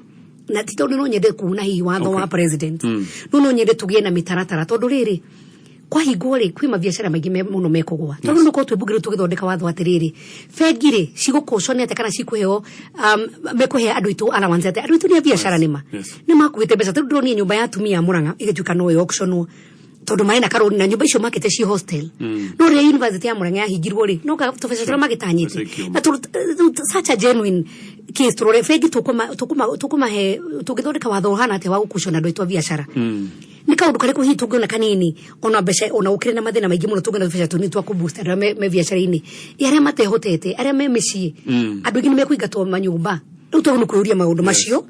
na ti tondũ no nyende kuuna hihi watho wa president, no nyende tũgĩe na mĩtaratara, tondũ rĩrĩ kwahingwo rĩ, kwĩ mabiacara maingĩ mũno mekũgwa, tondũ nĩ korwo twĩ bunge rĩu tũgĩthondeka watho atĩrĩrĩ, bengi rĩ cigũkũcwo atĩa kana cikũheo, mekũhe andũ aitũ allowance atĩa? Andũ aitũ nĩ a biacara nĩma nĩ makuĩte mbeca, tondũ ndĩronire nyũmba ya atumia a Murang'a ĩgĩtuĩka no ĩ-auctionwo tondũ marĩ na karũni na nyũmba icio makĩte ci hostel. No rĩrĩa university ya Murang'a yahingirwo rĩ, no tũbeca tũrĩa magĩtanyĩte. Mbeca ikiuma. Na such a genuine case, tũrore bengi tũkũmahe, tũngĩthondeka watho ũhana atĩa wa gũkucona andũ aitũ a biacara. Nĩ kaũndũ karĩkũ hihi tũngĩona kanini, ona mbeca ona gũkĩrĩ na mathĩna maingĩ mũno, tũngĩona tũbeca tũnini twa kũboost andũ arĩa me biacara-inĩ, ĩ arĩa matehotete, arĩa me mĩciĩ? Andũ aingĩ nĩ mekũingatwo manyũmba rĩu tondũ nĩ kwĩyũria maũndũ macio.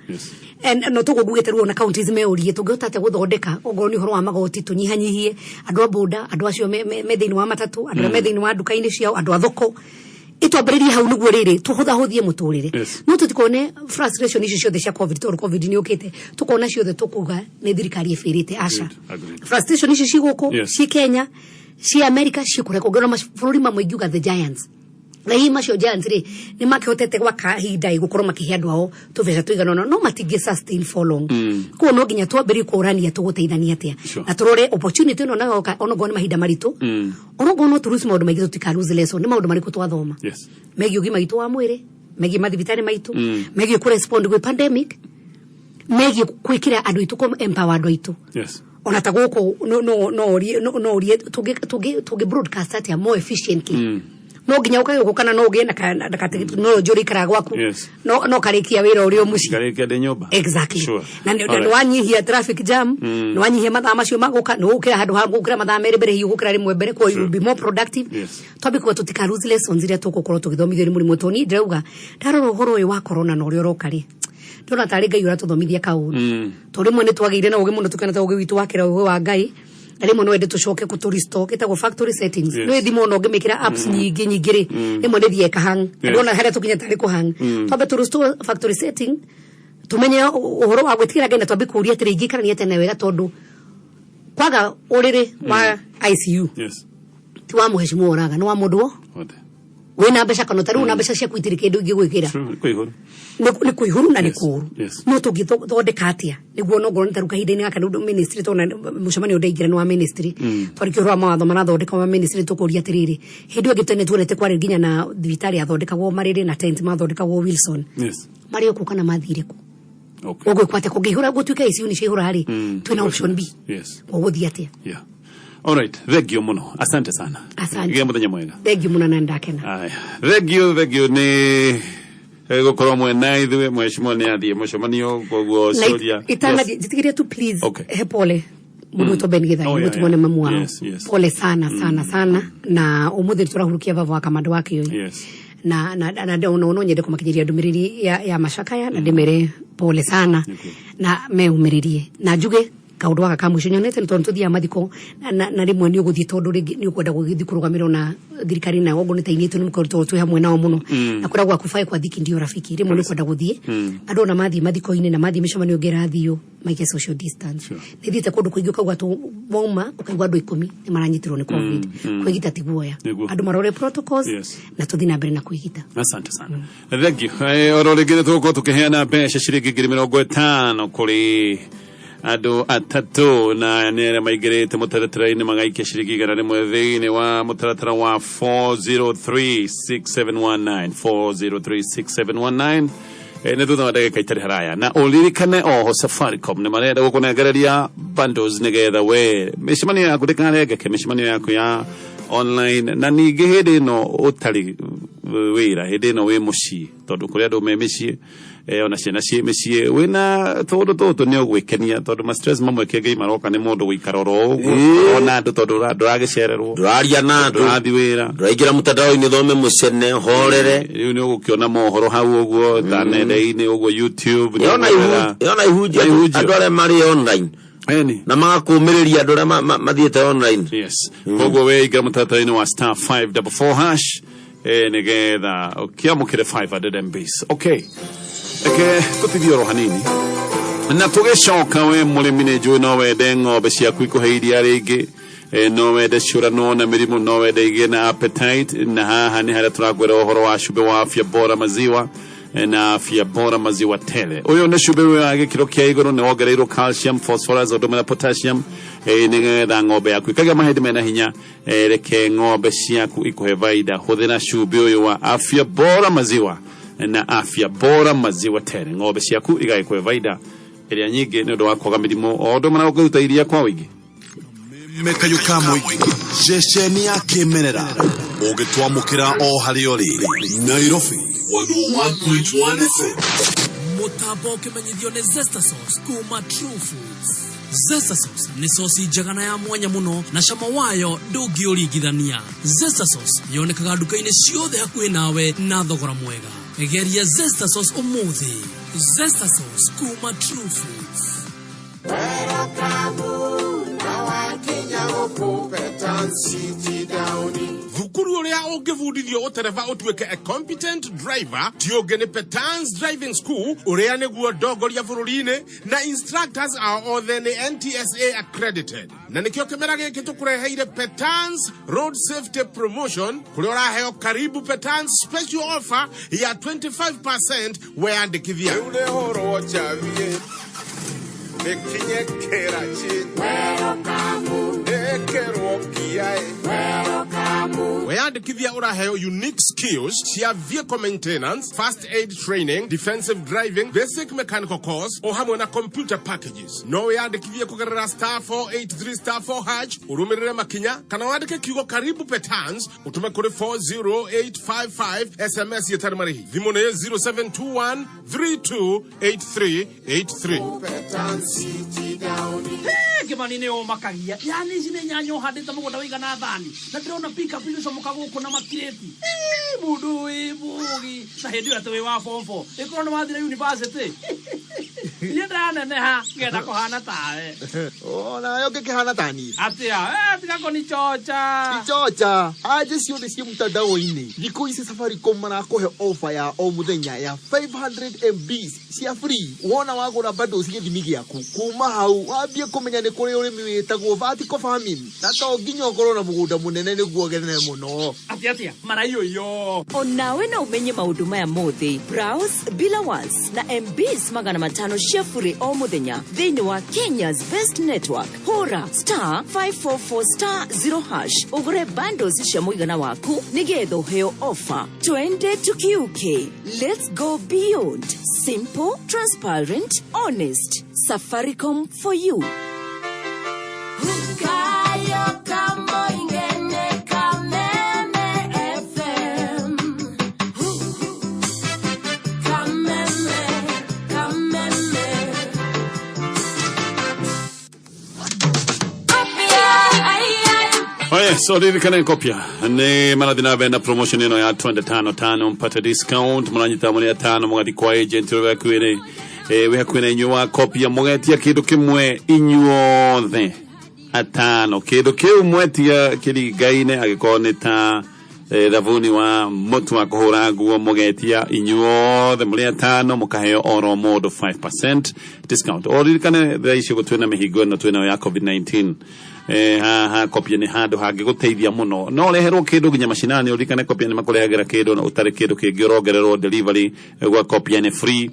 And no toguo ngugĩte rĩu ona counties meurie tũngĩhota atĩa gũthondeka, ongorwo nĩ ũhoro wa magoti tũnyihanyihie, andũ a boda, andũ acio me thĩinĩ wa matatũ, andũ arĩa me thĩinĩ wa nduka-inĩ ciao, andũ a thoko. Ĩtwambĩrĩrie hau nĩguo rĩrĩ tũhũthahũthie mũtũrĩre. Yes. No tũtikone frustration icio ciothe cia COVID, tondũ COVID nĩ ũkĩte tũkona ciothe tũkuga nĩ thirikari ĩbĩrĩte. Aca. Agreed. Frustration icio ci gũkũ, ci Kenya, ci America, ci kũrĩa kũngĩ, ona mabũrũri mamwe ingiuga the giants, na hihi macio giants rĩ nĩ makĩhotete gwa kahinda ĩ gũkorwo makĩhe andũ ao tũbeca tũigana ũna, no matingĩ sustain for long. Koguo no nginya twambĩrĩrie kũrania tũgũteithania atĩa na tũrore opportunity ĩno nayo yoka, onokorwo nĩ mahinda maritũ, onokorwo no tũruci maũndũ maingĩ, tũtika lose lesson. Nĩ maũndũ marĩkũ twathoma megiĩ ũgima witũ wa mwĩrĩ, megiĩ mathibitarĩ maitũ, megiĩ kũrespond gwĩ pandemic, megiĩ gwĩkĩra andũ aitũ, kũ empower andũ aitũ? Ona ta gũkũ no ũrie tũngĩ broadcast atĩa more efficiently. No nginya ũkagĩũka kana no ũgĩe na ka technology ũrĩa ikaraga gwaku, no karĩkia wĩra ũrĩ o mũciĩ. Ngarĩkia ndĩ nyũmba. Exactly. Na nĩ Alright. wanyihia traffic jam, nĩ wanyihia mathaa macio magũka, nĩ ũgũkĩra handũ ha gũkĩra mathaa 2 mbere, hihi ũgũkĩra 1 mbere, kwa you will be more productive. Twambe kuga tũtika lose lessons iria tũgũkorwo tũgĩthomithio nĩ mũrimũ, tondũ niĩ ndĩrauga ndarora ũhoro ũyũ wa corona na ũrĩa ũroka rĩ, ndĩrona tarĩ Ngai ũratũthomithia kaũndũ, tondũ rĩmwe nĩ twagĩire na ũgĩ mũno, tũkĩona ta ũgĩ witũ wakĩra ũgĩ wa Ngai, na rĩmwe no wende tũcoke kũtũ gĩtagwo factory settings. Nĩ thimũ ona ũngĩmĩkĩra apps nyingĩ nyingĩ rĩ, rĩmwe nĩ thiĩ ĩkahang. Ndona harĩa tũkinya tarĩ kũhang. Twambe tũ restore factory setting, tumenye ũhoro wa gwĩtigĩra Ngai, na twambe kũũria atĩrĩ, ingĩikarania atĩa na wega, tondũ kwaga ũrĩrĩ wa ICU ti wa mũhecimu ũraga, nĩ wa mũndũ wo Wothe. Wĩna mbeca kana ũtarĩ na mbeca ciaku, itirĩ kĩndũ ingĩgwĩkĩra. True. Kwĩ igũrũ. Nĩ kũihũru na nĩ kũũru. No tũngĩthondeka atĩa nĩguo no ngorwo nĩ tarĩu kahinda-inĩ gaka nĩ ministry, tondũ mũcemanio ndaingĩra nĩ wa ministry, twarĩkia ũhoro wa mawatho marathondekwo ma ministry, tũkũria atĩrĩrĩ, hĩndĩ ĩyo ĩngĩ tene tuonete kwarĩ nginya na thibitarĩ yathondekagwo marĩrĩ na tent mathondekagwo Wilson, marĩ o kũ kana mathire kũ? Ũgwĩkwo atĩa kũngĩihũra, gũtuĩke ICU nĩ ciaihũra rĩ? Twĩna option B. Ũgũthiĩ atĩa? Yeah. All right. Thank you muno. Asante sana. Asante. Gĩa mũthenya mwega. Thank you mũno na ndakena. Aya. Thank you, thank you nĩ gũkorwo mwena ithuĩ. Mheshimiwa nĩ athiĩ mũcemanio, koguo Na ciũria. itanathiĩ, njĩtĩkĩrie tu please, he pole mũndũ wĩtwo Ben Githaĩ. Oh, yeah, Mũtimone yeah. mamu wao. Pole sana sana sana, na ũmũthĩ tũrahurukia baba wa Kamando wa Kĩoi. Na no nyende kũmakinyĩria ndũmĩrĩri ya macakaya na ndĩmere pole sana na meumĩrĩrie, na njuge kaũndũ gaka ka mũico nyonete nĩ tondũ tũthiaga mathiko na rĩmwe nĩ ũgũthiĩ tondũ rĩngĩ nĩ ũkwenda gũgĩthiĩ kũrũgamĩrwo na thirikari, na oguo nĩ ta inyitũ nĩ mũkoretwo twĩ hamwe nao mũno, na kũragwo akubae kwa dhiki ndio rafiki. Rĩmwe nĩ ũkwenda gũthiĩ, andũ ona mathiĩ mathiko-inĩ na mathiĩ mĩcemanio ĩngĩ ĩrathiio maige social distance. Nĩ thiĩte kũndũ kũingĩ ũkaigua tũ wauma ũkaigua andũ 10 nĩ maranyitirwo nĩ COVID. Kwĩgita ti guoya. Andũ marore protocols na tũthiĩ na mbere na kwĩgita. Asante sana. Thank you. Oro rĩngĩ nĩ tũgũkorwo tũkĩheana mbeca ciringi 50,000 kũrĩ andũ atatũ, na nĩ arĩa maingĩrĩte mũtaratara-inĩ magaikia ciringi 100 thĩinĩ wa mũtaratara wa 4036719, 4036719. Nĩ thutha wa ndagĩka itarĩ haraya, na ũririkane oho Safaricom nĩ marenda gũkũnengereria bundles nĩgetha we mĩcemanio yaku ndĩkarengeke, mĩcemanio yaku ya online, na ningĩ hĩndĩ ĩno ũtarĩ wĩra, hĩndĩ ĩno wĩ mũciĩ, tondũ kũrĩ andũ me mĩciĩ, ona ciana ciĩ mĩciĩ, wĩna tũndũ tũtũ nĩ ũgwĩkenia, tondũ ma stress mamwe kĩngĩ maroka nĩ mũndũ gũikara oro ũguo ona andũ, tondũ ndũragĩcererwo, Ndũraria na andũ. Ndũrathiĩ wĩra. Ndũraingĩra mtandao-inĩ thome mũcene horere. Rĩu nĩ ũgũkĩona mohoro hau ũguo ta nenda-inĩ ũguo YouTube nĩ Yona ũguona- yona ihunjio. Na ihunjio. Andũ arĩa marĩ online Eni. na magakũmĩrĩria andũ arĩa mathiĩte online. Yes, koguo we ingĩra mũtaratara-inĩ wa *544# nĩgetha ũkĩamũkĩre 500 MBs. Okay, reke tũtithie oro hanini na tũgĩcoka. We mũrĩmi, nĩ njũĩ no wende ng'ombe ciaku ikũhe iria rĩngĩ, no wende ciũranwo na mĩrimũ, no wende igĩe na appetite, na haha nĩ harĩa tũrakwĩra ũhoro wa cumbĩ wa Afya Bora Maziwa na Afya Bora Maziwa Tele. Ũyũ nĩ cumbĩ wa gĩkĩro kĩa igũrũ, nĩ wongereirwo calcium, phosphorus, ũndũ ũmwe na potassium, nĩgetha ng'ombe yaku ĩkagĩa mahĩndĩ mena hinya. Reke ng'ombe ciaku ikũhe baida, hũthĩra cumbĩ ũyũ wa Afya Bora Maziwa na Afya Bora Maziwa Tele, ng'ombe ciaku igagĩkũhe baida ĩrĩa nyingĩ nĩ ũndũ wa kwaga mĩrimũ, o ũndũ ũmwe na gũkĩruta iria kwa ũingĩ. Mekayo ka mũingĩ, ceceni ya kĩmerera ũgĩtwamũkĩra o harĩa ũrĩ Nairobi 101.1 FM. Mũtambo ũkĩmenyithio nĩ Zesta Sauce kuma True Foods. Zesta Sauce nĩ sosi njega na ya mwanya mũno, na cama wayo ndũngĩũringithania. Zesta Sauce yonekaga nduka-inĩ ciothe hakuhĩ nawe na thogora mwega. Geria Zesta Sauce ũmũthĩ. Zesta Sauce kuma True Foods. Na wakinya gũkũ Petan City Down. Thukuru ũrĩa Kũrĩa ũngĩbundithio ũtereba ũtuĩke a competent driver ti ũngĩ nĩ Petans Driving School, ũrĩa nĩguo ndongoria bũrũri-inĩ, na instructors ao othe nĩ NTSA accredited. Na nĩkĩo kĩmera gĩkĩ tũkũreheire Petans Road Safety Promotion, kũrĩa ũraheo Karibu Petans special offer ya 25% weyandĩkithia. Rĩu nĩhũrwo njavie nĩkinye kĩraci ĩkĩrwo ngiaĩ. Weyandĩkithia ũraheo unique skills cia vehicle maintenance, first aid training, defensive driving, basic mechanical course o hamwe na computer packages. No wĩyandĩkithie kũgerera *483 *4 hash, ũrũmĩrĩre makinya, kana wandĩke kiugo Karibu Petans ũtũme kũrĩ 40855 SMS ĩtarĩ marĩhi. Thimũ nĩ 0721 328383. Kimani nĩ ũmakagia, yani ici nĩ nyanya ũhandĩte mũgũnda wĩigana thani, na ndĩrona pickup igĩcomoka gũkũ na makirĩti. Mũndũ wĩ mũgĩ na hĩndĩ ĩyo atĩ wĩ wa form 4, ĩkorwo nĩ wathire university. Niĩ ndaneneha ngenda kũhana tawe. Onawe ũngĩkĩhana ta niĩ. Atĩa? Tiga kũnichocha. Ichocha anje ciothe ciĩ mtandao-inĩ. Thikũ ici Safaricom marakũhe offer ya o mũthenya ya 500 MBs cia free wona wagũra bundles gĩthimi gĩaku. Kuma hau wambie kũmenya nĩ kũrĩ ũrĩmi wĩtagwo vertical farming, na to nginya ũkorwo na mũgũnda mũnene nĩguo ũgethe mũno. Atĩa atĩa maraiyũiyo. Onawe no ũmenye maũndũ maya mothe. Browse bila was na MBs 500 cia bure o mũthenya thĩinĩ wa Kenya's best network. Hũra *544 *0 hash ũgũre bundles cia mũigana waku nĩgetha ũheo offer. Twende tukiuke. Let's go beyond. Simple, transparent, honest. Safaricom for you. Kayo Kamoingene Kameme FM. Kameme, Kameme. Oye, so ririkane kopia nä marathiä na mbere na promotion ĩno ya 25 mpate discount, mũranyita mũrĩ atano, mũgathiĩ kwa agent ũrĩa wĩ wĩ hakuhĩ na inyuĩ wa kopia, mũgetia kĩndũ kĩmwe inyuothe atano. Kĩndũ kĩu mwetia kĩringaine, angĩkorwo nĩ ta thabuni wa mũtu wa kũhũra nguo, mũgetia inyuothe mũrĩ atano, mũkaheo oro mũndũ 5% discount. O ririkane thaa ici ũguo twĩna mĩhingo ĩno twĩnayo ya COVID-19, haha kopia nĩ handũ hangĩgũteithia mũno. No ũreherwo kĩndũ nginya macinani. Ũririkane kopia nĩ makũrehagĩra kĩndũ na ũtarĩ kĩndũ kĩngĩ ũrongererwo. Delivery gwa kopia nĩ free.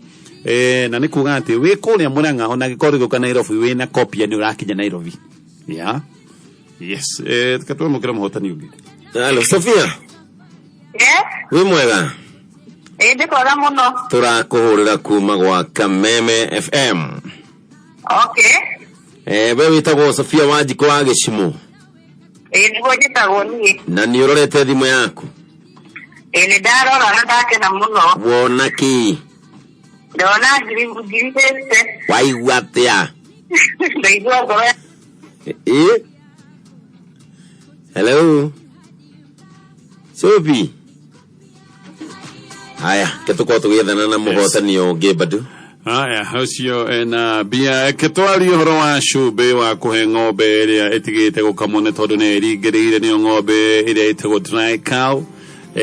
Na nĩ kuga atĩ wĩ kũrĩa Mũrang'a, ona angĩkorwo ũgĩũka Nairobi wĩna kopia nĩ ũrakinya Nairobi. Yeah, yes, tukatwamũkĩra mũhotani ũngĩ. Halo Sofia. Yes. Wĩ mwega? Ĩĩ, ndĩkwega mũno. Tũrakũhũrĩra kuma gwa Kameme FM. Okay. We wĩtagwo Sofia Wanjikũ wa Gĩcimũ? Ĩĩ, nĩguo njĩtagwo niĩ. Na nĩ ũrorete thimũ yaku? Ĩĩ, nĩ ndarora na ndakena mũno. Wona kĩ? Ndona 50,000. Waigua atĩa? Ndaigua ngoro. Ĩ, hello Sophie. Haya, ke tũkorwo tũgĩethana na mũhotani ũngĩ bado. Haya, ũcio ena mbia. Ketwarie ũhoro wa cumbĩ wa kũhe ng'ombe ĩrĩa ĩtigĩte gũkamwo nĩ tondũ nĩ ĩringĩrĩire, nĩyo ng'ombe ĩrĩa ĩtagwo dry cow.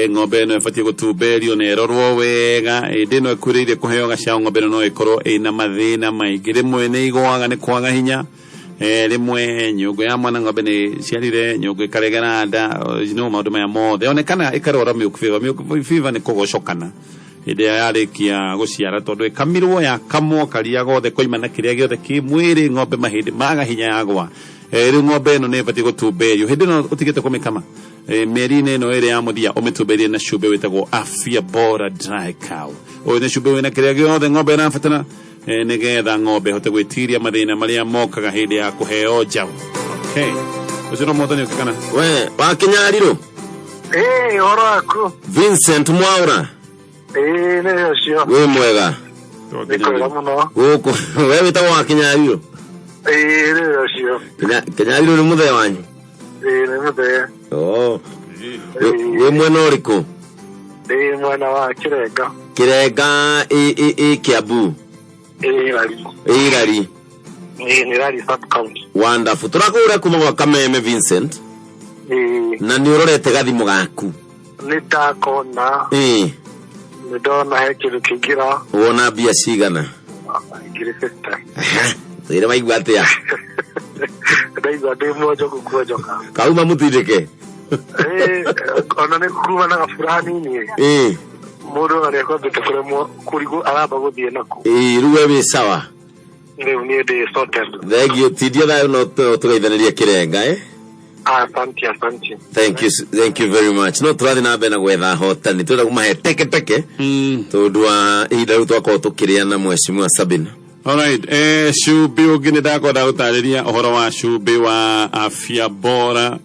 Ng'ombe ĩno ĩbatiĩ gũtumberio na ĩrorwo wega. Hĩndĩ ĩno ĩkuhĩrĩirie kũheo gacaũ, ng'ombe ĩno no ĩkorwo ĩna mathĩna maingĩ. Rĩmwe nĩ igũaga nĩ kwaga hinya, rĩmwe nyũngũ ya mwana, ng'ombe nĩ ciarire nyũngũ ĩkaregera nda, no maũndũ maya mothe onekana ĩkarwara milk fever. Milk fever nĩ kũgocokana hĩndĩ ĩrĩa yarĩkia gũciara, tondũ ĩkamirwo, yakamwo karia gothe koima na kĩrĩa gĩothe kĩ mwĩrĩ, ng'ombe mahĩndĩ maga hinya, yagwa. Rĩu ng'ombe ĩno nĩ ĩbatiĩ gũtumberio hĩndĩ ĩno ũtigĩte kũmĩkama, mĩeri-inĩ ĩno ĩrĩ ya mũthia, ũmĩtumberie na cumbĩ wĩtagwo Afya Bora Dry Cow. Ũyũ nĩ cumbĩ wĩna kĩrĩa gĩothe ng'ombe ĩrabatara, nĩgetha ng'ombe ĩhote gwĩtiria mathĩna marĩa mokaga hĩndĩ ya kũheo njaũ. Okay, ũcio no mũhotani ũngĩ kana? We wakinyarirũ. Ĩĩ, ũhoro waku? Vincent Mwaura. Ĩĩ, nĩ ũcio. Wĩ mwega? Nĩ kwega mũno. Gũkũ we wĩtagwo wakinyarirũ? Ĩĩ, nĩ ũcio. Kinyarirũ nĩ mũthee wanyu? Ĩĩ, nĩ mũthee. Oh. Wĩ mwena ũrĩkũ? Ndĩ mwena wa Kĩrenga. Kĩrenga ĩ Kiambu? Ĩĩ, Rari. Ĩ Irari? Ĩĩ, nĩ Rari sub county. Wonderful. Tũrakũhũra kuma gwa Kameme, Vincent. Ĩĩ. Na nĩ ũrorete gathimũ gaku? Nĩ ndakona. Ĩĩ. Nĩ ndona he kĩndũ kĩingĩra Wona mbia cigana? 1,050. Twĩre maigua atĩa? Ndaigua ndĩ mwonjoku kuonjoka. Kauma mũtindĩke. Ĩĩ, ona nĩ kuma na gabura hanini. Ĩĩ. Mũndũ ona nĩakwambĩte kũremwo kũrigwo aramba gũthiĩ naku. Ĩĩ, rĩu we wĩ sawa. Rĩu niĩ ndĩ sorted. Thank you. Tindia thayũ no tũgeithanĩrie kĩrenga eh? Asante, asante. Thank you, thank you very much. No tũrathiĩ na mbere na gwetha hotani twenda kũmahe teke teke tondũ wa ihinda rĩu twakorwo tũkĩrĩa na mheshimiwa Sabina. Alright, cumbĩ ũngĩ nĩ ndakwenda gũtarĩria ũhoro wa cumbĩ wa afya bora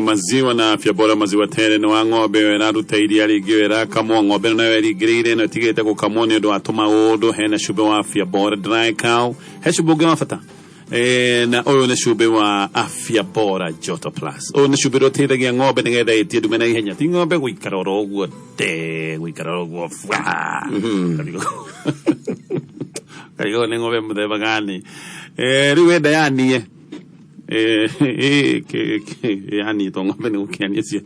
maziwa na afya bora maziwa tere nĩ wa ng'ombe ĩyo ĩraruta iria rĩngĩ ĩyo ĩrakamwo ng'ombe ĩno nayo ĩringĩrĩire na ĩtigĩte gũkamwo nĩ ũndũ wa tũmaũndũ hena cumbĩ wa afya bora dry cow he cumbĩ ũngĩ wa bata na ũyũ nĩ cumbĩ wa afya bora joto plus ũyũ nĩ cumbĩ ũrĩa ũteithagia ng'ombe nĩgetha ĩtie ndume na ihenya ti ng'ombe gũikara oro ũguo te gũikara oro ũguo bwa karigwo nĩ ng'ombe mũthemba gani rĩu wenda yanie yani to ng'ombe nĩ gũkĩania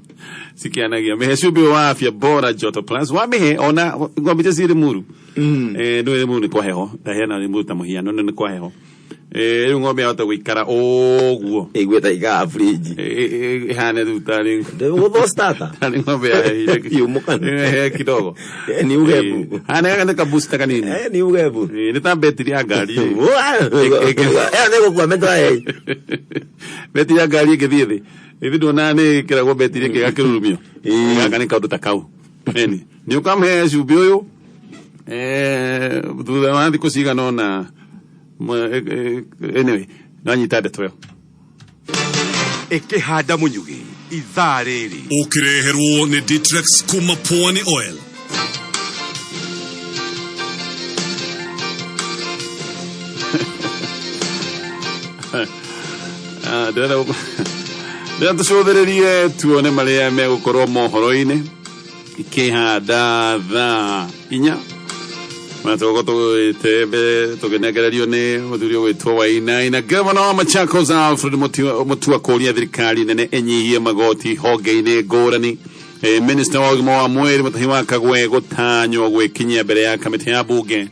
cikĩanagia mĩhe cumbĩ ũyũ wa afya bora joto plus wamĩhe ona ng'ombe icio ciĩ Limuru ndũĩ Limuru nĩ kwa heho ndaheana Limuru ta mũhiano no nĩ kwa heho rĩu ng'ombe yahota gũikara ũguo ĩiguĩte ikaga fridge ĩhane rĩu tarĩ gũthwo starter tarĩ ng'ombe ya kidogo ni ugebu hane gaka nĩ kabusta kanini ni ugebu nĩ ta betiri ya ngari ĩyo nĩ gũkua mĩtwa betiri ya ngari ĩngĩthiĩ thĩ ĩthi nduona nĩ ĩkĩragwo betiri ĩngĩ ĩgakĩrurumio gaka nĩ kaũndũ ta kau ĩni nĩ ũkamũhe cumbĩ ũyũ thutha wa thikũ cigana ũna anyway nanyita ndeto ĩyo ĩkĩhanda mũnyugĩ ithaa rĩrĩ Ũkĩreherwo nĩ Ditrex kuma Pwani Oil. Ndĩrenda tũcũthĩrĩrie tuone marĩa megũkorwo mohoro-inĩ ikĩhanda thaa 4 na tũgũkorwo tũgĩte mbere tũkĩnengererio nĩ mũthuri ũgwĩtwo Wainaina. Gavana wa Machakos Alfred Mutua kũria thirikari nene ĩnyihie magoti honge-inĩ ngũrani. Minister wa ũgima wa mwĩrĩ Mutahi wa Kagwe gũtanywo gwĩkinyia mbere ya kamĩtĩ ya bunge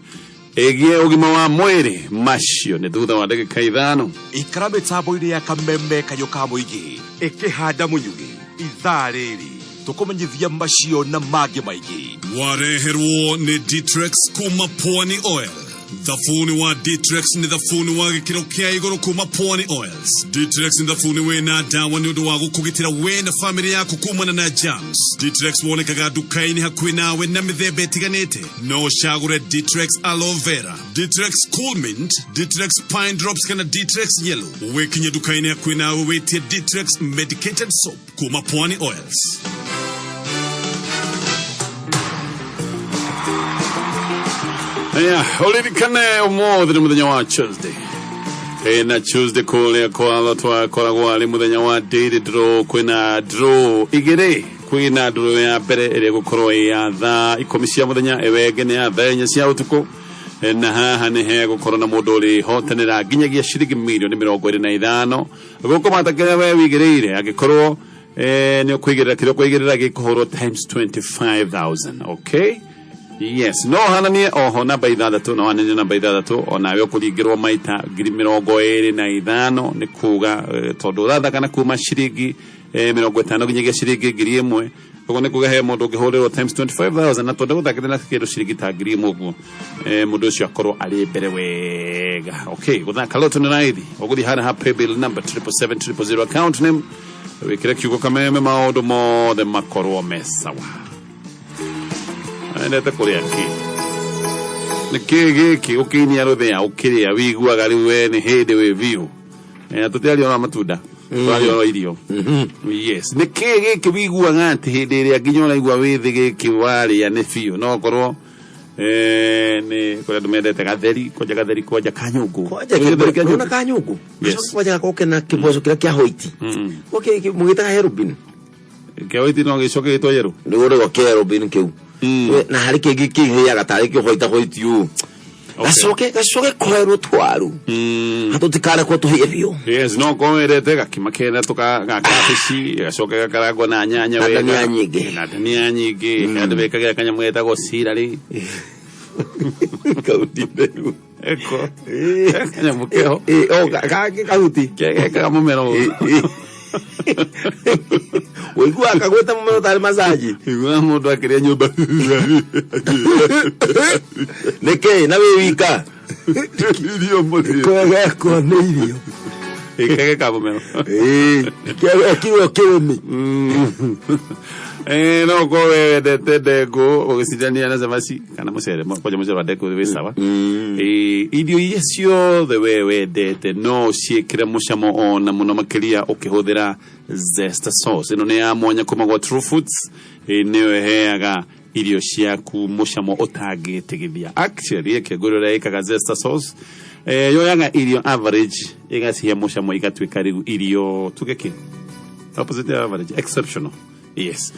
ĩgiĩ ũgima wa mwĩrĩ. Macio nĩ thutha wa ndagĩka 5. Ikara mĩtambo-inĩ ya kameme kayũ ka mũingĩ ĩkĩhanda mũnyugĩ ithaa rĩrĩ tũkũmenyithia macio na mangĩ maingĩ. Wareherwo nĩ Ditrex kuma Pwani Oil. Thabuni wa Ditrex nĩ thabuni wa gĩkĩro kĩa igũrũ kuma Pwani Oils. Ditrex nĩ thabuni wĩna ndawa nĩ ũndũ wa gũkũgitĩra we na famĩlĩ yaku kumana na germs. Ditrex wonekaga nduka-inĩ hakuhĩ nawe na mĩthemba ĩtiganĩte. No ũcagũre Ditrex Aloe Vera, Ditrex Cool Mint, Ditrex Pine Drops kana Ditrex Yellow. Wĩkinye nduka-inĩ hakuhĩ nawe wĩtie Ditrex Medicated Soap kuma Pwani Oils. Aya, ũririkane ũmũthĩ nĩ mũthenya wa Tuesday. Na Tuesday kũrĩa kwalo twakoragwo arĩ mũthenya wa daily draw. Kwĩna draw igĩrĩ, kwĩna draw ya mbere ĩrĩa ĩgũkorwo ĩ ya thaa 10 cia mũthenya, ĩyo ĩngĩ nĩ ya thaa 4 cia ũtukũ. Na haha nĩ hegũkorwo na mũndũ ũrĩhotanĩra nginyagia ciringi mirioni 25. Gũkũmata kĩrĩa we wĩigĩrĩire, angĩkorwo nĩ ũkũigĩrĩra kĩrĩa ũkũigĩrĩra gĩkũhũrwo times 25,000. Okay? Yes, no hananie oho namba 6, no hananie namba 6 onawe ũkũringĩrwo maita 25,000 nĩ kuga tondũ ũrathaka na kuma ciringi 50 nginyagia ciringi 1,000. Koguo nĩ kuga he mũndũ ũngĩhũrĩrwo times 25,000 na tondũ gũthakĩte na kĩndũ ciringi ta 1,000 ũguo mũndũ ũcio akorwo arĩ mbere wega. Okay, gũthaka lotto nĩ raithi, ũgũthiĩ harĩa ha paybill number 777 000 account name wĩkĩre kiugo kameme maũndũ mothe makorwo me sawa. Endete kũrĩa kĩ nĩ kĩ gĩkĩ ũkĩinia rũthĩa ũkĩrĩa wĩiguaga rĩu we nĩ hĩndĩ wĩ biũ. Tũtiaria ũhoro wa matunda, tũraria ũhoro wa irio. Yes, nĩ kĩ gĩkĩ wĩiguaga atĩ hĩndĩ ĩrĩa nginya ũraigua wĩ thĩ gĩkĩ warĩa nĩ biũ no ũkorwo nĩ kũrĩa andũ mendete gatheri, kwanja gatheri, kwanja kanyũngũ. Kwanja Gatheri kanyũngũ. Nona kanyũngũ. Yes. Kwanja gakoke na kĩmboco kĩrĩa kĩa hoiti. Okay, mũgĩtaga herubin. Kĩa hoiti no gĩcoke gĩtwo yerũ. Nĩguo nĩguo kĩa herubin kĩu. Na harĩ kĩngĩ kĩhĩaga tarĩ kĩhoita hoiti ũũ. Gacoke gacoke koerwo twaru hatutikarekwo tuhie biũ. Yes, no korwo wendete gakima kena tuka ga kabici gacoke gakarangwo na nyanya Na wega. ndania nyingĩ. Na ndania nyingĩ. Andũ mekagĩra kanyamũ getagwo cirarĩ. Kauti rĩu. Eko. Kanyamũ keho. O kangĩ kahuti. Kekaga mũmero. Ũiguaga kagwĩte mũmero tarĩ macaji. Ũiguaga mũndũ akĩrĩa nyũmba. Nĩkĩ na wĩ wika? Irio mũrĩo. Kwegekwo nĩ irio. Kege ka mũmero. Kĩgekirwo kĩrĩmi. No korwo we wendete ndengũ ũgĩcindania na cabaci kana mũcere, kwanja mũcere wa ndengũ wĩ sawa. Irio iria ciothe we wendete no ciĩkĩre mũcamo ona mũno makĩria ũkĩhũthĩra Zesta sauce. Ĩno nĩ ya mwanya kuma gwa True Foods. Nĩyo ĩheaga irio ciaku mũcamo ũtangĩtigithia. Actually, ĩke ngũrĩ ũrĩa ĩkaga Zesta sauce, yoyaga irio average ĩgacihe mũcamo igatuĩka rĩu irio tuge kĩ opposite ya average, exceptional. Yes,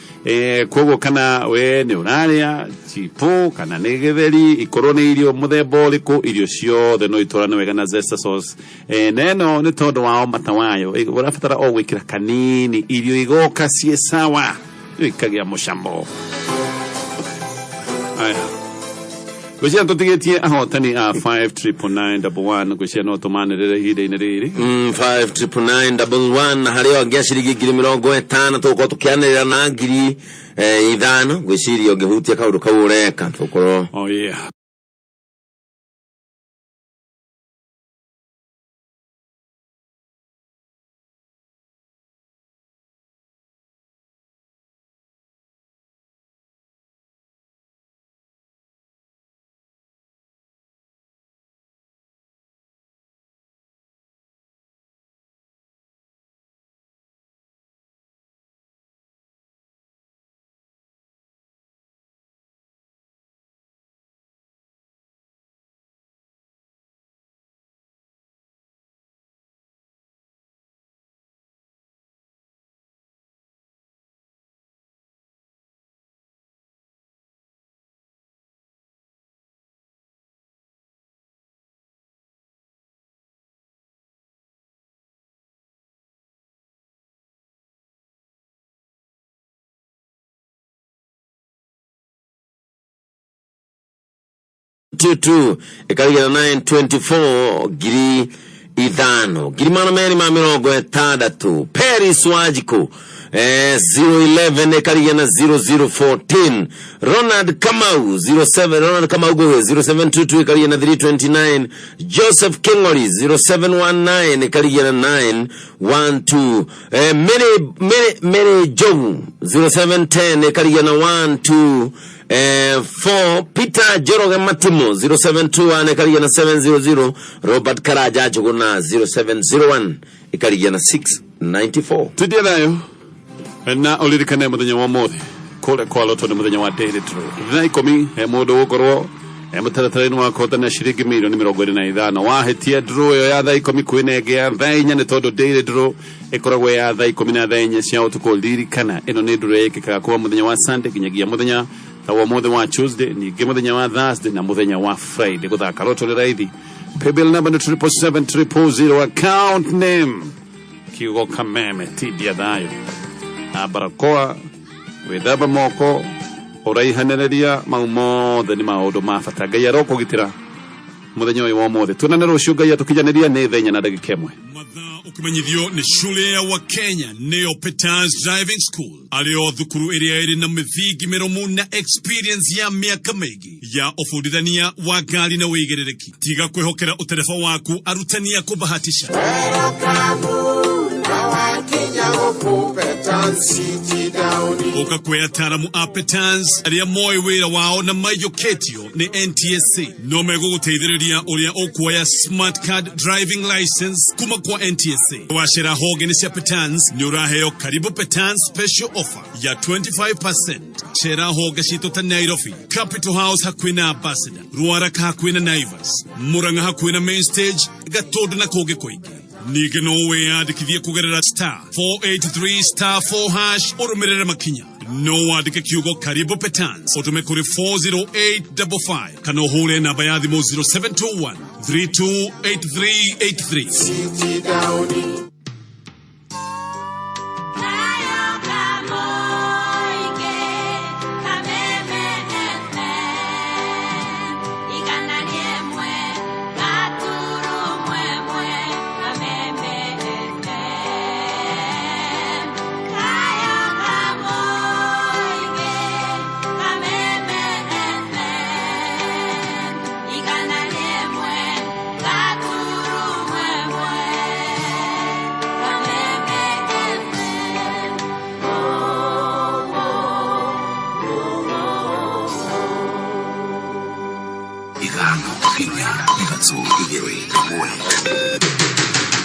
koguo kana we nĩ ũrarĩa chipo kana nĩ gĩtheri, ikorwo nĩ irio mũthemba ũrĩkũ, irio ciothe no itwarane wega na Zesta sauce. Na ĩno nĩ tondũ wa mata wayo, ũrabatara o gwĩkĩra kanini, irio igoka ciĩ sawa, ikagĩa mũcamo. Aya, ngwĩciria tũtigĩtie ahotani a 59911, ngwĩciria no tũmanĩrĩre ihinda-inĩ rĩrĩ. 59911 na harĩ o angĩ a ciringi 50,000 tũgũkorwo tũkĩanĩrĩra na 5,000. Ngwĩciria ũngĩhutia kaũndũ kau ũreka tũkorwo Oh yeah. 22 ĩkarigana 924 5,000 260,000. Paris Wajiko, 011 ĩkarigana 0014. Ronald Kamau 07, Ronald Kamau Gohe 0722 ĩkarigana 329. Joseph Kingori 0719 ĩkarigana 912. Mary, Mary, Mary Jogu 0710 ĩkarigana 12 4. Peter Joroge Matimo 0721 ĩkarigia na 700. Robert Karaja Njuguna 0701 ĩkarigia na 694. Tindie thayo na ũririkane mũthenya wa ũmũthĩ kũrĩa kwa Lotto nĩ mũthenya wa daily draw thaa 10, he mũndũ gũkorwo he mũtaratara-inĩ wa kũhotana ciringi mirioni 25. Wahĩtia draw ĩyo ya thaa 10, kwĩna ĩngĩ ya thaa 4, nĩ tondũ daily draw ĩkoragwo ya thaa 10 na thaa 4 cia ũtukũ. Ririkana ĩno nĩ draw ĩkĩkaga kuma mũthenya wa Sunday nginyagia mũthenya ta wa mũthĩ wa Tuesday, ningĩ mũthenya wa Thursday na mũthenya wa Friday. Gũthaka Lotto nĩ raithi. Paybill number nĩ 777 000, account name kiugo Kameme. Tindia thayũ na barakoa, wĩthamba moko, ũraihanĩrĩria, mau mothe nĩ maũndũ ma bata. Ngai arokũgitĩra mũthenya ũyũ wa ũmũthĩ. Tuonane rũciũ Ngai atũkinyanĩria nĩ thaa 4 na ndagĩka 1. Ukimenyithio nĩ shule ya Wakenya nĩyo Peters Driving School, arĩo thukuru ĩrĩa ĩrĩ na mĩthingi mĩrũmu na experience ya mĩaka mĩingĩ ya ũbundithania wa ngari na wĩigĩrĩrĩki. Tiga kwĩhokera ũtereba waku arutani a kũbahatisha. Wakinya gũkũ Peters City Down. Ũka kwĩ ataaramu a Peters arĩa moĩ wĩra wao na maiyũkĩtio nĩ NTSA, no megũgũteithĩrĩria ũrĩa ũkuoya smart card driving license kuma kwa NTSA. Wacera honge-inĩ cia Peters nĩ ũraheo karibu Peters special offer ya 25%. Cera honge citũ ta Nairobi Capital House hakuhĩ na Ambassador, Ruaraka hakuhĩ na Naivas, Murang'a hakuhĩ na Main Stage, Gatũndũ na kũngĩ kũingĩ. Ningĩ no wĩyandĩkithie kũgerera *483*4# ũrũmĩrĩre makinya. No wandĩke kiugo karibu Petans ũtũme kũrĩ 40855 kana ũhũre namba ya thimũ 0721 328383. Ithano inya ithatũ igĩrĩ ĩmwe.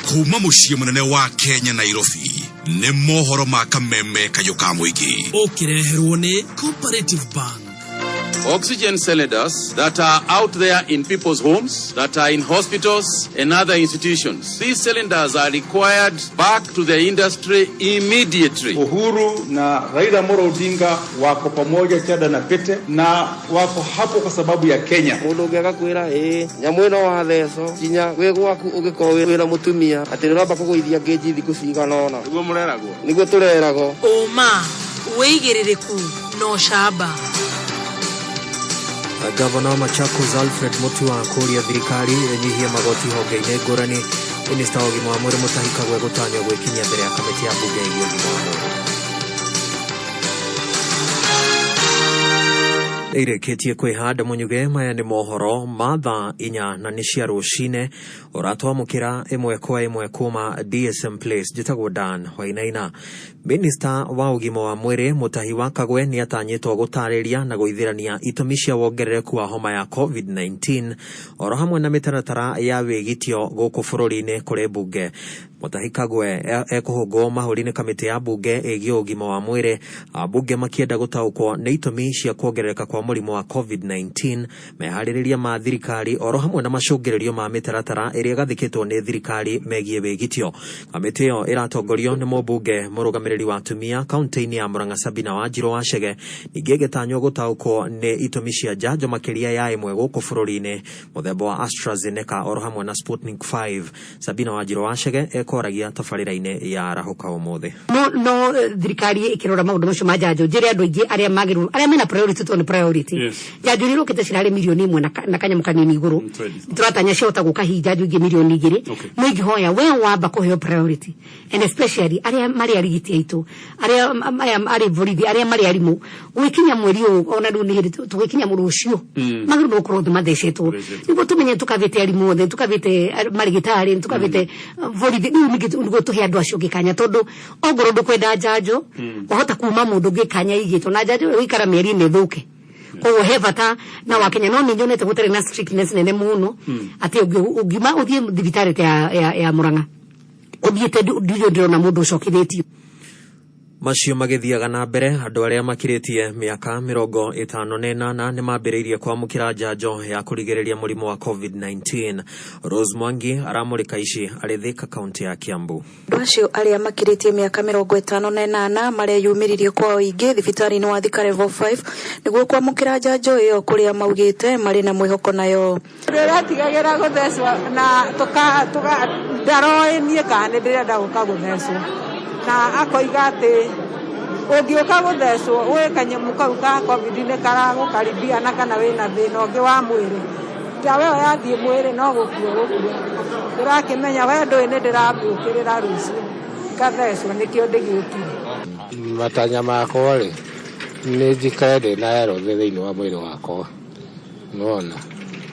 Kuma mũciĩ mũnene wa Kenya, Nairobi, nĩ mohoro ma Kameme kayũ ka mũingĩ. Ũkĩreherwo nĩ Cooperative Bank. Oxygen cylinders that are out there in people's homes, that are in hospitals and other institutions. These cylinders are required back to the industry immediately. Uhuru na Raila Amolo Odinga wako pamoja chada na pete na wako hapo kwa sababu ya Kenya. Mundu ungi agakwira ĩ nyamũ ĩno wathecwo kinya wĩ gwaku ũngĩkorwo wĩna mũtumia atĩ nĩ ũramba kũgũithia ngĩnji thikũ cigana ũna. Nĩguo mũreragwo. Nĩguo tũreragwo. Ũma, wĩigĩrĩrĩku na ũcamba. Gavana wa Machakos Alfred Mutua kũria thirikari ĩnyihie magoti honge-inĩ ngũrani. Minista wa ũgima wa mwĩrĩ Mutahi Kagwe gũtanywo gwĩkinyia mbere ya kamĩtĩ ya mbunge ĩgiĩ ũgima wa mwĩrĩ. Nĩirĩkĩtie kwĩhanda mũnyuge. Maya nĩ mohoro ma thaa 4 na nĩ cia rũcinĩ ũratwamũkĩra ĩmwe kwa ĩmwe kuma DSM Place. Njĩtagwo Dan Wainaina. Minista wa ũgima wa mwĩrĩ Mutahi wa Kagwe nĩ atanyĩtwo gũtarĩria na gũithĩrania itũmi cia wongerereku wa homa ya COVID-19 oro hamwe na mĩtaratara ya wĩgitio gũkũ bũrũri-inĩ kũrĩ mbunge. Mutahi Kagwe ekũhũngwo mahũri nĩ kamĩtĩ ya mbunge ĩgiĩ ũgima wa mwĩrĩ, ambunge makĩenda gũtaũkwo nĩ itũmi cia kuongerereka kwa mũrimũ wa COVID-19, meharĩrĩria ma thirikari oro hamwe na macũngĩrĩrio ma mĩtaratara ĩrĩa ĩgathĩkĩtwo nĩ thirikari megiĩ wĩgitio. Kamĩtĩ ĩyo ĩratongorio nĩ mũmbunge mũrũgamĩrĩri wa atumia kaunti-inĩ ya Murang'a Sabina Wanjiru wa Chege. Ningĩ ĩgĩtanywo gũtaũkwo nĩ itũmi cia njanjo makĩria ya ĩmwe gũkũ bũrũri-inĩ mũthemba wa AstraZeneca oro hamwe na Sputnik 5. Sabina Wanjiru wa Chege ekoragia tabarĩra-inĩ ya Arahũka ũmũthĩ. No thirikari ĩkĩrora maũndũ macio ma njanjo, njĩre andũ aingĩ arĩa magĩrĩirwo, arĩa mena priority, tondũ nĩ priority. Njanjo iria irũkĩte cirarĩ 1 million na kanyamũ kanini igũrũ. Tũratanya ciahota gũka hihi njanjo ingĩ 2 million. No ingĩhoya we wamba kũheo priority, and especially arĩa marĩ arigiti aitũ, arĩa aya arĩ borithi, arĩa marĩ arimũ, gwĩkinya mweri ũyũ, ona rĩu nĩ hĩndĩ tũgĩkinya rũciũ, magĩrĩirwo gũkorwo othe mathecetwo nĩguo tũmenye tũkavĩte arimũ othe, tũkavĩte marĩgĩtarĩ, tũkavĩte borithi. Rĩu ningĩ nĩguo tũhe andũ acio ũngĩ kanya, tondũ ongorwo ndũkwenda njanjo, wahota kuma mũndũ ũngĩ kanya igĩtwo na njanjo ĩgũikara mĩeri ĩna ĩthũke. Koguo he bata na wa Kenya, no nĩ nyonete gũtarĩ na strictness nene mũno atĩ ũngiuma ũthiĩ thibitarĩ ta ya Murang'a ũthiĩte, ndirĩ ndĩrona mũndũ ũcokithĩtio. Macio magĩthiaga na mbere, andũ arĩa makĩrĩtie mĩaka 58 nĩ mambĩrĩirie kwamũkĩra njanjo ya kũrigĩrĩria mũrimũ wa COVID-19. Rose Mwangi aramũrĩka ici arĩ Thika, kaunti ya Kiambu. Andũ acio arĩa makĩrĩtie mĩaka 58 mareyumĩririe kwa ũingĩ thibitarĩ-inĩ wa Thika Level 5 nĩguo kwamũkĩra njanjo ĩyo, kũrĩa maugĩte marĩ na mwĩhoko nayo. Ndĩretigagĩra gũthecwo na tũka tũka ndaroĩ niĩ kana nĩ ndĩrenda gũka gũthecwo, na akoiga atĩ ũngĩũka gũthecwo wĩ kanyamũ kau ka COVID nĩ karagũkaribia na kana wĩna thĩna ũngĩ wa mwĩrĩ, ndawa ĩyo yathiĩ mwĩrĩ no gũkua gũkua. Ndĩrakĩmenya we ndũĩ nĩ ndĩramĩũkĩrĩra rũciũ ngathecwo, nĩkĩo ndĩgĩũkire. Matanya makwa rĩ, nĩ njikare ndĩ na health thĩinĩ wa mwĩrĩ wakwa, nĩwona,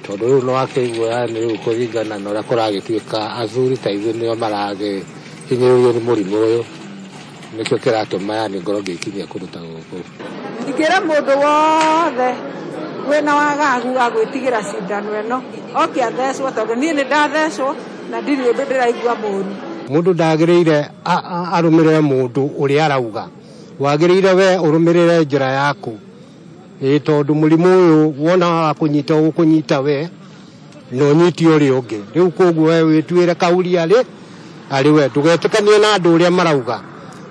tondũ rĩu nĩwakĩigua yani rĩu kũringana na ũrĩa kũragĩtuĩka athuri ta ithuĩ nĩo maragĩhinyĩrĩrio nĩ mũrimũ ũyũ, nĩkĩo kĩratũma yani ngorwo ngĩkinyia kũndũ ta gũkũ. Ingĩra mũndũ wothe wĩna wagagu wa gwĩtigĩra cindano ĩno oke athecwo, tondũ niĩ nĩ ndathecwo na ndirĩ ũndũ ndĩraigua mũru. Mũndũ ndagĩrĩire arũmĩrĩre mũndũ ũrĩa arauga, wagĩrĩire we ũrũmĩrĩre njĩra yaku, ĩ tondũ mũrimũ ũyũ wona wakũnyita ũgũkũnyita we na ũnyite ũrĩa ũngĩ. Rĩu koguo we wĩtuĩre kauri arĩ we, ndũgetĩkanie na andũ ũrĩa marauga.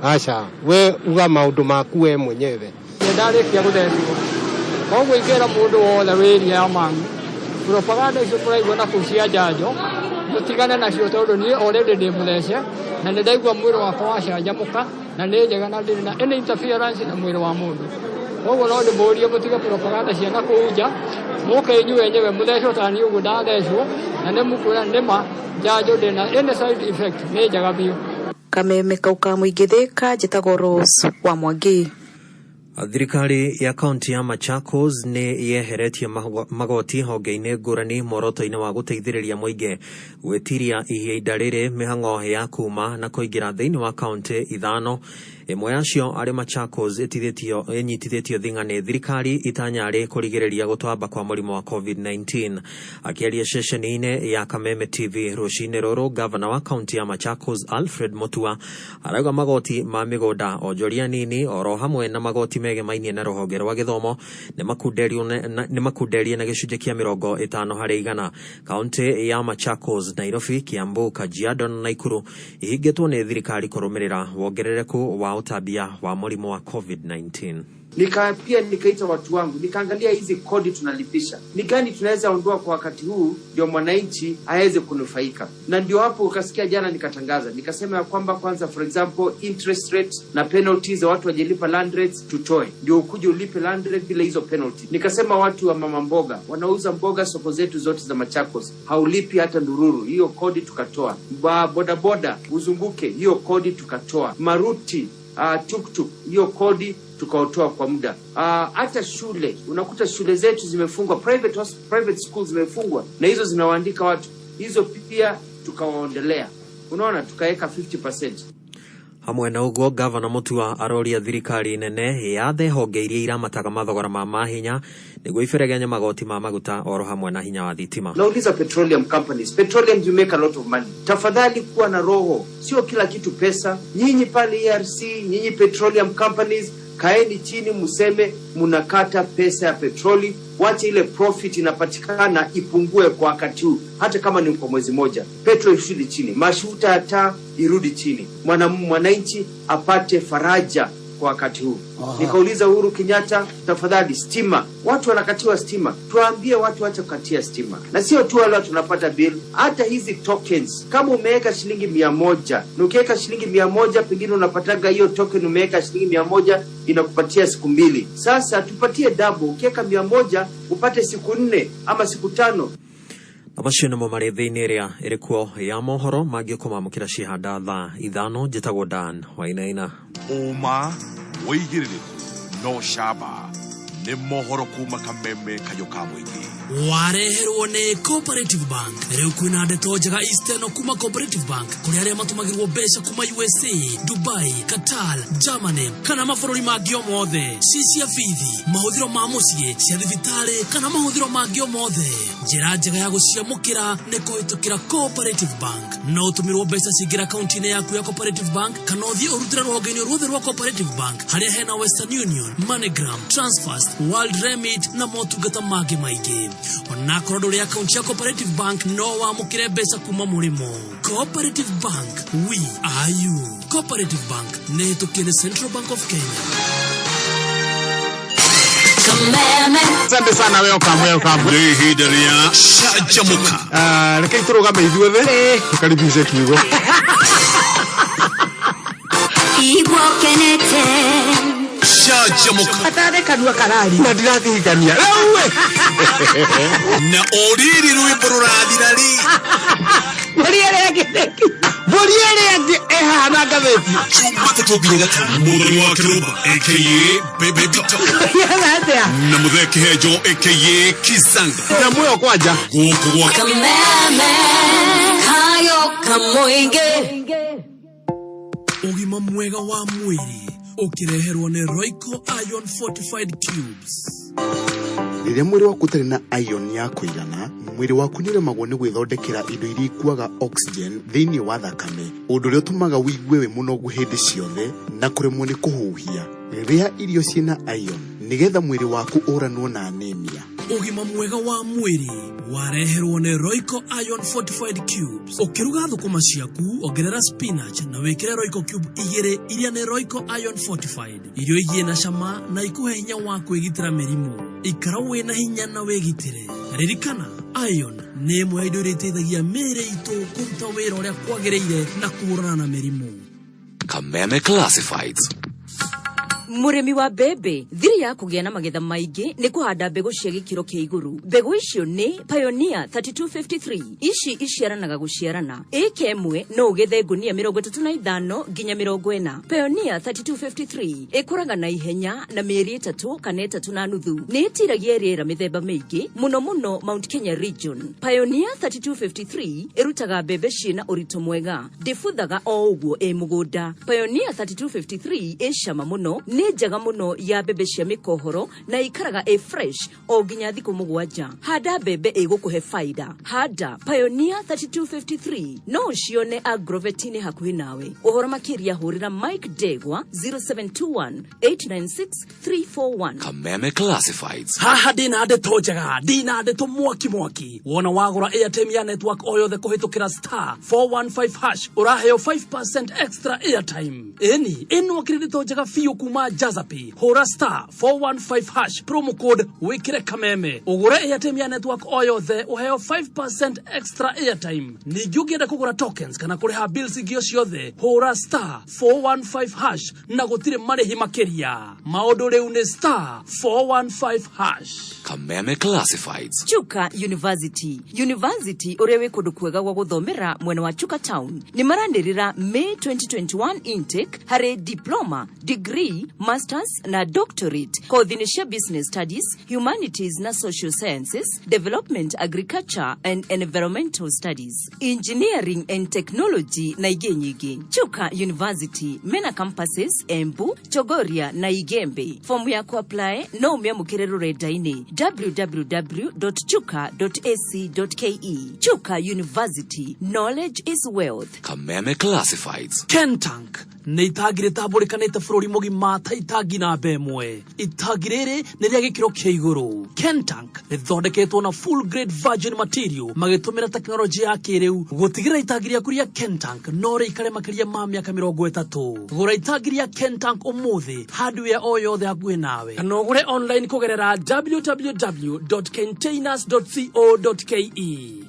Aca, we uga maũndũ maku we mwenyewe. Ndarĩkia gũthecwo, koguo ingĩra mũndũ wothe wĩ area ya Mang'u, propaganda icio tũraigua na kũu cia njanjo mũtigane nacio, tondũ niĩ already ndĩ mũthece na nĩ ndaigua mwĩrĩ wakwa wacanjamũka na nĩ njega na ndĩrĩ na any interference na mwĩrĩ wa mũndũ. Koguo no ndĩmũrie mũtige propaganda cia na kũu nja, mũke inyuĩ enyewe mũthecwo ta niĩ ũguo ndathecwo, na nĩ mũkwĩra nĩma njanjo ndĩna any side effect, nĩ njega biũ. Kameme kau ka mũingĩ Thika, njĩtagwo Rose wa Mwangi. Thirikari ya kaunti ya Machakos nĩ yeheretie magoti honge-inĩ ngũrani mworoto-inĩ wa gũteithĩrĩria mũingĩ gwĩtiria ihinda rĩrĩ mĩhang'o ya kuma na kũingĩra thĩinĩ wa kaunti ithano, ĩmwe yacio arĩ Machakos ĩnyitithĩtio thing'a nĩ thirikari itanya rĩ kũrigĩrĩria gũtamba kwa mũrimũ wa COVID-19. Akĩaria ceceni-inĩ ya Kameme TV rũcinĩ rũrũ, gavana wa kaunti ya Machakos Alfred Mutua arauga magoti ma mĩgũnda, onjoria nini oro hamwe na magoti megemainie na rũhonge rwa gĩthomo nĩ makunderie na gĩcunjĩ kĩa 50%. Kaunti ya Machakos, Nairobi, Kiambu, Kajiado na Nakuru ihingĩtwo nĩ thirikari kũrũmĩrĩra wongerereku wa ũtambia wa mũrimũ wa COVID-19. Pia nikaita watu wangu, nikaangalia hizi kodi tunalipisha ni gani tunaweza ondoa kwa wakati huu ndio mwananchi aweze kunufaika. Na ndio hapo ukasikia jana nikatangaza, nikasema ya kwamba kwanza, for example, interest rate na penalties za watu wajelipa land rates tutoe, ndio ukuje ulipe land rate bila hizo penalty. Nikasema watu wa mama mboga wanauza mboga soko zetu zote za Machakos, haulipi hata ndururu, hiyo kodi tukatoa. Boda boda uzunguke, hiyo kodi tukatoa. Maruti, tuktuk, hiyo kodi tukaotoa kwa muda. Hata shule unakuta shule zetu zimefungwa, private schools zimefungwa, na hizo zinawaandika watu, hizo pia tukawaondelea. Unaona, tukaweka 50%. Hamwe na ũguo, gavana Mutua aroria thirikari nene yathe honge iria iramataga mathogora ma mahinya nĩguo iberegenya magoti ma maguta oro hamwe na hinya wa thitima. Nauliza petroleum companies, petroleum you make a lot of money, tafadhali kuwa na roho, sio kila kitu pesa. Nyinyi pale ERC, nyinyi petroleum companies, kaeni chini museme mnakata pesa ya petroli, wache ile profit inapatikana ipungue kwa wakati huu, hata kama ni kwa mwezi moja. Petrol irudi chini, mashuta ya taa irudi chini, mwananchi apate faraja kwa wakati huu. Nikauliza Uhuru Kenyatta, tafadhali stima, watu wanakatiwa stima, tuambie watu waache kukatia stima. Na sio tu wale watu wanapata bill, hata hizi tokens. Kama umeweka shilingi 100, na ukiweka shilingi 100 pengine unapataga hiyo token, umeweka shilingi 100 inakupatia siku 2. Sasa tupatie double, ukiweka 100 upate siku 4 ama siku 5. Macio nĩmo marĩ thĩinĩ ĩrĩa ĩrĩ kuo ya mohoro mangĩ kũmamũkĩra cihanda thaa 5. Njĩtagwo Dan Wainaina. Ũma wĩigĩrĩrĩku no camba nĩ mohoro kuma Kameme kayũ ka mũingĩ. Wareherwo nĩ Cooperative Bank. Rĩu kwĩna ndeto njega Eastern kuma Cooperative Bank kũrĩ arĩa matũmagĩrwo mbeca kuma USA, Dubai, Qatar, Germany kana mabũrũri mangĩ o mothe, ci cia bithi, mahũthĩro ma mũciĩ, cia thibitarĩ kana mahũthĩro mangĩ o mothe. Njĩra njega ya gũciamũkĩra nĩ kũhĩtũkĩra Cooperative Bank. No ũtũmĩrwo mbeca cingĩra akaunti-inĩ yaku ya Cooperative Bank kana ũthiĩ ũrutĩre rũhonge-inĩ ruothe rwa Cooperative Bank harĩa hena Western Union, MoneyGram, Transfast, World Remit na motungata mangĩ maingĩ. Onakorwo ndũrĩ akaunti ya Cooperative Bank, no wamũkĩre mbeca kuma mũrĩmo. Cooperative Bank, we are you. Cooperative Bank nĩ hĩtũkie nĩ Central Bank of Kenya. Asante sana, welcome, welcome. Nĩ ihinda rĩa canjamũka. Rekei tũrũgame ithuothe tũkaribishe kiugo. Igua kenete. Canjamũka. Atarĩ kanua karari. Na ndiratihikania. Rĩu we. Na o rĩrĩ rwĩmbo rũrathira rĩ. Mbũri ĩrĩa ĩngĩ nĩkĩ? Mbũri ĩrĩa ĩngĩ ĩhaha na ngathĩti. Jumatatũ nginya Gatano. Mũthoni wa Kĩrũmba aka Baby Doctor. Yena atĩa? Na Mũthee Kĩhenjo aka Kizanga. Na muoyo kwanja. Gũkũ gwa Kameme kayo kamũingĩ. Ũgima mwega wa mwĩrĩ ũkĩreherwo nĩ Royco Iron Fortified Cubes. Rĩrĩa mwĩrĩ waku ũtarĩ na iron ya kũigana, mwĩrĩ waku nĩ ũremagwo nĩ gwĩthondekera indo iria ikuaga oxygen thĩinĩ wa thakame, ũndũ ũrĩa ũtũmaga ũigue wĩ mũnogu hĩndĩ ciothe na kũremwo nĩ kũhuhia. Rĩa irio ciĩna iron nĩgetha mwĩrĩ waku ũranwo na anemia. Ũgima mwega wa mwĩrĩ wareherwo nĩ Royco Iron Fortified Cubes. Ũkĩruga thũkũma ciaku, ongerera spinach na wĩkĩre Royco Cube igĩrĩ iria nĩ Royco Iron Fortified. Irio igie na cama na ikũhe hinya wa kwĩgitĩra mĩrimũ. Ikara wĩna hinya na wĩgitĩre. Ririkana, iron nĩ ĩmwe ya indo iria iteithagia mĩĩrĩ itũ kũruta wĩra ũrĩa kwagĩrĩire na kũhũrana na mĩrimũ. Kameme Classifieds. Mũrĩmi wa mbembe, thiri ya kũgĩa na magetha maingĩ nĩ kũhanda mbegũ cia gĩkĩro kĩa igũrũ. Mbegũ icio nĩ Pioneer 3253. Ici iciaranaga gũciarana. Ĩka ĩmwe no ũgethe ngũnia 35 nginya 40. Pioneer 3253 ĩkũraga na ihenya na mĩeri 3 kana 3 na nuthu. Nĩ ĩtiragia rĩera mĩthemba mĩingĩ, mũno mũno Mount Kenya region. Pioneer 3253 ĩrutaga mbembe ciĩna ũritũ mwega, ndĩbuthaga o ũguo ĩ mũgũnda. Pioneer 3253 ĩ cama mũno, nĩ njega mũno ya mbembe cia mĩkohoro na ikaraga ĩ fresh o nginya thikũ 7. Handa mbembe ĩgũkũhe faida. Handa Pioneer 3253. No ũcione agrovet-inĩ hakuhĩ nawe. Ũhoro makĩria hũrĩra Mike Ndegwa 0721 896 341. Kameme Classifieds. Haha ndina ndeto njega, ndina ndeto mwaki mwaki. Wona wagũra airtime ya network o yothe kũhĩtũkĩra *415# ũraheo 5% extra airtime. Ĩni ĩno akĩrĩ ndeto njega biũ kuma Jazapi. Hũra *415# promo code wĩkĩre Kameme, ũgũre airtime ya network o yothe, ũheo 5% extra airtime. Ningĩ ũngĩenda kũgũra tokens kana kũrĩha bills ingĩ o ciothe, hũra *415# na gũtirĩ marĩhi makĩria. Maũndũ rĩu nĩ *415#. Kameme Classifieds. Chuka University, University ũrĩa wĩ kũndũ kwega gwa gũthomera mwena wa Chuka Town, nĩ maranĩrĩra May 2021 intake harĩ diploma, degree, masters na doctorate. Kothi nĩ cia business studies, humanities na social sciences, development, agriculture and environmental studies, engineering and technology na ingĩ nyingĩ. Chuka University mena campuses Embu, Chogoria na Igembe. Fomu ya kuapply no ũmĩamũkĩre rũrenda-inĩ www.chuka.ac.ke. Chuka University, knowledge is wealth. Kameme Classifieds. Kentank nĩ itangi rĩtambũrĩkanĩte bũrũri mũgima ta itangi namba 1. Itangi rĩrĩ nĩ rĩa gĩkĩro kĩa igũrũ. Kentank rĩthondeketwo na full grade virgin material magĩtũmĩra tekinoronjĩ ya kĩrĩu gũtigĩrĩra itangi rĩaku rĩa Kentank no rĩikare makĩria ma mĩaka 30. Gũra itangi rĩa Kentank ũmũthĩ hardware o yothe hakuhĩ nawe, kana ũgũre online kũgerera www.containers.co.ke.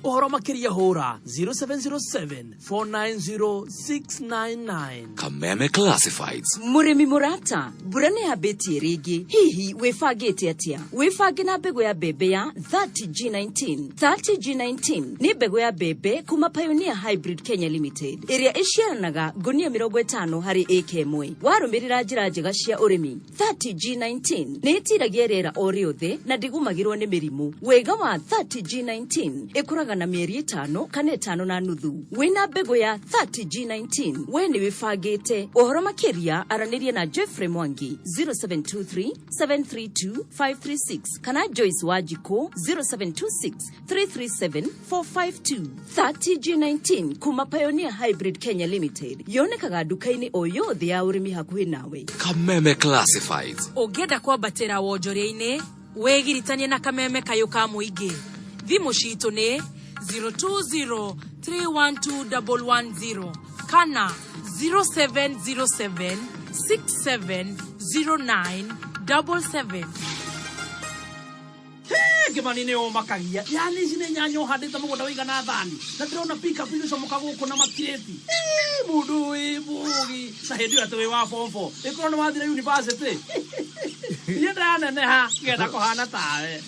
Ũhoro makĩria hũra 0707 490 699. Kameme Classifieds. Mũrĩmi mũrata, mbura nĩ yambĩtie rĩngĩ. Hihi wĩbangĩte atĩa? Wĩbange na mbegũ ya mbembe ya 30G19. 30G19 nĩ mbegũ ya mbembe kuma Pioneer Hybrid Kenya Limited ĩrĩa ĩciaranaga ngũnia 50 harĩ ĩka ĩmwe. Warũmĩrĩra njĩra njega cia ũrĩmi, 30G19 nĩ ĩtiragia rĩera o rĩothe na ndĩgũmagĩrwo nĩ mĩrimũ. Wega wa 30G19, ĩkũraga na mĩeri 5 kana 5 na nuthu. Wĩna mbegũ ya 30G19, we nĩ wĩbangĩte. Ũhoro makĩria aranĩria na Jeffrey Mwangi 0723 732 536 kana Joyce Wanjikũ 0726 337 452. 30G19 kuma Pioneer Hybrid Kenya Limited yonekaga nduka-inĩ o yothe ya ũrĩmi hakuhĩ nawe. Kameme Classifieds. Ũngĩenda kwambatĩra wonjoria-inĩ, wĩgiritanie na Kameme Kayũ ka Mũingĩ. Thimũ citũ nĩ 020 312 110 kana 0707 6709 77. Kĩmani, nĩ ũmakagia. Yani ici nĩ nyanya ũhandĩte mũgũnda wĩigana thani, na ndĩrona pickup igĩcomoka gũkũ na makirĩti. Mũndũ wĩ mũgĩ na hĩndĩ ĩyo atĩ wĩ wa form 4, ĩkorwo nĩ wathire university. Niĩ ndaneneha ngenda kũhana tawe.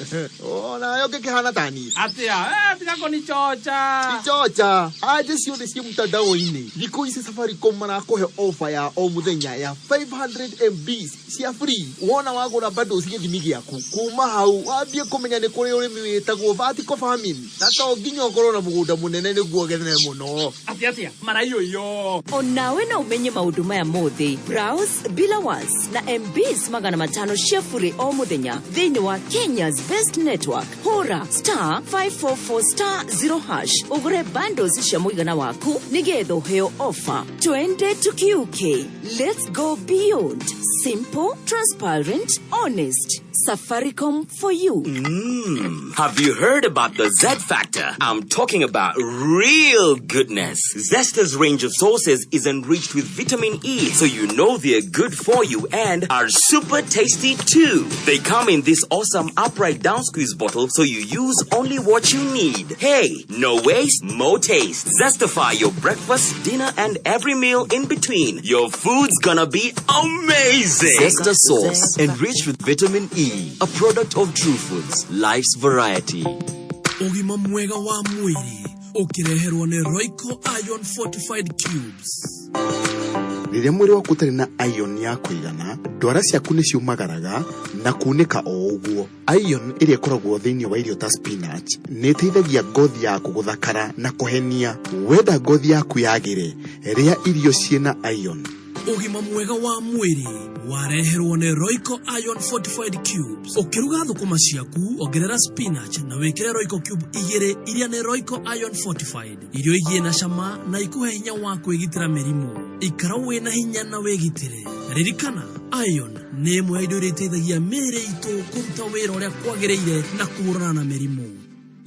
Onawe ũngĩkĩhana ta niĩ. Atĩa? Tiga kũnichocha. Ichocha anje ciothe ciĩ mtandao-inĩ. Thikũ ici Safaricom marakũhe ofa ya o mũthenya ya 500 MBs cia free wona wagũra bundles gĩthimi gĩaku. Kuma hau wambie kũmenya nĩ kũrĩ ũrĩmi wĩtagwo vertical farming, na to nginya ũkorwo na mũgũnda mũnene nĩguo ũgethe mũno. Atĩa? Atĩa maraiyo iyo? Mũno. Onawe no ũmenye maũndũ maya mothe. Browse bila was na MBs 500 cia bure o mũthenya thĩinĩ wa Kenya's best network. Hũra star 544 star 0 hash ũgũre bundles cia mũigana waku nĩgetha ũheo offer. Twende tukiuke. Let's go beyond. Simple, transparent, honest. Safaricom for you. Have you heard about the Z Factor? I'm talking about real goodness. Zesta's range of sauces is enriched with vitamin E, so you know they're good for you and are super tasty too. They come in this awesome upright down squeeze bottle, so you use only what you need. Hey, no waste, more taste. Zestify your breakfast, dinner, and every meal in between. Your food's gonna be amazing. Zesta sauce, enriched with vitamin E, a product of True Foods, life's variety. Ũgima mwega wa mwĩrĩ ũkĩreherwo nĩ Royco Iron Fortified Cubes. Rĩrĩa mwĩrĩ waku ũtarĩ na iron ya kũigana, ndwara ciaku nĩ ciũmagaraga na kunĩka o ũguo. Iron ĩrĩa ĩkoragwo thĩinĩ wa irio ta spinach nĩ ĩteithagia ngothi yaku gũthakara na kũhenia. Wenda ngothi yaku yagĩre, rĩa irio ciĩna iron. Ũgima mwega wa mwĩrĩ wareherwo nĩ Royco Iron Fortified Cubes. Ũkĩruga thũkũma ciaku, ongerera spinach na wĩkĩre Royco cube igĩrĩ iria nĩ Royco Iron Fortified. Irio igie na cama na ikũhe hinya wa kwĩgitĩra mĩrimũ. Ikara wĩna hinya na wĩgitĩre. Ririkana, iron nĩ ĩmwe ya indo iria iteithagia mĩĩrĩ itũ kũruta wĩra ũrĩa kwagĩrĩire na kũhũrana na mĩrimũ.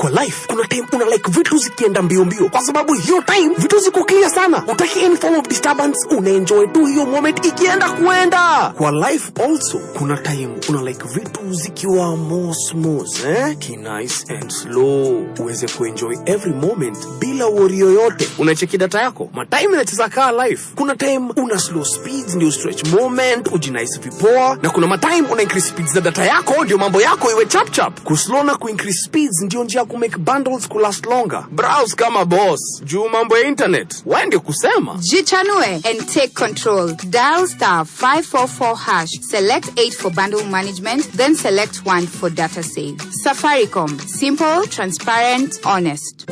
Kwa life kuna time una like vitu zikienda mbio mbio, kwa sababu hiyo time vitu ziko clear sana, utaki any form of disturbance, unaenjoy tu hiyo moment ikienda kuenda. Kwa life also kuna time una like vitu zikiwa more smooth, eh? Ki nice and slow, uweze kuenjoy every moment bila worry yoyote. Unacheki data yako matime inacheza kaa life. Kuna time una slow speeds ndio stretch moment ujinice vipoa, na kuna matime una increase speeds za data yako ndio mambo yako iwe chap chap. Kuslow na kuincrease speeds ndio njia ya kumake bundles kulast longer. Browse kama boss juu mambo ya internet waende kusema. Jichanue and take control. Dial star 544 hash. Select 8 for bundle management, then select 1 for data save. Safaricom. Simple, transparent, honest.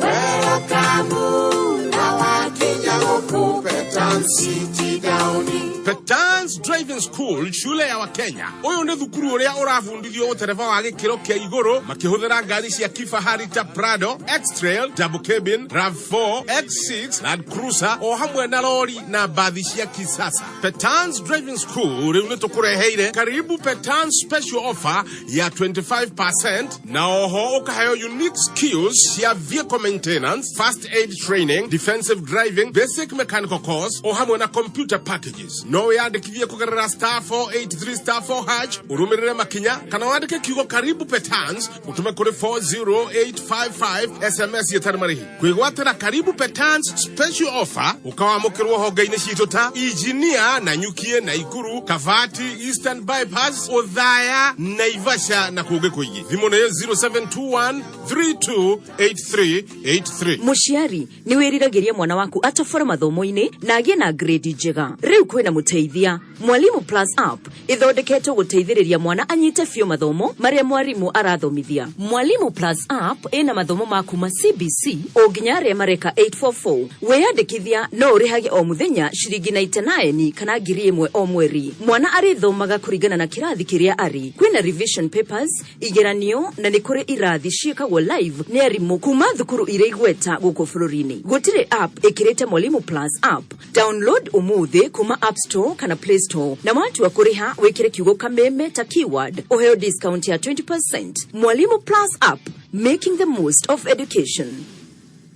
Petans Driving School, shule ya Wakenya. Ũyũ nĩ thukuru ũrĩa ũrabundithio ũtereba wa gĩkĩro kĩa igũrũ makĩhũthĩra ngari cia kifahari ta Prado, X-Trail, Double Cabin, RAV4, X6, Land Cruiser o hamwe na lori na bathi cia kisasa. Petans Driving School rĩu nĩ tũkũreheire karibu Petans special offer ya 25% na oho ũkaheo unique skills cia vehicle maintenance, first aid training, defensive driving, basic mechanical course o hamwe na computer packages. No wiyandikithie kugerera star 483 star 4 hash urumirire makinya kana wandike kiugo karibu Petans utume kuri 40855 SMS yetarĩ marĩhi. Kwĩgwatĩra karibu Petans special offer ukawamũkĩrwo honge-inĩ citũ ta Engineer na Nyukie na Ikuru, Kavati, Eastern Bypass, Othaya, Naivasha na kũngĩ kũingĩ. Thimũ nĩ 0721 328383. Mũciari nĩ wĩriragĩria mwana waku atobore mathomo-inĩ na agĩe na grade njega. Rĩu kwĩna mũteithia. Mwalimu Plus app ĩthondeketwo gũteithĩrĩria mwana anyite biũ mathomo marĩa mwarimũ arathomithia. Mwalimu Plus app ĩna mathomo ma kuma CBC o nginya arĩa mareka 844. Wĩyandĩkithia no ũrĩhage o mũthenya ciringi 99 kana 1,000 o mweri. Mwana arĩthomaga kũringana na kĩrathi kĩrĩa arĩ. Kwĩna revision papers, igeranio na nĩ kũrĩ irathi ciĩkagwo live nĩ arimũ kuma thukuru iria igweta gũkũ bũrũri-inĩ. Gũtirĩ app ĩkĩrĩte Mwalimu Plus app. Download ũmũthĩ kuma App Store kana Play Store na watua kũrĩha wĩkĩre kiugo kameme ta keyword ũheo discount ya 20%. Mwalimu Plus app, making the most of education.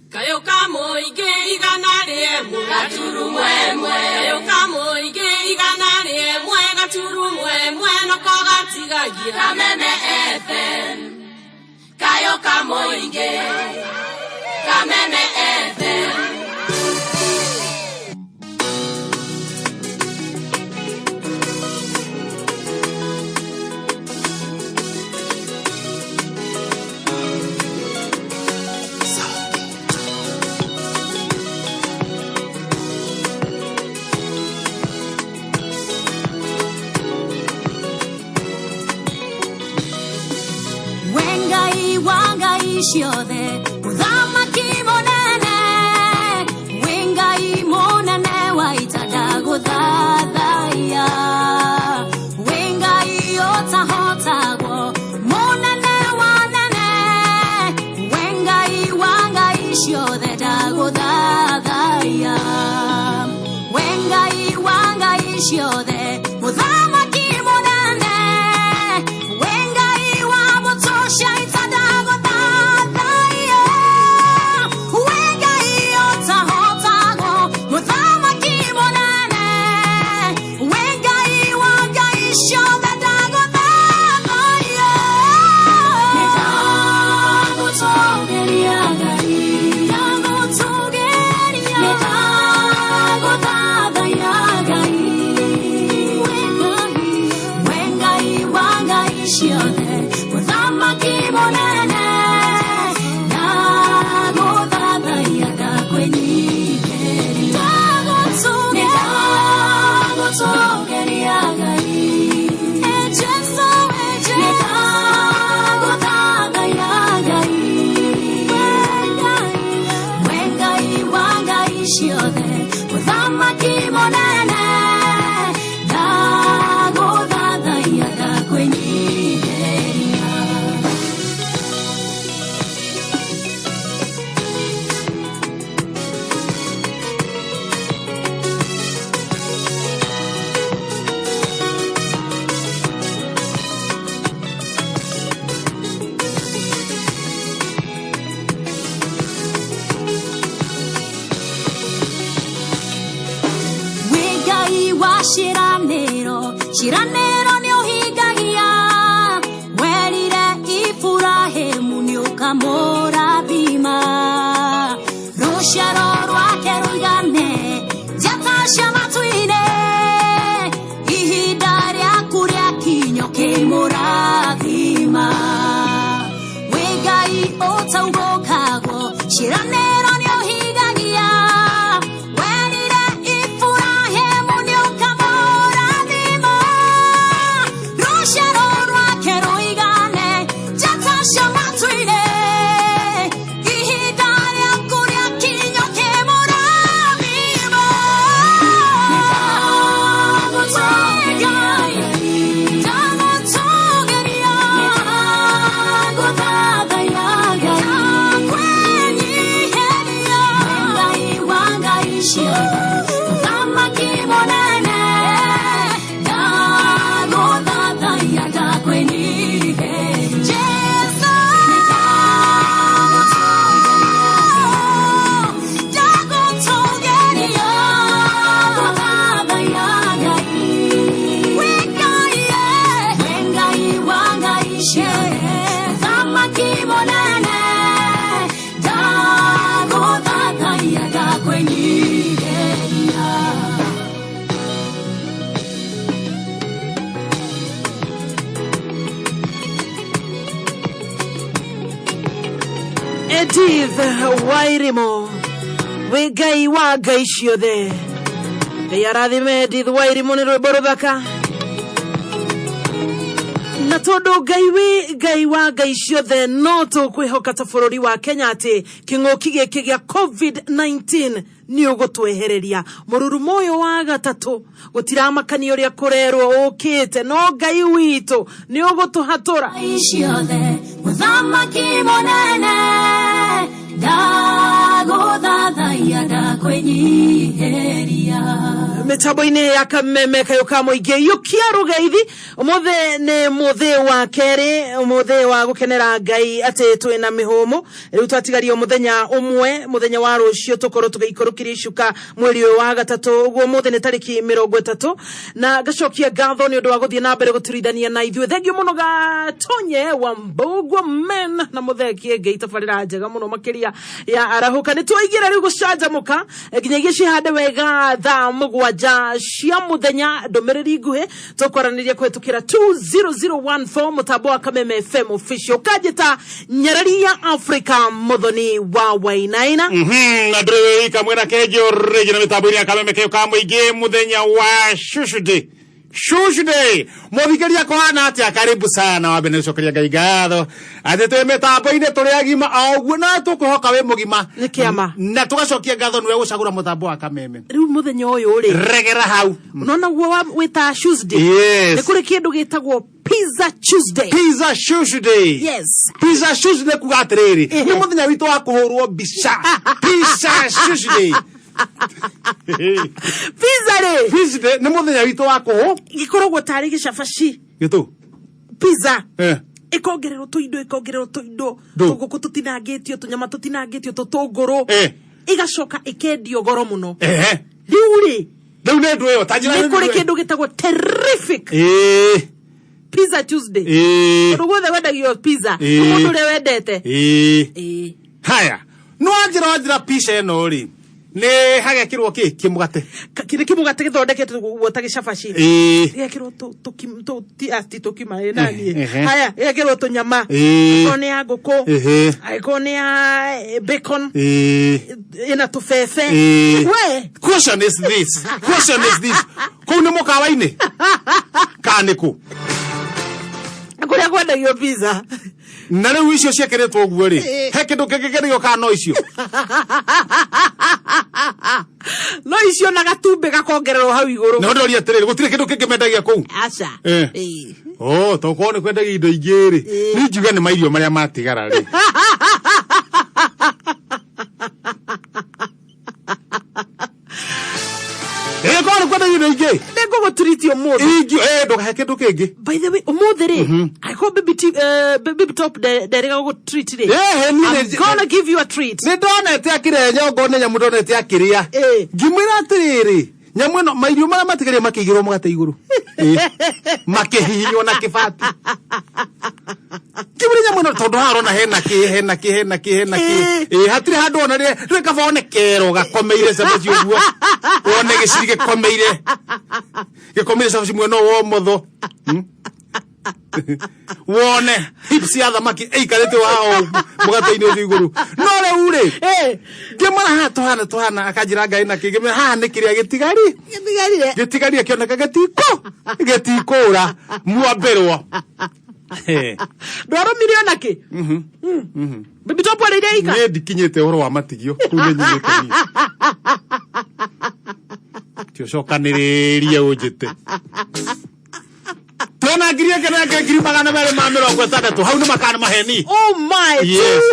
Kayo ka mũingĩ 101.1. Kayo ka mũingĩ 101.1 noko gatigagia Kameme FM. Kayo ka mũingĩ Kameme FM. Wengai wangai ciothe mũthamaki mũnene, Wengai mũnene ngai ciothe mũthamaki mũnene wĩ ngai wa mbũtũ cia ita ndagũthathaiya wĩ ngai ũtahotagwo mũthamaki mũnene wĩ ngai wa ngai ciothe ndagũthathaiya nĩndagũtũgĩria ngai ndagũtũgĩria nĩndagũthathaiya ngai wĩ ngai wĩ ngai wa ngai ciothe mũthamaki mũnene ndagũthathaiya ndakwĩnyihĩria ndagũtũgĩria ngai e Jesũ e Jesũ ndagũthathaiya ngai wĩ ngai wĩ ngai wa ngai ciothe mũthamaki mũnene ndagũthathaiya ndakwĩnyihĩria wĩ ngai wa ciĩranĩro ciĩranĩro nĩ ũhingagia werire iburahĩmu nĩ ũkamũrathima rũciaro rwake rũigane njata cia matu-inĩ ihinda rĩaku rĩakinya ũkĩmũrathima wĩ ngai ũtaugũkagwo ciĩranĩro nĩ ũhingagia werire Iburahĩmu nĩ ũkamũrathima rũciaro rwake rũigane njata cia matu-inĩ ihinda rĩaku rĩakinya ũkĩmũrathima ndagũtũgĩria ndagũthathaiya Ngai ndakwĩnyihĩria Ngai wa ngai ciothe mũthamaki mũnene ndagũthathaiya ndakwĩnyihĩria Jesũ ndagũtũgĩria ndagũthathaiya Ngai wĩ Ngai wĩ Ngai wa ngai ciothe mũthamaki mũnene ndagũthathaiya ndakwĩnyihĩria Edith Wairimu wĩ ngai wa ngai ciothe ngai arathime Edith Wairimu nĩ rwĩmbo rũthaka na tondũ ngai wĩ ngai wa ngai ciothe no tũkwĩhoka ta bũrũri wa Kenya atĩ kĩng'ũki gĩkĩ gĩa COVID-19 nĩ ũgũtwehereria mũrurumo ũyũ wa gatatũ gũtiramakania ũrĩa kũrerwo ũkĩte no ngai witũ nĩ ũgũtũhatũra ngai ciothe mũthamaki mũnene ndagũthathaiya ndakwĩnyihĩria mĩtambo-inĩ ya kameme kayũ ka mũingĩ yũkia rũgeithi ũmũthĩ nĩ mũthĩ wa kerĩ ũmũthĩ wa gũkenera ngai atĩ twĩna mĩhũmũ rĩu twatigario mũthenya ũmwe mũthenya wa rũciũ tũkorwo tũgĩikũrũkĩria icuka mweri ũyũ wa gatatũ ũguo ũmũthĩ nĩ tarĩki 30 na ngacokia ngatho nĩ ũndũ wa gũthiĩ na mbere gũturithania na ithuĩ thengio mũno gatonye wa mbũgua men na mũthekie ngei tabarĩra njega mũno makĩria ya arahũka nĩ twaingĩra rĩu gũcanjamũka nginyagia cihande wega thaa 7 cia mũthenya ndũmĩrĩri nguhĩ tũkwaranĩria kũhetũkĩra 20014 mũtambo wa Kameme FM official kanjĩta nyarari ya Africa mũthoni wa Wainaina Na ndũrĩ kamwe na kenjo rĩngĩ na mĩtambo-inĩ ya kameme kĩo ka mũingĩ mũthenya wa Shushu Day Shushu Day mũthikĩria kũhana atĩa karibu sana wambe nĩ gũcokeria ngai ngatho atĩ twĩ mĩtambo-inĩ tũrĩ agima o ũguo na tũkwĩhoka wĩ mũgima nĩ kĩama na tũgacokia ngatho nĩwe gũcagũra mũtambo wa kameme rĩu mũthenya ũyũ rĩ regera hau unaona guo wĩta Tuesday Yes. nĩ kũrĩ kĩndũ gĩtagwo Pizza Tuesday. Pizza Tuesday. Yes. Pizza Tuesday kuga atiriri ni muthenya witũ wa kũhũrwo mbica. Pizza Tuesday. Pizza rĩ Pizza nĩ mũthenya witũ wa kũhũ gĩkoragwo tarĩ gĩcabaci. Gĩtũ. Pizza Eh. ĩkongererwo tũindo, ĩkongererwo tũindo, Ndũ. tũngũkũ tũtinangĩtio, tũnyama tũtinangĩtio, tũtũngũrũ, Eh. ĩgacoka ĩkendio goro mũno. Ehe. Rĩu rĩ, rĩu nĩ ndũ ĩyo ta njĩra nĩ kũrĩ kĩndũ gĩtagwo terrific Ĩĩ. Pizza Tuesday. Ĩĩ. Kũndũ guothe wendagio pizza. Ĩĩ. Mũndũ ũrĩa wendete. Ĩĩ. Ĩĩ. Haya, no wanjĩra pica ĩno rĩ, nĩ hagekĩrwo kĩ kĩmũgate? Kĩrĩ kĩmũgate gĩthondeketwo guo ta gĩcabaci. Ĩĩ. Gĩgekĩrwo ti tũkima ĩ naniĩ. Ehe. Haya, gĩgekĩrwo tũnyama. Ĩĩ. Angĩkorwo nĩ ya ngũkũ. Ehe. Angĩkorwo nĩ ya bacon. Ĩĩ. Ĩna tũbebe. Ĩĩ. We. Question is this. Question is this. Kũu nĩ mũkawa-inĩ? Kana nĩ kũ? Kũrĩa kwendagio pizza. Na rĩu icio ciĩkĩrĩtwo ũguo rĩ, Ĩĩ. he kĩndũ kĩngĩ kĩrĩo kana no icio? No icio na gatumbĩ gakongererwo hau igũrũ. Na ũndoria atĩrĩrĩ, gũtirĩ kĩndũ kĩngĩ mendagia kũu? Aca. Eh. Ĩĩ. Oh, tokorwo nĩ kwendagia indo ingĩ rĩ, Ĩĩ. niĩ ngiuga nĩ mairio marĩa matigara rĩ. Ĩĩ, korwo nĩ kwendagia indo ingĩ. Nĩ ngũgũtreat ũmũthĩ. Ingĩ, ndũkahe kĩndũ kĩngĩ. By the way, ũmũthĩ rĩ, angĩkorwo baby baby top nderĩga gũgũtreat rĩ, Ĩĩ, niĩ I'm nĩ- gonna give you a treat. Nĩ ndonete akĩrĩa nyongo nĩ nyamũ ndonete akĩrĩa. Ngĩmwĩra atĩrĩrĩ, nyamũ ĩno mairio marĩa matigaire makĩigĩrwo mũgate igũrũ. Ĩĩ. Makĩhihinywo na kĩbati. Ngĩmwĩra nyamũ ĩno tondũ haha ũrona hena kĩ, hena kĩ, hena kĩ, hena kĩ. Ĩĩ, hatirĩ handũ ona rĩ, rĩ kaba one kero gakomeire cabaci ũguo. Wone gĩciri gĩkomeire. Gĩkomeire cabaci mwena ũyũ wa ũmotho. Wone hips ya thamaki ĩikarĩte haha ũguo mũgate-inĩ ũcio igũrũ. No rĩu rĩ, ngĩmwĩra haha tũhana tũhana, akanjĩra Ngai na kĩ, ngĩmwĩra haha nĩ kĩrĩa gĩtigari. Gĩtigarire. Gĩtigarire kĩoneka gĩtikũ, gĩtikũra, mwambĩrwo. Ndwarũmire ona kĩ? Baby top arĩire ika? Niĩ ndikinyĩte ũhoro wa matigio, kũu nĩ nyumĩte niĩ. Ti ũcokanĩrĩrie ũnjĩte. Twena ngiri ĩngĩ na ĩngĩ 260,000 hau nĩ makana maheni. Oh my, Yes.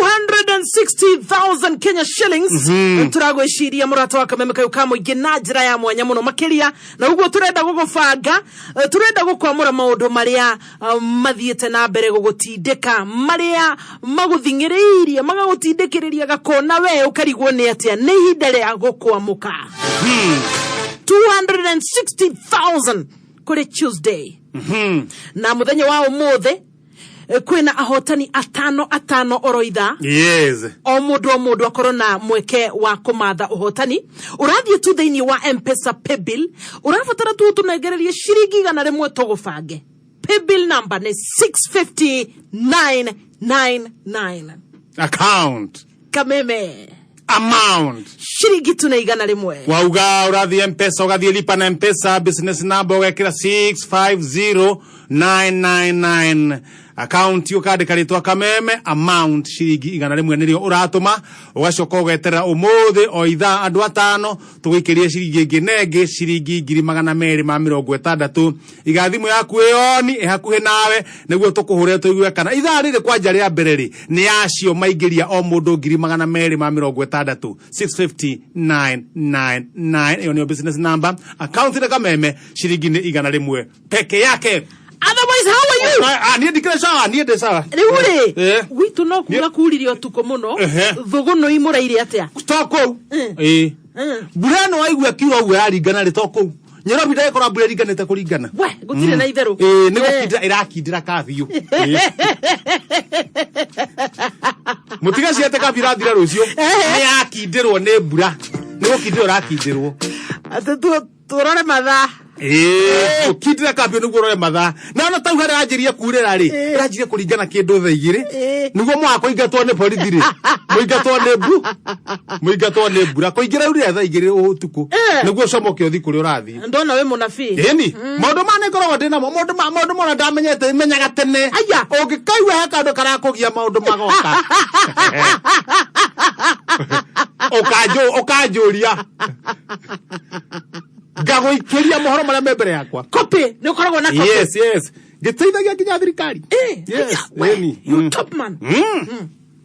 260,000 Kenya shillings. Tũragwĩciria mũrata wa kameme kayũ ka mũingĩ na njĩra ya mwanya mũno makĩria, na ũguo tũrenda gũgũbanga, tũrenda gũkwamũra maũndũ marĩa mathiĩte na mbere gũgũtindĩka, marĩa magũthing'ĩrĩirie, magagũtindĩkĩrĩria gakona we ũkarigwo nĩ atĩa. Nĩ ihinda rĩa gũkwamũka. 260,000 kũrĩ Tuesday. Na mũthenya wa ũmũthĩ, kwĩna ahotani atano atano oro ithaa. Yes. O mũndũ o mũndũ akorwo na mweke wa kũmatha ũhotani. Ũrathiĩ tu thĩinĩ wa M-Pesa Paybill, ũrabatara tu ũtũnengererie ciringi 100 tũgũbange. Paybill number nĩ 65999. Account. Kameme. Amount. Ciringi tu nĩ 100. Wauga ũrathiĩ M-Pesa, ũgathiĩ lipa na M-Pesa, business number ũgekĩra 650999. Account ũkandĩka rĩtwa Kameme, amount ciringi 100 nĩrĩo ũratũma, ũgacoka ũgeterera ũmũthĩ o ithaa andũ atano tũgũikĩrie ciringi ĩngĩ na ĩngĩ ciringi 260,000. Iga thimũ yaku ĩyoni ĩ hakuhĩ nawe nĩguo tũkũhũre tũigue kana ithaa rĩrĩ kwanja rĩa mbere rĩ nĩ acio maingĩria o mũndũ 260,000. 65999 ĩyo nĩyo business number. Account nĩ Kameme, ciringi nĩ 100 peke yake. Otherwise, how are you? Niĩ ndikĩrĩ sawa, niĩ ndĩ sawa. Rĩu rĩ, Eh. gwitũ no kura kurire ũtukũ mũno. Ehe. Thũgũnũ imũraire atĩa? To kũu. Ĩĩ. Mbura ĩno waigua ĩkiura ũguo yaringana rĩ, to kũu. Nairobi ndagĩkorwo mbura ĩringanĩte kũringana. We, gũtirĩ na itherũ. Ĩĩ, nĩ gũkindĩra ĩrakindĩra kabiũ. Ĩĩ. Mũtiga ciete kabiũ irathira rũciũ. Nĩ yakindĩrwo nĩ mbura. Nĩ gũkindĩrwo ĩrakindĩrwo. Atĩ tũrore mathaa. Ĩĩ, gũkindĩra kabiũ nĩguo ũrore mathaa. Na ona tau harĩa yanjirie kurĩra rĩ, ĩranjirie kũringana kĩndũ thaa igĩrĩ. Nĩguo mwaka kũingatwo nĩ borithi rĩ, mũingatwo nĩ mbu, mũingatwo nĩ mbura. Kũingĩra urire thaa igĩrĩ ũtukũ. Nĩguo ũcomoke ũthiĩ kũrĩa ũrathiĩ. Ndona wĩ mũnabii. Ĩni, maũndũ maya nĩngoragwo ndĩ namo, maũndũ mona ndamenyete, menyaga tene. Aya. Ũngĩkaigua he kaũndũ karakũgia maũndũ magoka. Ũkanjũria. Ngagũikĩria mohoro marĩa me mbere yakwa. Copy, nĩ ũkoragwo na copy. Yes, yes. Ngĩteithagia nginya thirikari. Yes, aya, we, ĩni. you top man.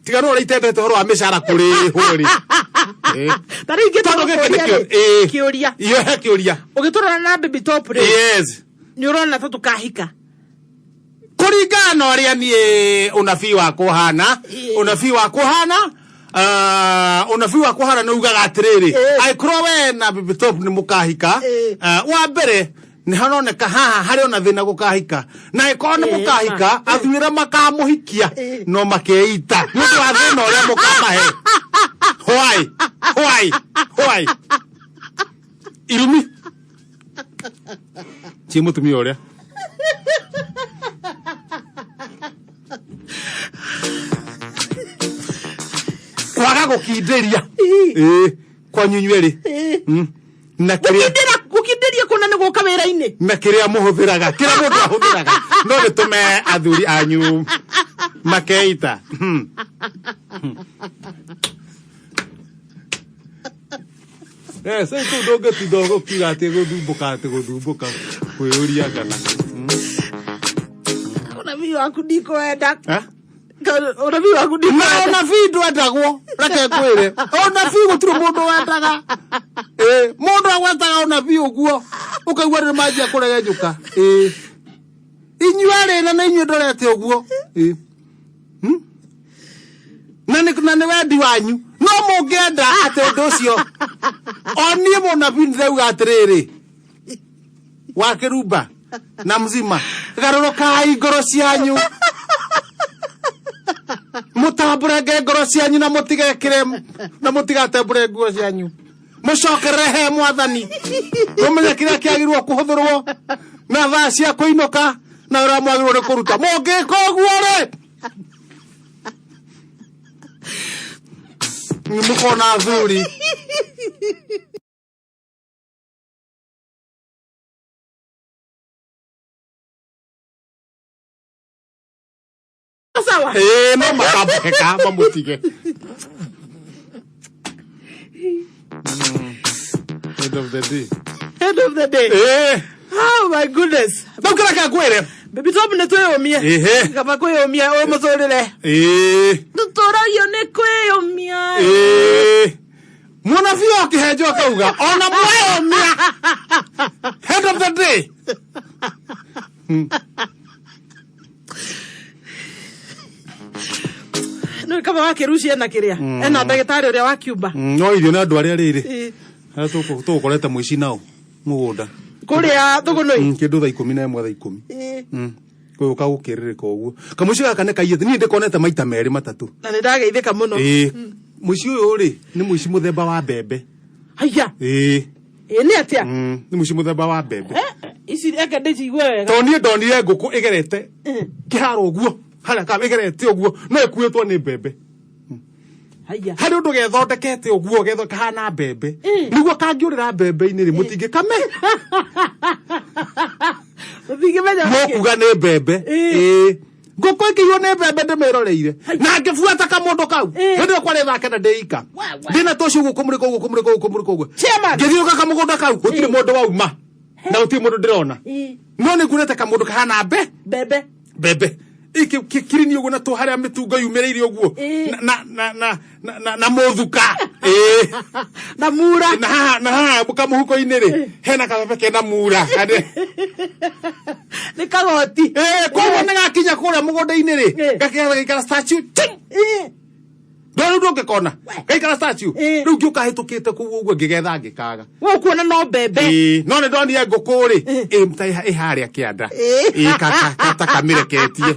Tiga no ũrĩa itendete ũhoro wa mĩcara kũrĩhwo rĩ. Ta rĩu ingĩenda Tondũ gĩkĩ gũkũria nĩkĩo- rĩ, ĩĩ. kĩũria Iyo he kĩũria. Ũgĩtũrora na baby top rĩ, Yes. nĩ ũrona ta tũkahika? Kũringana na ũrĩa niĩ ũnabii wakwa ũhana, ũnabii wakwa ũhana, ũnabii wakwa ũhana nĩ ugaga atĩrĩrĩ, angĩkorwo we na baby top nĩ mũkahika, wa mbere nĩ haroneka haha harĩ ona thĩna gũkahika, na angĩkorwo nĩ mũkahika, athuri arĩa makamũhikia no makeita nĩ ũndũ wa thĩna ũrĩa mũkamahe. Why? Why? Why? Irumi ciĩ mũtumia ũrĩa kwaga gũkindĩria. Ĩĩ, kwanyu inyuerĩ. Na kĩrĩa Gũkindĩria kũna nĩ gũka wĩra-inĩ. Na kĩrĩa mũhũthĩraga, kĩrĩa mũndũ ahũthĩraga no gĩtũme athuri anyu makeita. Eh, sasa kũu ndũngĩtinda ũkiuga atĩ gũthumbũka, atĩ gũthumbũka kwĩyũria kana Ũnabii waku ndikwenda. Eh? Ũnabii waku Na ndikwenda. ũnabii ndwendagwo, reke ngwĩre, ũnabii gũtirĩ mũndũ wendaga. Ĩ, mũndũ agwetaga ũnabii ũguo ũkaigua nĩ manjia kũregenyũka. Ĩ, inyuerĩ na nĩ inyuĩ ndorete ũguo. Ĩ. Na nĩ wendi wanyu, no mũngĩenda atĩ ũndũ ũcio o niĩ mũnabii ndĩrauga atĩrĩrĩ, wa kĩrumba na mzima, garũrũkai ngoro cianyu, mũtambũrange ngoro cianyu, na mũtigekĩre na mũtigatembũre nguo cianyu, mũcokerere he mwathani, mũmenye kĩrĩa kĩagĩrĩirwo kũhũthĩrwo na thaa cia kũinũka na ũrĩa mwagĩrĩirwo nĩ kũruta. Mũngĩka ũguo rĩ, nĩ mũkona athuri. Sawa. Ĩĩ, no makambũkeka mamũtige. End of the day. End of the day. Eh. Oh my goodness. Rĩu kĩrĩa kĩngwĩre. Baby top nĩ twĩyũmie. Ĩhĩ. Kaba kwĩyũmia ũyũ mũtũrĩre. Ĩĩ. Tũtũragio nĩ kwĩyũmia. Ĩĩ. Mũnabii okĩhenjwo akauga ona mweyũmia, end of the day. Nĩ kaba wa kĩruci ena kĩrĩa. Ena ndagĩtarĩ ũrĩa wa Cuba. No irio nĩ andũ arĩa rĩrĩ Ĩĩ. arĩa tũgũkorete mũici nao mũgũnda. Kũrĩa Thũgũnũi. Kĩndũ thaa 11, thaa 10. Ĩĩ. Gũka gũkĩrĩrĩka ũguo kamũici gaka nĩ kaiyĩte, niĩ ndĩkonete maita merĩ matatũ. Na nĩ ndageithĩka mũno. Ĩĩ, mũici ũyũ rĩ nĩ mũici mũthemba wa mbembe. Haiya. Ĩĩ. Ĩĩ, nĩ atĩa? Nĩ mũici mũthemba wa mbembe. Ici reke ndĩcigue wega. Tondũ niĩ ndonire ngũkũ ĩgerete kĩharo ũguo harĩa ka ĩgerete ũguo no ĩkuĩtwo nĩ mbembe. Haiya. Harĩ ũndũ gethondekete ũguo getho kahana mbembe, nĩguo kangĩũrĩra mbembe-inĩ rĩ, mũtingĩkame. Mũtingĩmenya. Mũkuga nĩ mbembe. Ĩĩ, ngũkũ ĩkĩiywo nĩ mbembe ndĩmĩroreire na ngĩbuata kamũndũ kau hĩndĩ ĩyo kwarĩ thaa 9 ndĩika ndĩna tũci ũguo kũmũrĩka ũguo kũmũrĩka ũguo kũmũrĩka ũguo. Chairman. Ngĩthiũka kamũgũnda kau gũtirĩ mũndũ wauma na gũtirĩ mũndũ ndĩrona, no nĩ nguonete kamũndũ kahana mbe mbembe. Mbembe kirini ũguo na tũ harĩa mĩtungo yumĩrĩire ũguo na na na na na na mũthuka. Ĩĩ. Na mura. Na haha, na haha kamũhuko-inĩ rĩ, hena kabebe kena mura. Nĩ kagoti. Ĩĩ, koguo nĩ gakinya kũrĩa mũgũnda-inĩ rĩ, gakĩgetha gaikara statue ting. No rĩu ndũngĩkona gaikara statue, rĩu ngĩũka hĩtũkĩte kũu ũguo ngĩgetha ngĩkaga. We ũkuona no mbembe. Ĩĩ, no nĩ ndonire ngũkũ rĩ ĩ ta ĩ harĩa kĩanda. Ĩĩ, ta kamĩreketie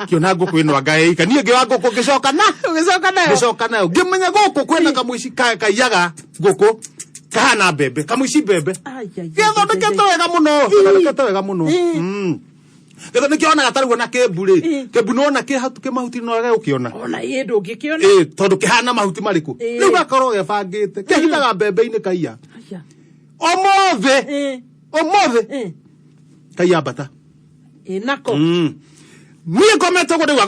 kĩona ngũkũ ĩno anga ĩika, niĩ ngĩoya ngũkũ ngĩcoka na Ũgĩcoka nayo. Ngĩcoka nayo ngĩmenya gũkũ kwĩna kamũici kaiyaga ngũkũ kahana mbembe, kamũici mbembe gĩthondekete wega mũno, gĩthondekete wega mũno. Gĩtho nĩkĩonaga tarĩu ona kĩmbu rĩ, kĩmbu nĩwona kĩ mahuti no wega gũkĩona. Ona ĩ ndũngĩkĩona. Ĩĩ, tondũ kĩhana mahuti marĩkũ. Ĩĩ. Rĩu gakorwo gebangĩte kehithaga mbembe-inĩ kaiya Haiya. ũmũthĩ, ũmũthĩ kaiya mbata. Ĩ nako. Niĩ ngomete ũguo ndĩgua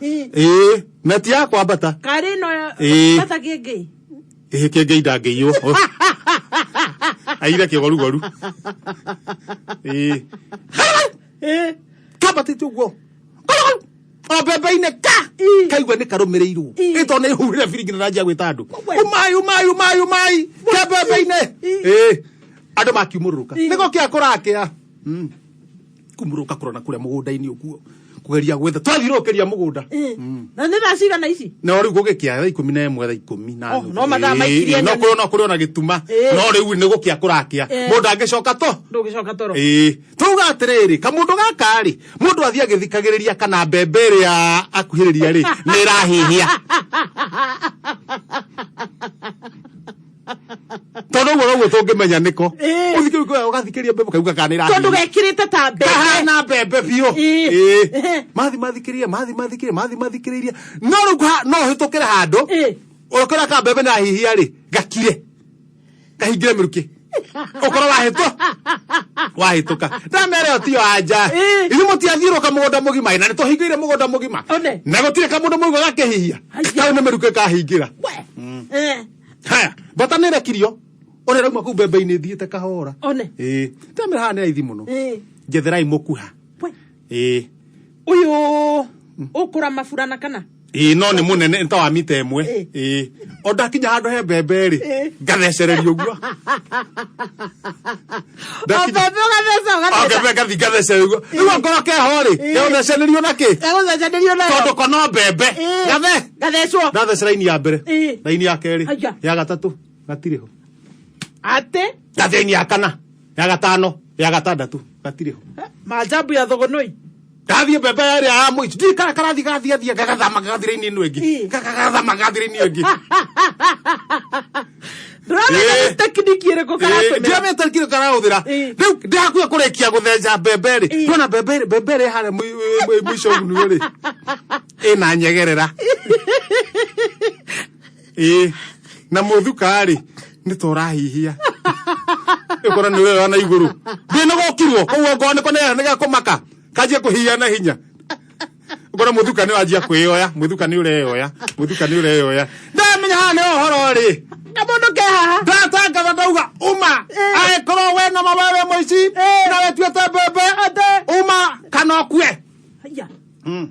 ĩĩ meti yakwa mbata. Karĩ ĩno. Ĩĩ. Bata kĩngĩ. Ĩhĩ, kĩngĩ ndangĩiywo, aire kĩgorugoru. Ĩĩ, kambatĩte ũguo. O mbembe-inĩ ka kaigua nĩ karũmĩrĩirwo ĩ tondũ nĩ hurire biringi na ndanjia gwĩta andũ umai umai umai umai ke mbembe-inĩ ĩ andũ makiumũrũrũka nĩ gũkĩa kũrakĩa kumũrũka kũrona kũrĩa mũgũnda-inĩ ũguo kũgeria gwetha twathiũrũrũkĩria mũgũnda Na nĩ thaa cigana ici? No rĩu gũgĩkĩa thaa 11 thaa ikũmi na Oh, nuthu. no mathaa maikirie Ĩĩ, no nyoni. kũrĩ no kũrĩ ona gĩtuma no rĩu nĩ gũkĩa kũrakĩa mũndũ angĩcoka to Ndũgĩcoka toro. Ĩĩ, tauga atĩrĩrĩ kamũndũ gaka rĩ mũndũ athiĩ agĩthikagĩrĩria kana mbembe ĩrĩa akuhĩrĩria rĩ nĩ ĩrahĩhia tondũ ũguo noguo tũngĩmenya nĩko ũthikĩrĩria ũgathikĩrĩria mbembe ũkauga kana nĩ Tondũ ĩrahĩhia gekĩrĩte ta mbembe. Kahana mbembe biũ. Ĩĩ. Mathi mathikĩrĩria mathi mathikĩrĩria mathi mathikĩrĩria no rĩu no ũhĩtũkĩre handũ ũkora ka mbembe nĩ rahihia rĩ gakire kahingĩre mĩrukĩ ũkorwo wahĩtũ wahĩtũka ndamera ĩyo tiyo anja ithuĩ mũtiathiũrũka mũgũnda mũgima na nĩ tũhingĩire mũgũnda mũgima na gũtirĩ kamũndũ mũigua gakĩhihia kau nĩ mĩrukĩ kahingĩra haya mbata nĩ ĩrekirio ũrĩa ĩrauma kũu mbembe-inĩ ĩthiĩte kahora One. ĩĩ ndamera haha nĩ raithi mũno njetherai mũkuha ĩĩ Ũyũ ũkũra maburana kana? ĩĩ no nĩ mũnene nĩ ta wa mita ĩmwe ĩĩ o ndakinya handũ he mbembe rĩ ngathecereria ũguo O mbembe ũgatheca O mbembe ngathi ngathecereria ũguo rĩu ongorwo keho rĩ gegũthecanĩrio na kĩ Gegũthecanĩrio nayo. tondũ ko no mbembe gathe Gathecwo. ndatheca raini ya mbere raini ya kerĩ Aya. ya gatatũ gatirĩ ho Atĩ ngathi raini ya kana ya gatano ya gatandatũ gatirĩ ho maajabu ya thogonoi. ndathiĩ mbembe ĩrĩa ya mũico ndiĩ kana karathi gathiĩ athiĩ gagathama gagathi raini ĩno ĩngĩ gagathama gagathi raini ĩyo ĩngĩ Ndũramenya nĩ tekiniki ĩrĩkũ karatũmĩra. ndiramenya tekiniki karahũthĩra rĩu ndĩhakuhĩ kũrĩkia gũtheca mbembe rĩ ndona mbembe rĩ mbembe ĩrĩa harĩa mũico ũguo rĩ ĩna nyegerera ĩĩ na mũthuka rĩ nĩ ta ũrahihia ĩkora nĩ ũrera na igũrũ ndĩnĩgũkirwo koguo ngorwo nĩko nĩ gakũmaka kanjie kũhihia na hinya ũkora mũthuka nĩ wanjia kwĩyoya mũthuka nĩ ũreyoya mũthuka nĩ ũreyoya ndamenya haha nĩ ũhoro rĩ Kamũndũ ke haha ndatangatha ndauga uma angĩkorwo we na mama we mũici na wetuĩte mbembe uma kana ũkue Haya.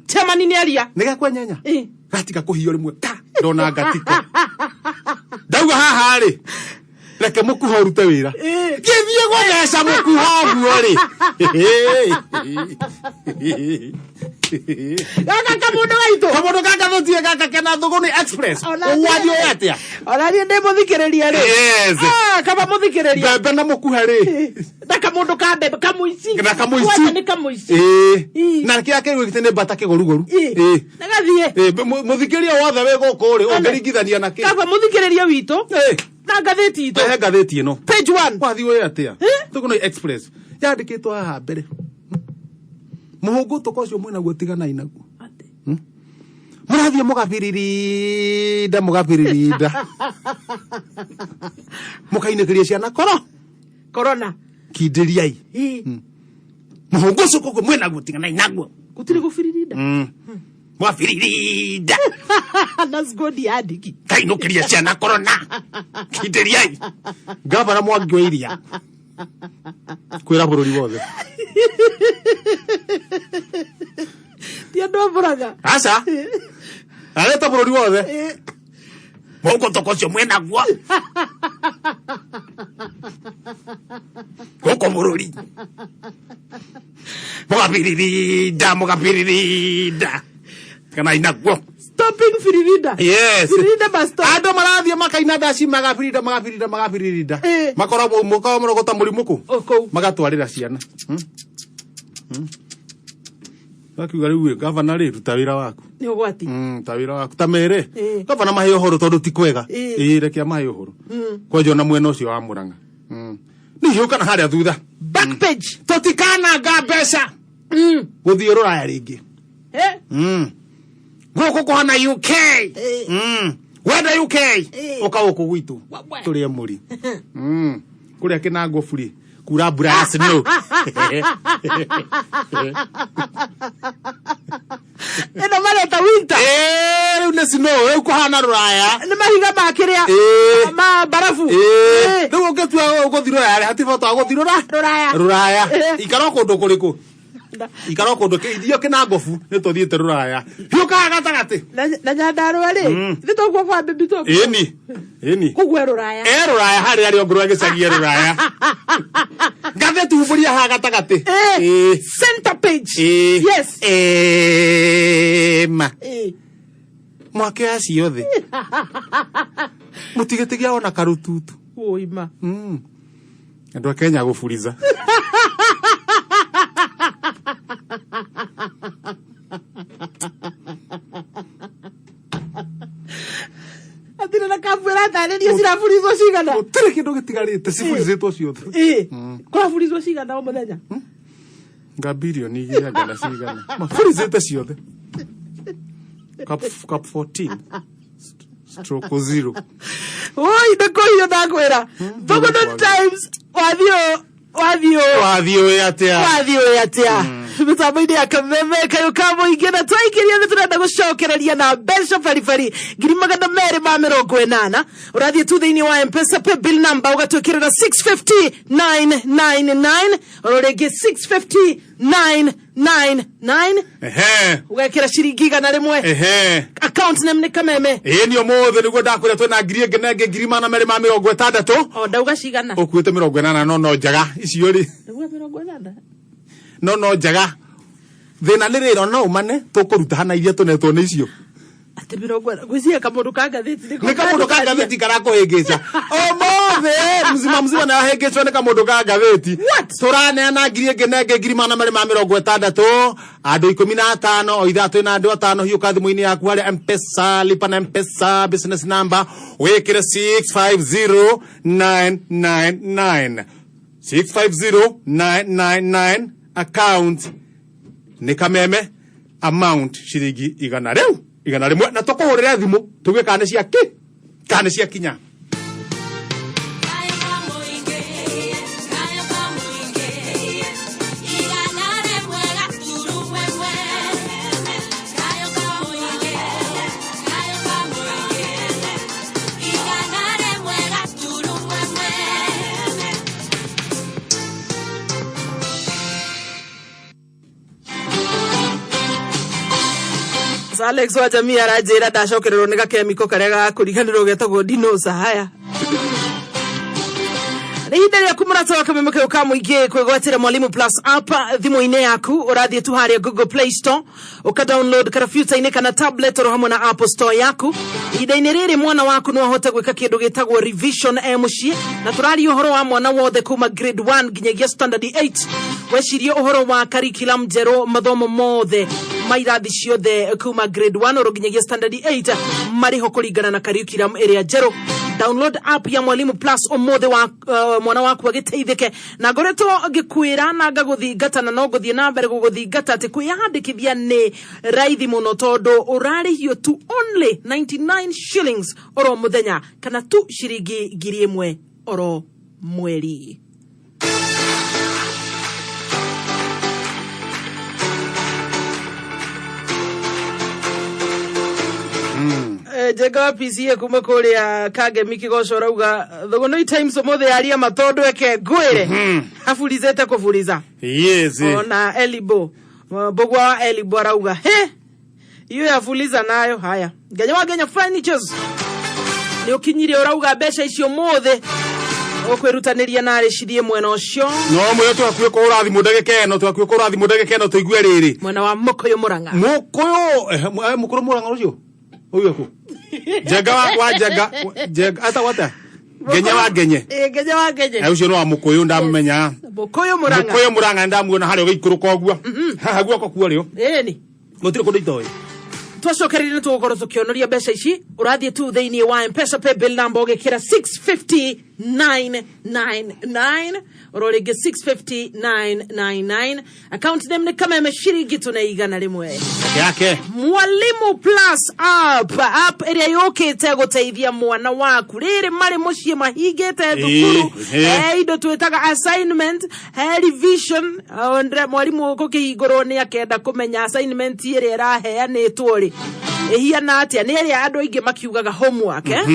Chairman nĩ aria. nĩ gekwenyenya gatiga kũhio rĩmwe ka ndona ngatiko ndauga haha rĩ reke mũkuha ũrute wĩra gĩthiĩ gũtheca mũkuha ũguo rĩ Gaka kamũndũ gaitũ. Kamũndũ gaka tũtie gaka kena Thũgũnĩ Express. Ũgwathiĩ ũĩ atĩa? Ona niĩ ndĩ mũthikĩrĩria rĩ. Yes. Ah, kaba mũthikĩrĩria. Mbembe na mũkuha rĩ. Na kamũndũ ka mbembe kamũici. Na kamũici. Kwanja nĩ kamũici. Ĩĩ. Na kĩrĩa kĩrĩ nĩ mbata kĩgũrugũru. Ĩĩ. Na gathiĩ. Ĩĩ, mũthikĩrĩria wothe wĩ gũkũ rĩ, ũngĩringithania na kĩ? Kaba mũthikĩrĩria witũ. Na ngathĩti itũ. He ngathĩti ĩno. Page 1. Wathiĩ ũĩ atĩa? Thũgũnĩ Express. Yandĩkĩtwo haha mbere. Mũhũngũ tũka ũcio mwĩnaguo tiganai naguo. Mũrathiĩ mũgabiririnda mũgabiririnda. Mũkainĩkĩria ciana koro. Corona. Kindĩriai. Mũhũngũ ũcio koguo mwĩnaguo tiganai naguo. Gũtirĩ gũbiririnda. Mwabiririnda. Na skodi yandĩki. Kainũkĩria ciana korona. Kindĩriai. Ngavana Mwangi wa Iria. Kwĩra bũrũri wothe. Ti andũ a Murang'a. Aca. Areta bũrũri wothe. Mũhũngũ tũka ũcio mwĩnaguo. Gũkũ bũrũri. Mũgabiririnda mũgabiririnda. Kana inaguo. Stopping firirinda. Yes. Firirinda must stop. Andũ marathiĩ makaina ndaci magabirinda magabirinda magabirinda. Makoragwo mũkawa mũrogota mũrimũ kũ? Magatwarĩra ciana. Gakiuga rĩu gavana rĩ ruta wĩra waku. Nĩ ũgwati. Ta wĩra waku. Ta mere. Gavana mahe ũhoro tondũ ti kwega. Ĩĩ reke amahe ũhoro. Kwanja ona mwena ũcio wa Murang'a. Nĩ hiũka na harĩa thutha. Back page. Tũtikananga mbeca. Gũthiĩ rũraya rĩngĩ. Gũkũ kũhana UK. Wenda UK. Ũka gũkũ gwitũ. Tũrĩe mũri. Kũrĩa kĩnangwo buri. Kura mbura ya snow. Ĩno mareta winter. Rĩu nĩ snow, rĩu kũhana rũraya. Nĩ mahiga ma kĩrĩa. Ma barabu. Rĩu ũngĩtua ũgũthiĩ rũraya rĩ, hatirĩ bata wa gũthiĩ rũraya. Rũraya. Rũraya. Ikara o kũndũ kũrĩkũ? Ikara kũndũ ithio kĩnangobu nĩ tũthiĩte rũraya. Hiũkaga gatagatĩ. Na Nyandarũa rĩ, ithe toguo kwa bibi toguo. Ĩni. Ĩni. Koguo e rũraya. E rũraya harĩa arĩ ongorwo gĩcagi e rũraya. Ngathĩti humbũria haha gatagatĩ. Ĩĩ. Center page. Ĩĩ. Yes. Ĩĩ ma. Ĩĩ. Mwakĩoya ciothe. Mũtigĩtigia ona karututu. Ũima. Andũ a Kenya gũburiza. Atirĩ na kambu ĩratarĩria ciraburizwo cigana. Gũtirĩ kĩndũ gĩtigarĩte ciburizĩtwo ciothe. Ĩĩ. Kũraburizwo cigana o mũthenya? Nga bilioni igĩrĩ anga na cigana. Maburizĩte ciothe. Cup 14 stroke 0. Oi, ndĩkũhiũ ndakwĩra. Thogono Times wathiũ wathiũ Wathiĩ ũĩ atĩa? Wathiĩ ũĩ atĩa? Mĩtambo-inĩ ya kameme kayũ ka mũingĩ na twaingĩria nĩ tũrenda gũcokereria na mbeca baribari 280,000. Ũrathiĩ tu thĩinĩ wa Mpesa pay bill number ũgatwĩkĩrĩra 650999 oro rĩngĩ 650999. Ehe. Ũgekĩra ciringi 100. Ehe. Account name nĩ Kameme. Ĩĩ nĩ ũmũthĩ nĩguo ndakwĩra twĩna ngiri ĩngĩ na ĩngĩ 260,000. O ndauga cigana? Ũkuĩte 80 no njega icio rĩ. Ndauga 80. No njega. Thĩna nĩ rĩrĩ no ũmane tũkũruta hana iria tũnetwo nĩ icio. Atĩ 80 gwĩciria kamũndũ ka ngathĩti Nĩ kamũndũ ka ngathĩti karakũhĩngĩca. Ũmũthĩ mzima mzima nĩ ahĩngĩcwo nĩ kamũndũ ka ngathĩti. Tũraneana ngiri ĩngĩ na ĩngĩ 260,000 andũ 15 o ithaa twĩna andũ atano. Hiũka thimũ-inĩ yaku harĩa Mpesa, lipa na Mpesa business number wĩkĩre 650999 650999 account nĩ Kameme, amount ciringi 100 rĩu 100 na tũkũhũrĩre thimũ tuge kana nĩ cia kĩ kana nĩ cia kinya. Alex wa jamii aranjĩra ndacokererwo nĩ gakemiko karĩa gakũriganĩrwo getagwo dinosa. Haya, nĩ ihinda rĩaku mũrata wa kameme kayũ ka mũingĩ kwĩgwatĩra Mwalimu Plus app thimũ-inĩ yaku. Ũrathiĩ tu harĩa Google Play Store ũka download karabyuta-inĩ kana tablet oro hamwe na Apple Store yaku. Ihinda-inĩ rĩrĩ mwana waku no ahote gwĩka kĩndũ gĩtagwo revision e mũciĩ, na tũraria ũhoro wa mwana wothe kuma grade 1 nginyagia standard 8. Wecirie ũhoro wa curriculum njerũ, mathomo mothe ma irathi ciothe kuma grade 1 oro nginyagia standard 8 marĩho kũringana na curriculum ĩrĩa njerũ. Download app ya Mwalimu Plus ũmũthĩ wa mwana waku agĩteithĩke. Na ngoretwo ngĩkwĩra na ngagũthingata na no ngũthiĩ na mbere gũgũthingata atĩ kwĩyandĩkithia nĩ raithi mũno tondũ ũrarĩhio tu only 99 shillings oro mũthenya kana tu ciringi 1,000 oro mweri. Njenga wa PCA kuma kuria Kangemi Kigoco rauga Thugunui Times umuthi yaria matondu eke ngwire aburizete kuburiza. Yes. Ona Elibo Mbugua wa Elibo arauga he iyo yabuliza nayo. Haya, Ngenya wa Ngenya Furnitures nĩ ũkinyire ũrauga mbeca icio mũthĩ ũkwĩrutanĩria narĩ cithiĩ mwena ũcio. No mwĩre twakuĩ kũhũra thimũ ndagĩka ĩno, twakuĩ kũhũra thimũ ndagĩka ĩno tũigue rĩrĩ. Mwena wa Mũkũyũ Mũrang'a. Mũkũyũ Mũkũyũ Mũrang'a ũcio ũyũ kũ Njenga wa Njenga Njenga ata wata Ngenya wa Ngenye. Ngenya wa Ngenye. Ũcio nĩ wa Mũkũyũ ndamũmenya. Mũkũyũ Mũrang'a. Mũkũyũ Mũrang'a ndamuona harĩa ũgĩikũrũka ũguo. Haha guoko kuo rĩo. Ĩni. Gũtirĩ kũndũ itoĩ. Twacokereria nĩ tũgũkorwo tũkĩonoria mbeca ici. Ũrathiĩ tu thĩinĩ wa Mpesa pay bill number ũgĩkĩra 650999 oro rĩngĩ 650999, account name nĩ Kameme, ciringi tũne 100. Yake. Mwalimu Plus app, app ĩrĩa yũkĩte gũteithia mwana waku rĩrĩ marĩ mũciĩ mahingĩte thukuru. He indo twĩtaga assignment, he revision. Ondre mwarimũ gũkĩhingũrwo nĩ akenda kũmenya assignment ĩrĩa ĩraheanĩtwo rĩ ĩhiana atĩa, nĩ ĩrĩa andũ aingĩ makiugaga homework, eh?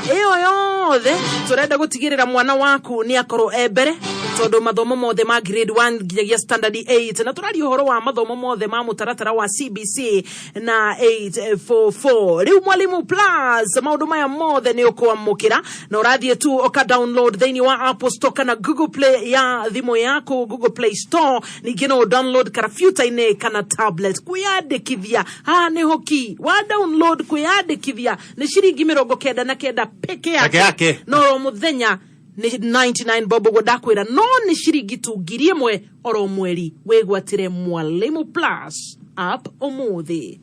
Ĩyo yothe tũrenda gũtigĩrĩra mwana waku nĩ akorwo e mbere. Tondũ mathomo mothe ma grade 1 nginyagia standard 8 na tũraria ũhoro wa mathomo mothe ma mũtaratara wa CBC na 844. Rĩu Mwalimu Plus maũndũ maya mothe nĩ ũkwamũkĩra na ũrathiĩ tu ũka download thĩinĩ wa Apple Store kana Google Play ya thimũ yaku, Google Play Store. Ningĩ no download karabyuta-inĩ kana tablet. Kwĩyandĩkithia haha nĩ hoki wa download, kwĩyandĩkithia nĩ ciringi 99 peke yake. Peke yake. No oro mũthenya nĩ 99 bob, ũguo ndakwĩra, no nĩ ciringi tu 1,000 oro mweri. Wĩgwatĩre Mwalimu Plus app ũmũthĩ.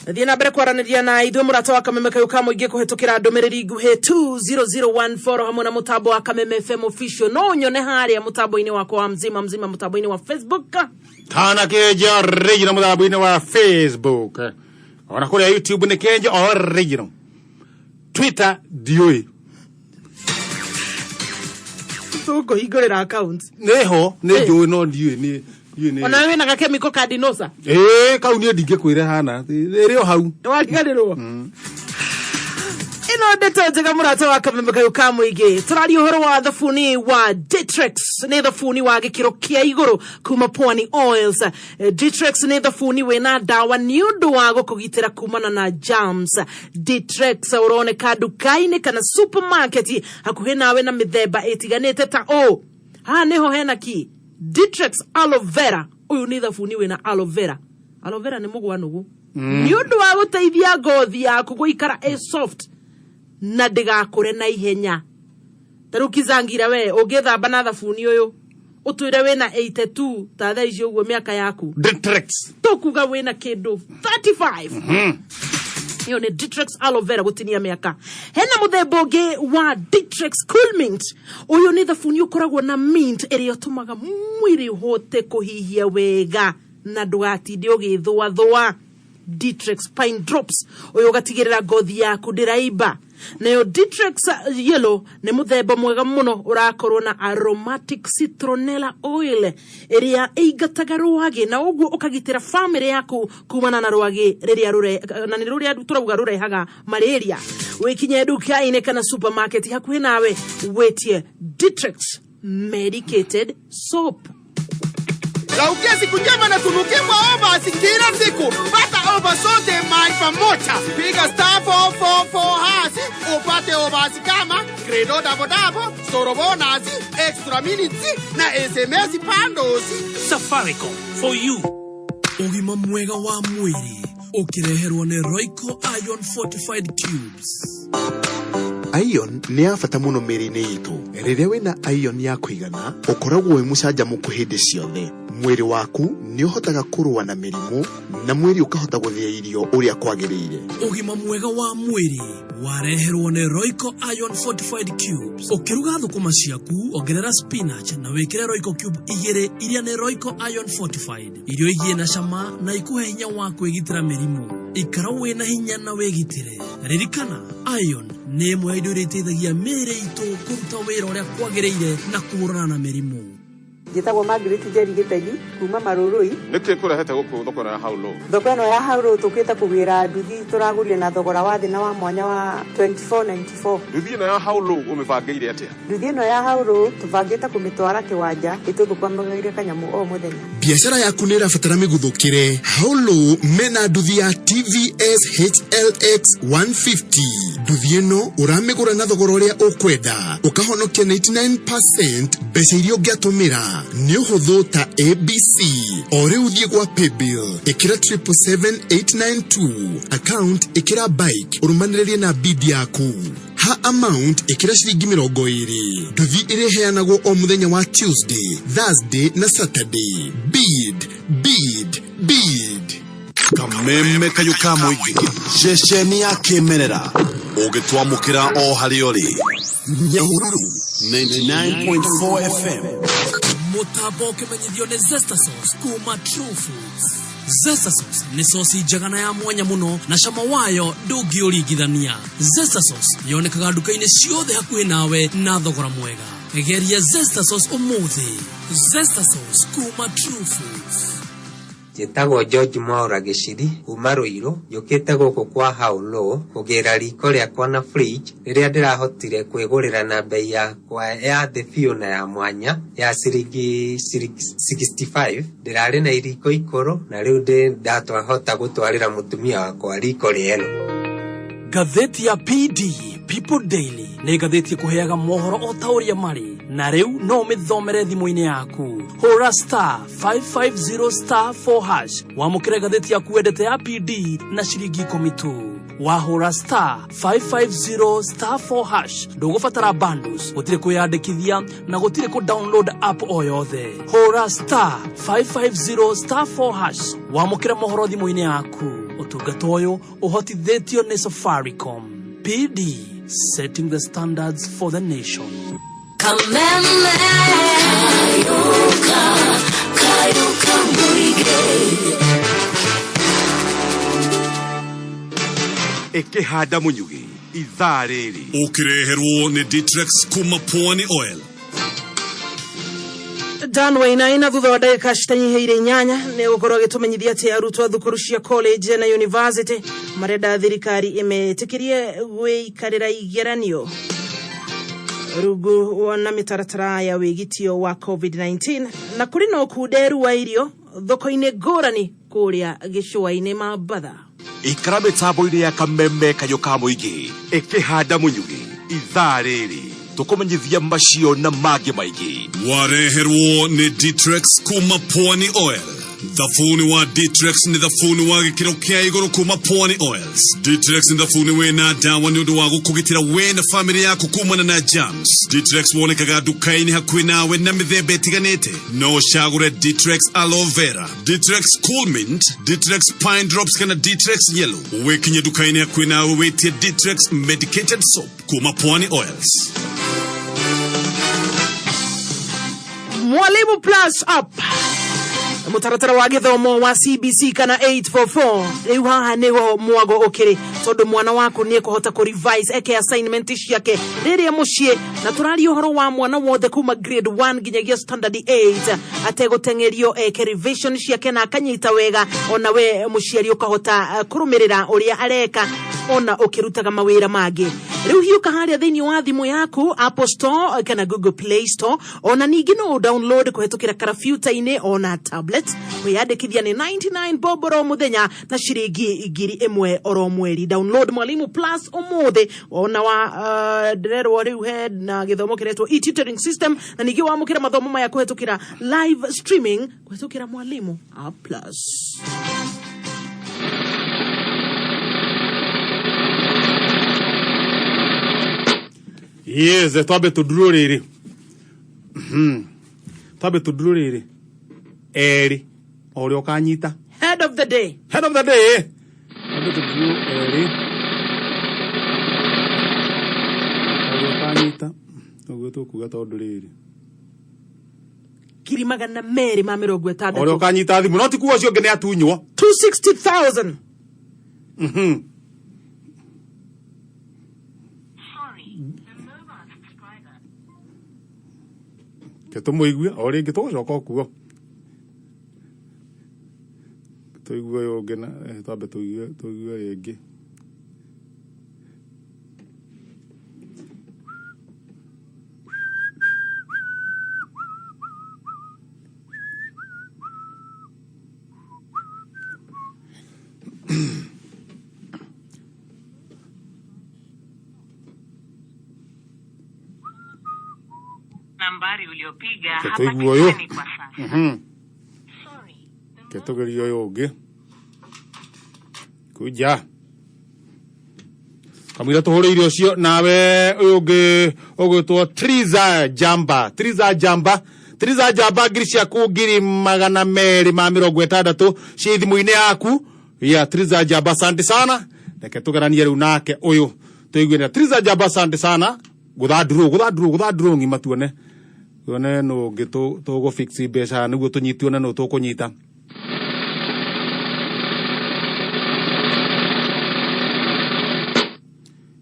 Thiĩ na mbere kwaranĩria na ithuĩ mũrata wa Kameme kayũ ka mũingĩ kũhetũkĩra ndũmĩrĩri nguhĩ 20014 hamwe na mũtambo wa Kameme FM official. No ũnyone harĩa mũtambo-inĩ wakwa wa mzima mzima, mũtambo-inĩ wa Facebook. Kana Kenja Original mũtambo-inĩ wa Facebook, ona kũrĩa YouTube nĩ Kenja Original, Twitter ndiũĩ. Tũkũhingũrĩra account. Nĩho nĩ njũĩ no ndiũĩ nĩ ndiũĩ nĩ. Ona wĩna gakemiko ka dinosa. Ĩĩ, kau niĩ ndingĩkwĩra hana ĩrĩ o hau. Wariganĩrwo. Ĩno ndeto njega mũrata wa Kameme kayũ ka mũingĩ. Tũraria ũhoro wa thabuni wa Ditrex. Nĩ thabuni wa gĩkĩro kĩa igũrũ kuma Pwani Oils. Ditrex nĩ thabuni wĩna ndawa nĩ ũndũ wa gũkũgitĩra kumana na germs. Ditrex ũroneka nduka-inĩ kana supermarket hakuhĩ nawe na mĩthemba ĩtiganĩte ta ũũ. Haha nĩho hena ki Ditrex aloe vera. Ũyũ nĩ thabuni wĩna aloe vera. Aloe vera nĩ mũgwanũgũ nĩ ũndũ wa gũteithia ngothi yaku gũikara ĩ soft na ndĩgakũre na ihenya. Ta rĩu kizangira, we ũngĩthamba na thabuni ũyũ ũtwĩre wĩna 82 ta thaa ici ũguo mĩaka yaku, Ditrex. Tũkuga wĩna kĩndũ 35. Ĩyo nĩ Ditrex aloe vera gũtinia mĩaka. Hena mũthemba ũngĩ wa Ditrex Cool Mint. Ũyũ nĩ thabuni ũkoragwo na mint ĩrĩa ũtũmaga mwĩrĩ ũhote kũhihia wega na ndũgatinde ũgĩthũathũa. Ditrex Pine Drops, ũyũ ũgatigĩrĩra ngothi yaku ndĩraimba. Nayo Ditrex Yellow nĩ mũthemba mwega mũno ũrakorwo na aromatic citronella oil ĩrĩa ĩingataga rwagĩ na ũguo ũkagitĩra famĩlĩ yaku kumana na rwagĩ rĩrĩa rũre na nĩ rũrĩa tũrauga rũrehaga malaria. Wĩkinye nduka-inĩ kana supermarket hakuhĩ nawe wĩtie Ditrex medicated soap. Raukia siku njema na tunukie kwa overs kila siku. Pata overs zote mahali pamoja. Piga star 444 hash upate overs kama Credo double double, Soro bonus, extra minutes na SMS bundles. Safaricom for you. Ũgima mwega wa mwĩrĩ ũkĩreherwo nĩ Royco Iron Fortified Cubes. Iron nĩ ya bata mũno mĩĩrĩ-inĩ itũ. Rĩrĩa wĩna iron ya kũigana, ũkoragwo wĩ mũcanjamũku hĩndĩ ciothe. Mwĩrĩ waku nĩ ũhotaga kũrũa na mĩrimũ na mwĩrĩ ũkahota gũthĩa irio ũrĩa kwagĩrĩire. Ũgima mwega wa mwĩrĩ wareherwo nĩ Royco Iron Fortified Cubes. Ũkĩruga thũkũma ciaku, ongerera spinach na wĩkĩre Royco cube igĩrĩ iria nĩ Royco Iron Fortified. Irio igie na cama na ikuhe hinya wa kwĩgitĩra mĩrimũ. Ikara wĩna hinya na wĩgitĩre. Ririkana, iron nĩ ĩmwe ya indo iria iteithagia mĩĩrĩ itũ kũruta wĩra ũrĩa kwagĩrĩire na kũhũrana na mĩrimũ. Njĩtagwo Margaret Njeri Gĩtegi kuma Marũrũi. Nĩkĩ kũrehete gũkũ thoko ya How Low? Thoko ĩno ya How Low tũkĩte kũgĩra nduthi tũragũrire na thogora wa thĩ na wa mwanya wa 2494. Nduthi ĩno ya How Low ũmĩbangĩire atĩa? Nduthi ĩno ya How Low tũbangĩte kũmĩtwara kĩwanja ĩtũthũkũmagĩre kanyamũ o mũthenya. Biacara yaku nĩ ĩrabatara mĩguthũkĩre. Haulo mena nduthi ya TVS HLX 150. Nduthi ĩno ũramĩgũra na thogora ũrĩa ũkwenda, ũkahonokia 99% mbeca iria ũngĩatũmĩra. Nĩ ũhũthũ ta ABC. O rĩu thiĩ gwa paybill, ĩkĩra 777892, account ĩkĩra bike, ũrũmanĩrĩrie na bid yaku. Ha amount ĩkĩra ciringi 20. Nduthi ĩrĩheanagwo o mũthenya wa Tuesday, Thursday na Saturday. Bid, bid, bid. Kameme kayũ ka mũingĩ, ceceni ya kĩmerera ũngĩtwamũkĩra o harĩa ũrĩ, Nyahururu 99.4 FM. Mũtambo ũkĩmenyithio nĩ Zesta Sauce kuma True Foods. Zesta Sauce nĩ sosi njega na ya mwanya mũno na cama wayo ndũngĩũringithania. Zesta Sauce yonekaga nduka-inĩ ciothe hakuhĩ nawe na thogora mwega. Geria Zesta Sauce ũmũthĩ. Zesta Sauce kuma True Foods. Njĩtagwo George Mwaũra Gĩciri kuma Rũirũ, njũkĩte gũkũ kwa How Low kũgĩra riko rĩakwa na fridge rĩrĩa ndĩrahotire kwĩgũrĩra na bei yakwa ya thĩ biũ na ya mwanya ya ciringi 65. Ndĩrarĩ na iriko ikũrũ na rĩu ndĩ ndatwahota gũtwarĩra mũtumia wakwa riko rĩerũ. Ngathĩti ya PD People Daily nĩ ngathĩti ĩkũheaga mohoro o ta ũrĩa marĩ, na rĩu no ũmĩthomere thimũ-inĩ yaku. Hũra star 550 star 4 hash wamũkĩre ngathĩti yaku wendete ya PD na ciringi 10 tu. Wahũra star 550 star 4 hash, ndũgũbatara bundles, gũtirĩ kwĩyandĩkithia na gũtirĩ kũ download app o yothe. Hũra star 550 star 4 hash wamũkĩre mohoro thimũ-inĩ yaku. Ũtungata ũyũ ũhotithĩtio nĩ Safaricom. PD, setting the standards for the nation. Kameme Kayuka Kayuka Muige. Ĩkĩhanda mũnyugĩ ithaa rĩrĩ. Ũkĩreherwo nĩ Ditrex kuma Pwani Oil. Dan Wainaina thutha wa ndagĩka citanyihĩire 8 nĩ gũkorwo agĩtũmenyithia atĩ arutwo a thukuru cia college na university marenda thirikari ĩmetĩkĩrie gwĩikarĩra igeranio rungu na mĩtaratara ya wĩgitio wa COVID-19, na kũrĩ na ũkunderu wa irio thoko-inĩ ngũrani kũrĩa gĩcũa-inĩ Mambatha. Ikara mĩtambo-inĩ ya kameme kayũ ka mũingĩ ĩkĩhanda mũnyugĩ ithaa rĩrĩ tũkũmenyithia macio na mangĩ maingĩ. Wareherwo nĩ Ditrex kuma Pwani Oil. Thabuni wa Ditrex nĩ thabuni wa gĩkĩro kĩa igũrũ kuma Pwani Oils. Ditrex nĩ thabuni wĩna ndawa nĩ ũndũ wa gũkũgitĩra we na famĩlĩ yaku kumana na germs. Ditrex wonekaga nduka-inĩ hakuhĩ nawe na mĩthemba ĩtiganĩte. No ũcagũre Ditrex Aloe Vera, Ditrex Cool Mint, Ditrex Pine Drops kana Ditrex Yellow. Wĩkinye nduka-inĩ hakuhĩ nawe wĩtie Ditrex Medicated Soap kuma Pwani Oils. Mwalimu Plus App, mũtaratara wa gĩthomo wa CBC kana 844, rĩu haha nĩho mwago ũkĩrĩ, tondũ mwana waku nĩ ekũhota kũ revise eke assignment ciake rĩrĩa mũciĩ, na tũraria ũhoro wa mwana wothe kuma grade 1 nginyagia standard 8 ategũteng'erio, eke revision ciake na akanyita wega, ona we mũciari ũkahota kũrũmĩrĩra ũrĩa areka ona ũkĩrutaga mawĩra mangĩ. Rĩu hiũka harĩa thĩinĩ wa thimũ yaku Apple Store kana Google Play Store, ona ningĩ no download kũhetũkĩra karabiuta-inĩ ona tablet. Kwĩyandĩkithia nĩ 99 bob oro mũthenya na ciringi 1,000 oro mweri. Download Mwalimu Plus ũmũthĩ. Ona wa ndĩrerwo rĩu he na gĩthomo kĩretwo e-tutoring system, na ningĩ wamũkĩra mathomo maya kũhetũkĩra live streaming kũhetũkĩra Mwalimu App Plus. Yes, twambe tũndurũ rĩrĩ. Twambe tũndurũ rĩrĩ erĩ, o ũrĩa ũkanyita. Head of the day. Head of the day, twambe tũndurũ erĩ, o ũrĩa ũkanyita ũguo tũkuga, tondũ rĩrĩ 260,000. O ũrĩa ũkanyita thimũ, no ti kuga ũcio ũngĩ nĩ atunywo. 260,000. Ke tũmũigue o rĩngĩ, tũgũcoka o kuo tũigue ũyũ ũngĩ na twambe tũigue rĩngĩ. Nambari uliopiga Ke tũigue ũyũ. hapatikani kwa sasa. Ke tũgerie ũyũ ũngĩ kuja kamũira tũhũrĩire ũcio nawe ũyũ ũngĩ ũgwĩtwo Triza Jamba, Triza Jamba, Triza Jamba, ngiri ciaku 260,000 ciĩ thimũ-inĩ yaku ya Triza Jamba. Asante sana, reke tũgeranie rĩu nake ũyũ tũigue na Triza Jamba. Asante sana. Gũthandurũ gũthandurũ gũthandurũ ng'ima, tuone tuone nũ ũngĩ tũgũ fix mbeca nĩguo tũnyituone nũ tũkũnyita.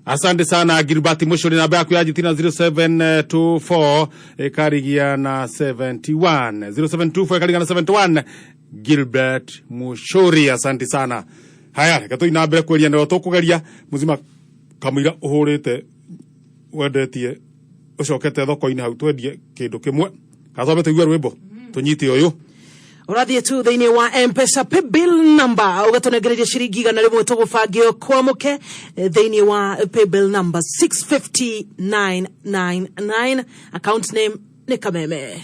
Asante sana Gilbert Mushuri, namba yaku ya jitina 0724 ikarigia na 71, 0724 ikarigia na 71. Gilbert Mushuri, asante sana. Haya, reke tũthiĩ na mbere kweria nĩro tũkũgeria mũcima kamũira ũhũrĩte wendetie ũcokete thoko-inĩ hau twendie kĩndũ kĩmwe kana twambe tũigue rwĩmbo tũnyite ũyũ. Ũrathiĩ tu thĩinĩ wa Mpesa paybill number ũgatũnengereria ciringi 100 tũgũbange ũkwamũke thĩinĩ wa paybill number 65999, account name nĩ Kameme.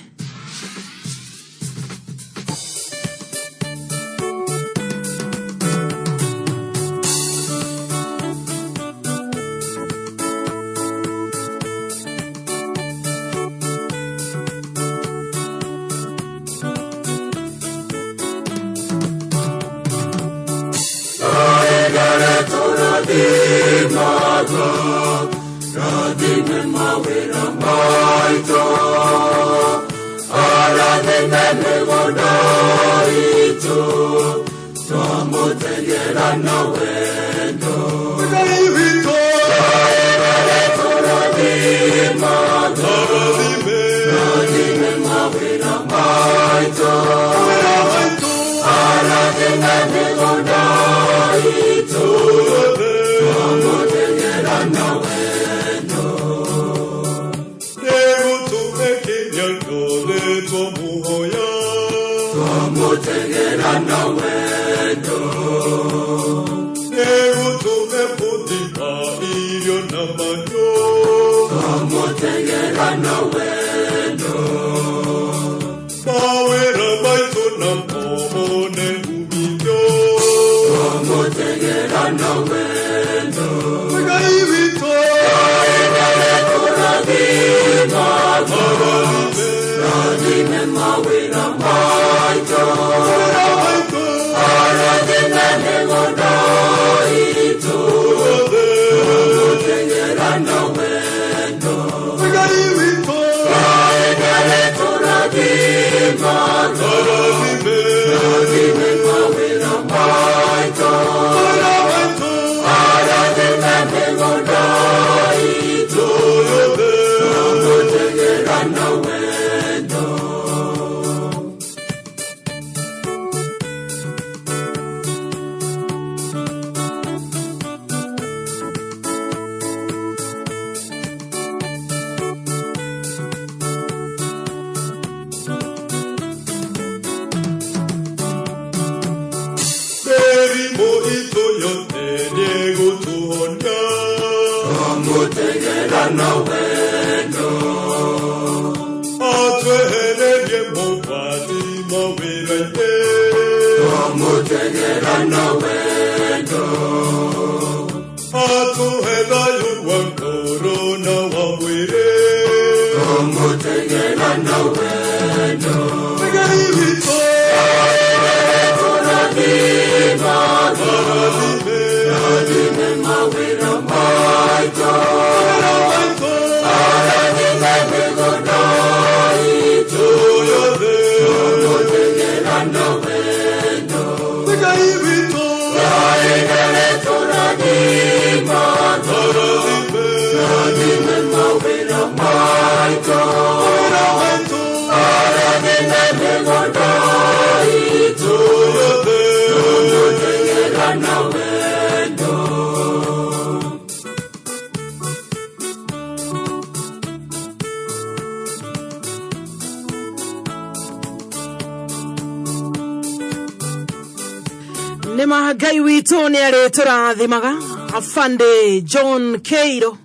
Nĩ Ngai witũ nĩ arĩtũrathimaga Afande John Keiro,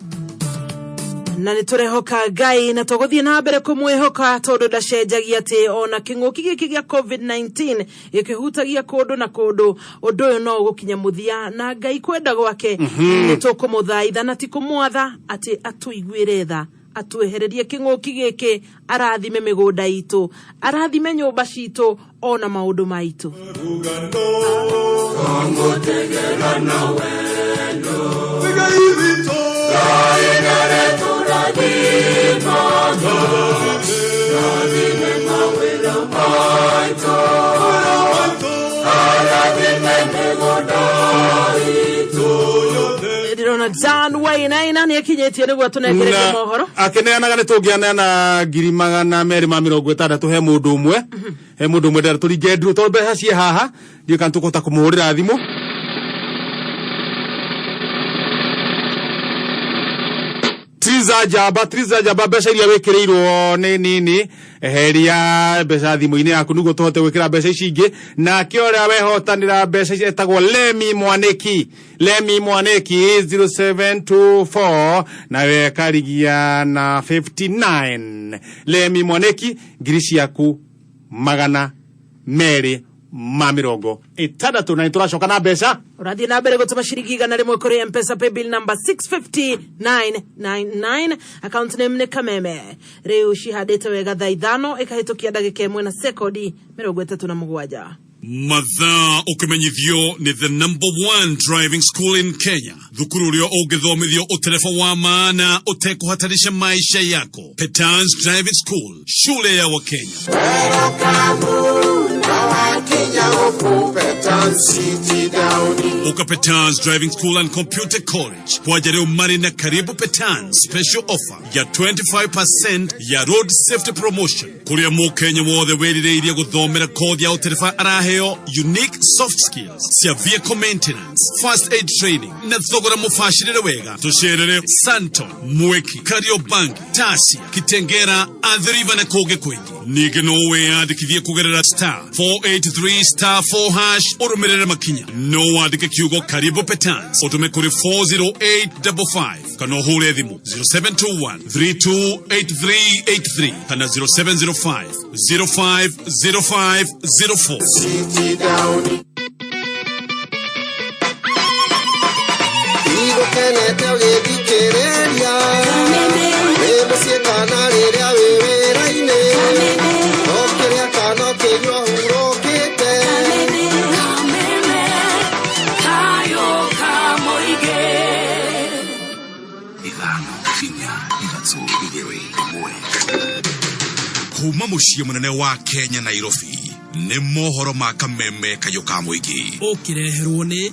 na nĩ tũrehoka Ngai na tũgũthiĩ na mbere kũmwĩhoka tondũ ndacenjagia atĩ ona kĩng'ũki gĩkĩ gĩa COVID-19 gĩkĩhutagia kũndũ na kũndũ, ũndũ ũyũ no ũgũkinya mũthia na Ngai kwenda gwake nĩ tũkũmũthaitha na ti kũmwatha atĩ atũiguĩre tha, atwehererie kĩng'ũki gĩkĩ, arathime mĩgũnda itũ, arathime nyũmba citũ ona maũndũ maitũ. Ndĩrona Dan Wainaina nä akinyätie nä guo tå nengererie mohoro. Akineanaga nä tå ngä aneana 260,000 he må ndå ũmwe, he må ndå ũmwe ndĩrenda tũringe nduru tondũ mbeca ciĩ haha, ndiũĩ kana tũkũhota kũmũhũrĩra thimũ. Triza Njamba, Triza Njamba, mbeca iria wĩkĩrĩirwo nĩ nini, eheria mbeca thimũ-inĩ yaku nĩguo tũhote gwĩkĩra mbeca ici ingĩ. Nake ũrĩa wehotanĩra mbeca ici etagwo Lemi Mwanĩki, Lemi Mwanĩki 0724 nawe karigia na 59. Lemi Mwanĩki, ngiri ciaku 260, na nĩ tũracoka na mbeca. Ũrathiĩ na mbere gũtũma ciringi 100 kũrĩ Mpesa paybill number 650999, account name nĩ Kameme. Rĩu cihandĩte wega thaa 5 ĩkahĩtũkia ndagĩka 1 na sekondi 37. Mathaa ũkĩmenyithio nĩ the number one driving school in Kenya, thukuru ũrĩa ũngĩthomithio ũtereba wa maana ũtekũhatarisha maisha yako, Petans Driving School, shule ya Wakenya. Uka Petans Driving School and Computer College kwaja rĩu marĩ na karibu Petans special offer ya 25% ya road safety promotion, kũrĩa mũkenya wothe wĩrirĩirie gũthomera kothi ya ũtereba araheo unique soft skills cia vehicle maintenance, first aid training na thogora mũbacĩrĩre wega. Tũcerere Santon, Mweki, Kariobangi, Tasia, Kitengera, Athi River na kũngĩ kũingĩ. Ningĩ no wĩyandĩkithie kũgerera star 483 star 4 hash ũrũmĩrĩre makinya. No wandĩke kiugo karibu Petans ũtũme kũrĩ 40855 kana ũhũre thimũ 0721 328383 kana 0705 050504. Igũkenete ũgĩthikĩrĩria wĩ mũciĩ kana rĩrĩa wĩ wĩra-inĩ, ũkĩrĩa kana ũkĩnyua hurũkĩte. 5 4 3 2 1. Kuma mũciĩ mũnene wa Kenya Nairobi, nĩ mohoro ma kameme kayũ ka mũingĩ. Ũkĩreherwo nĩ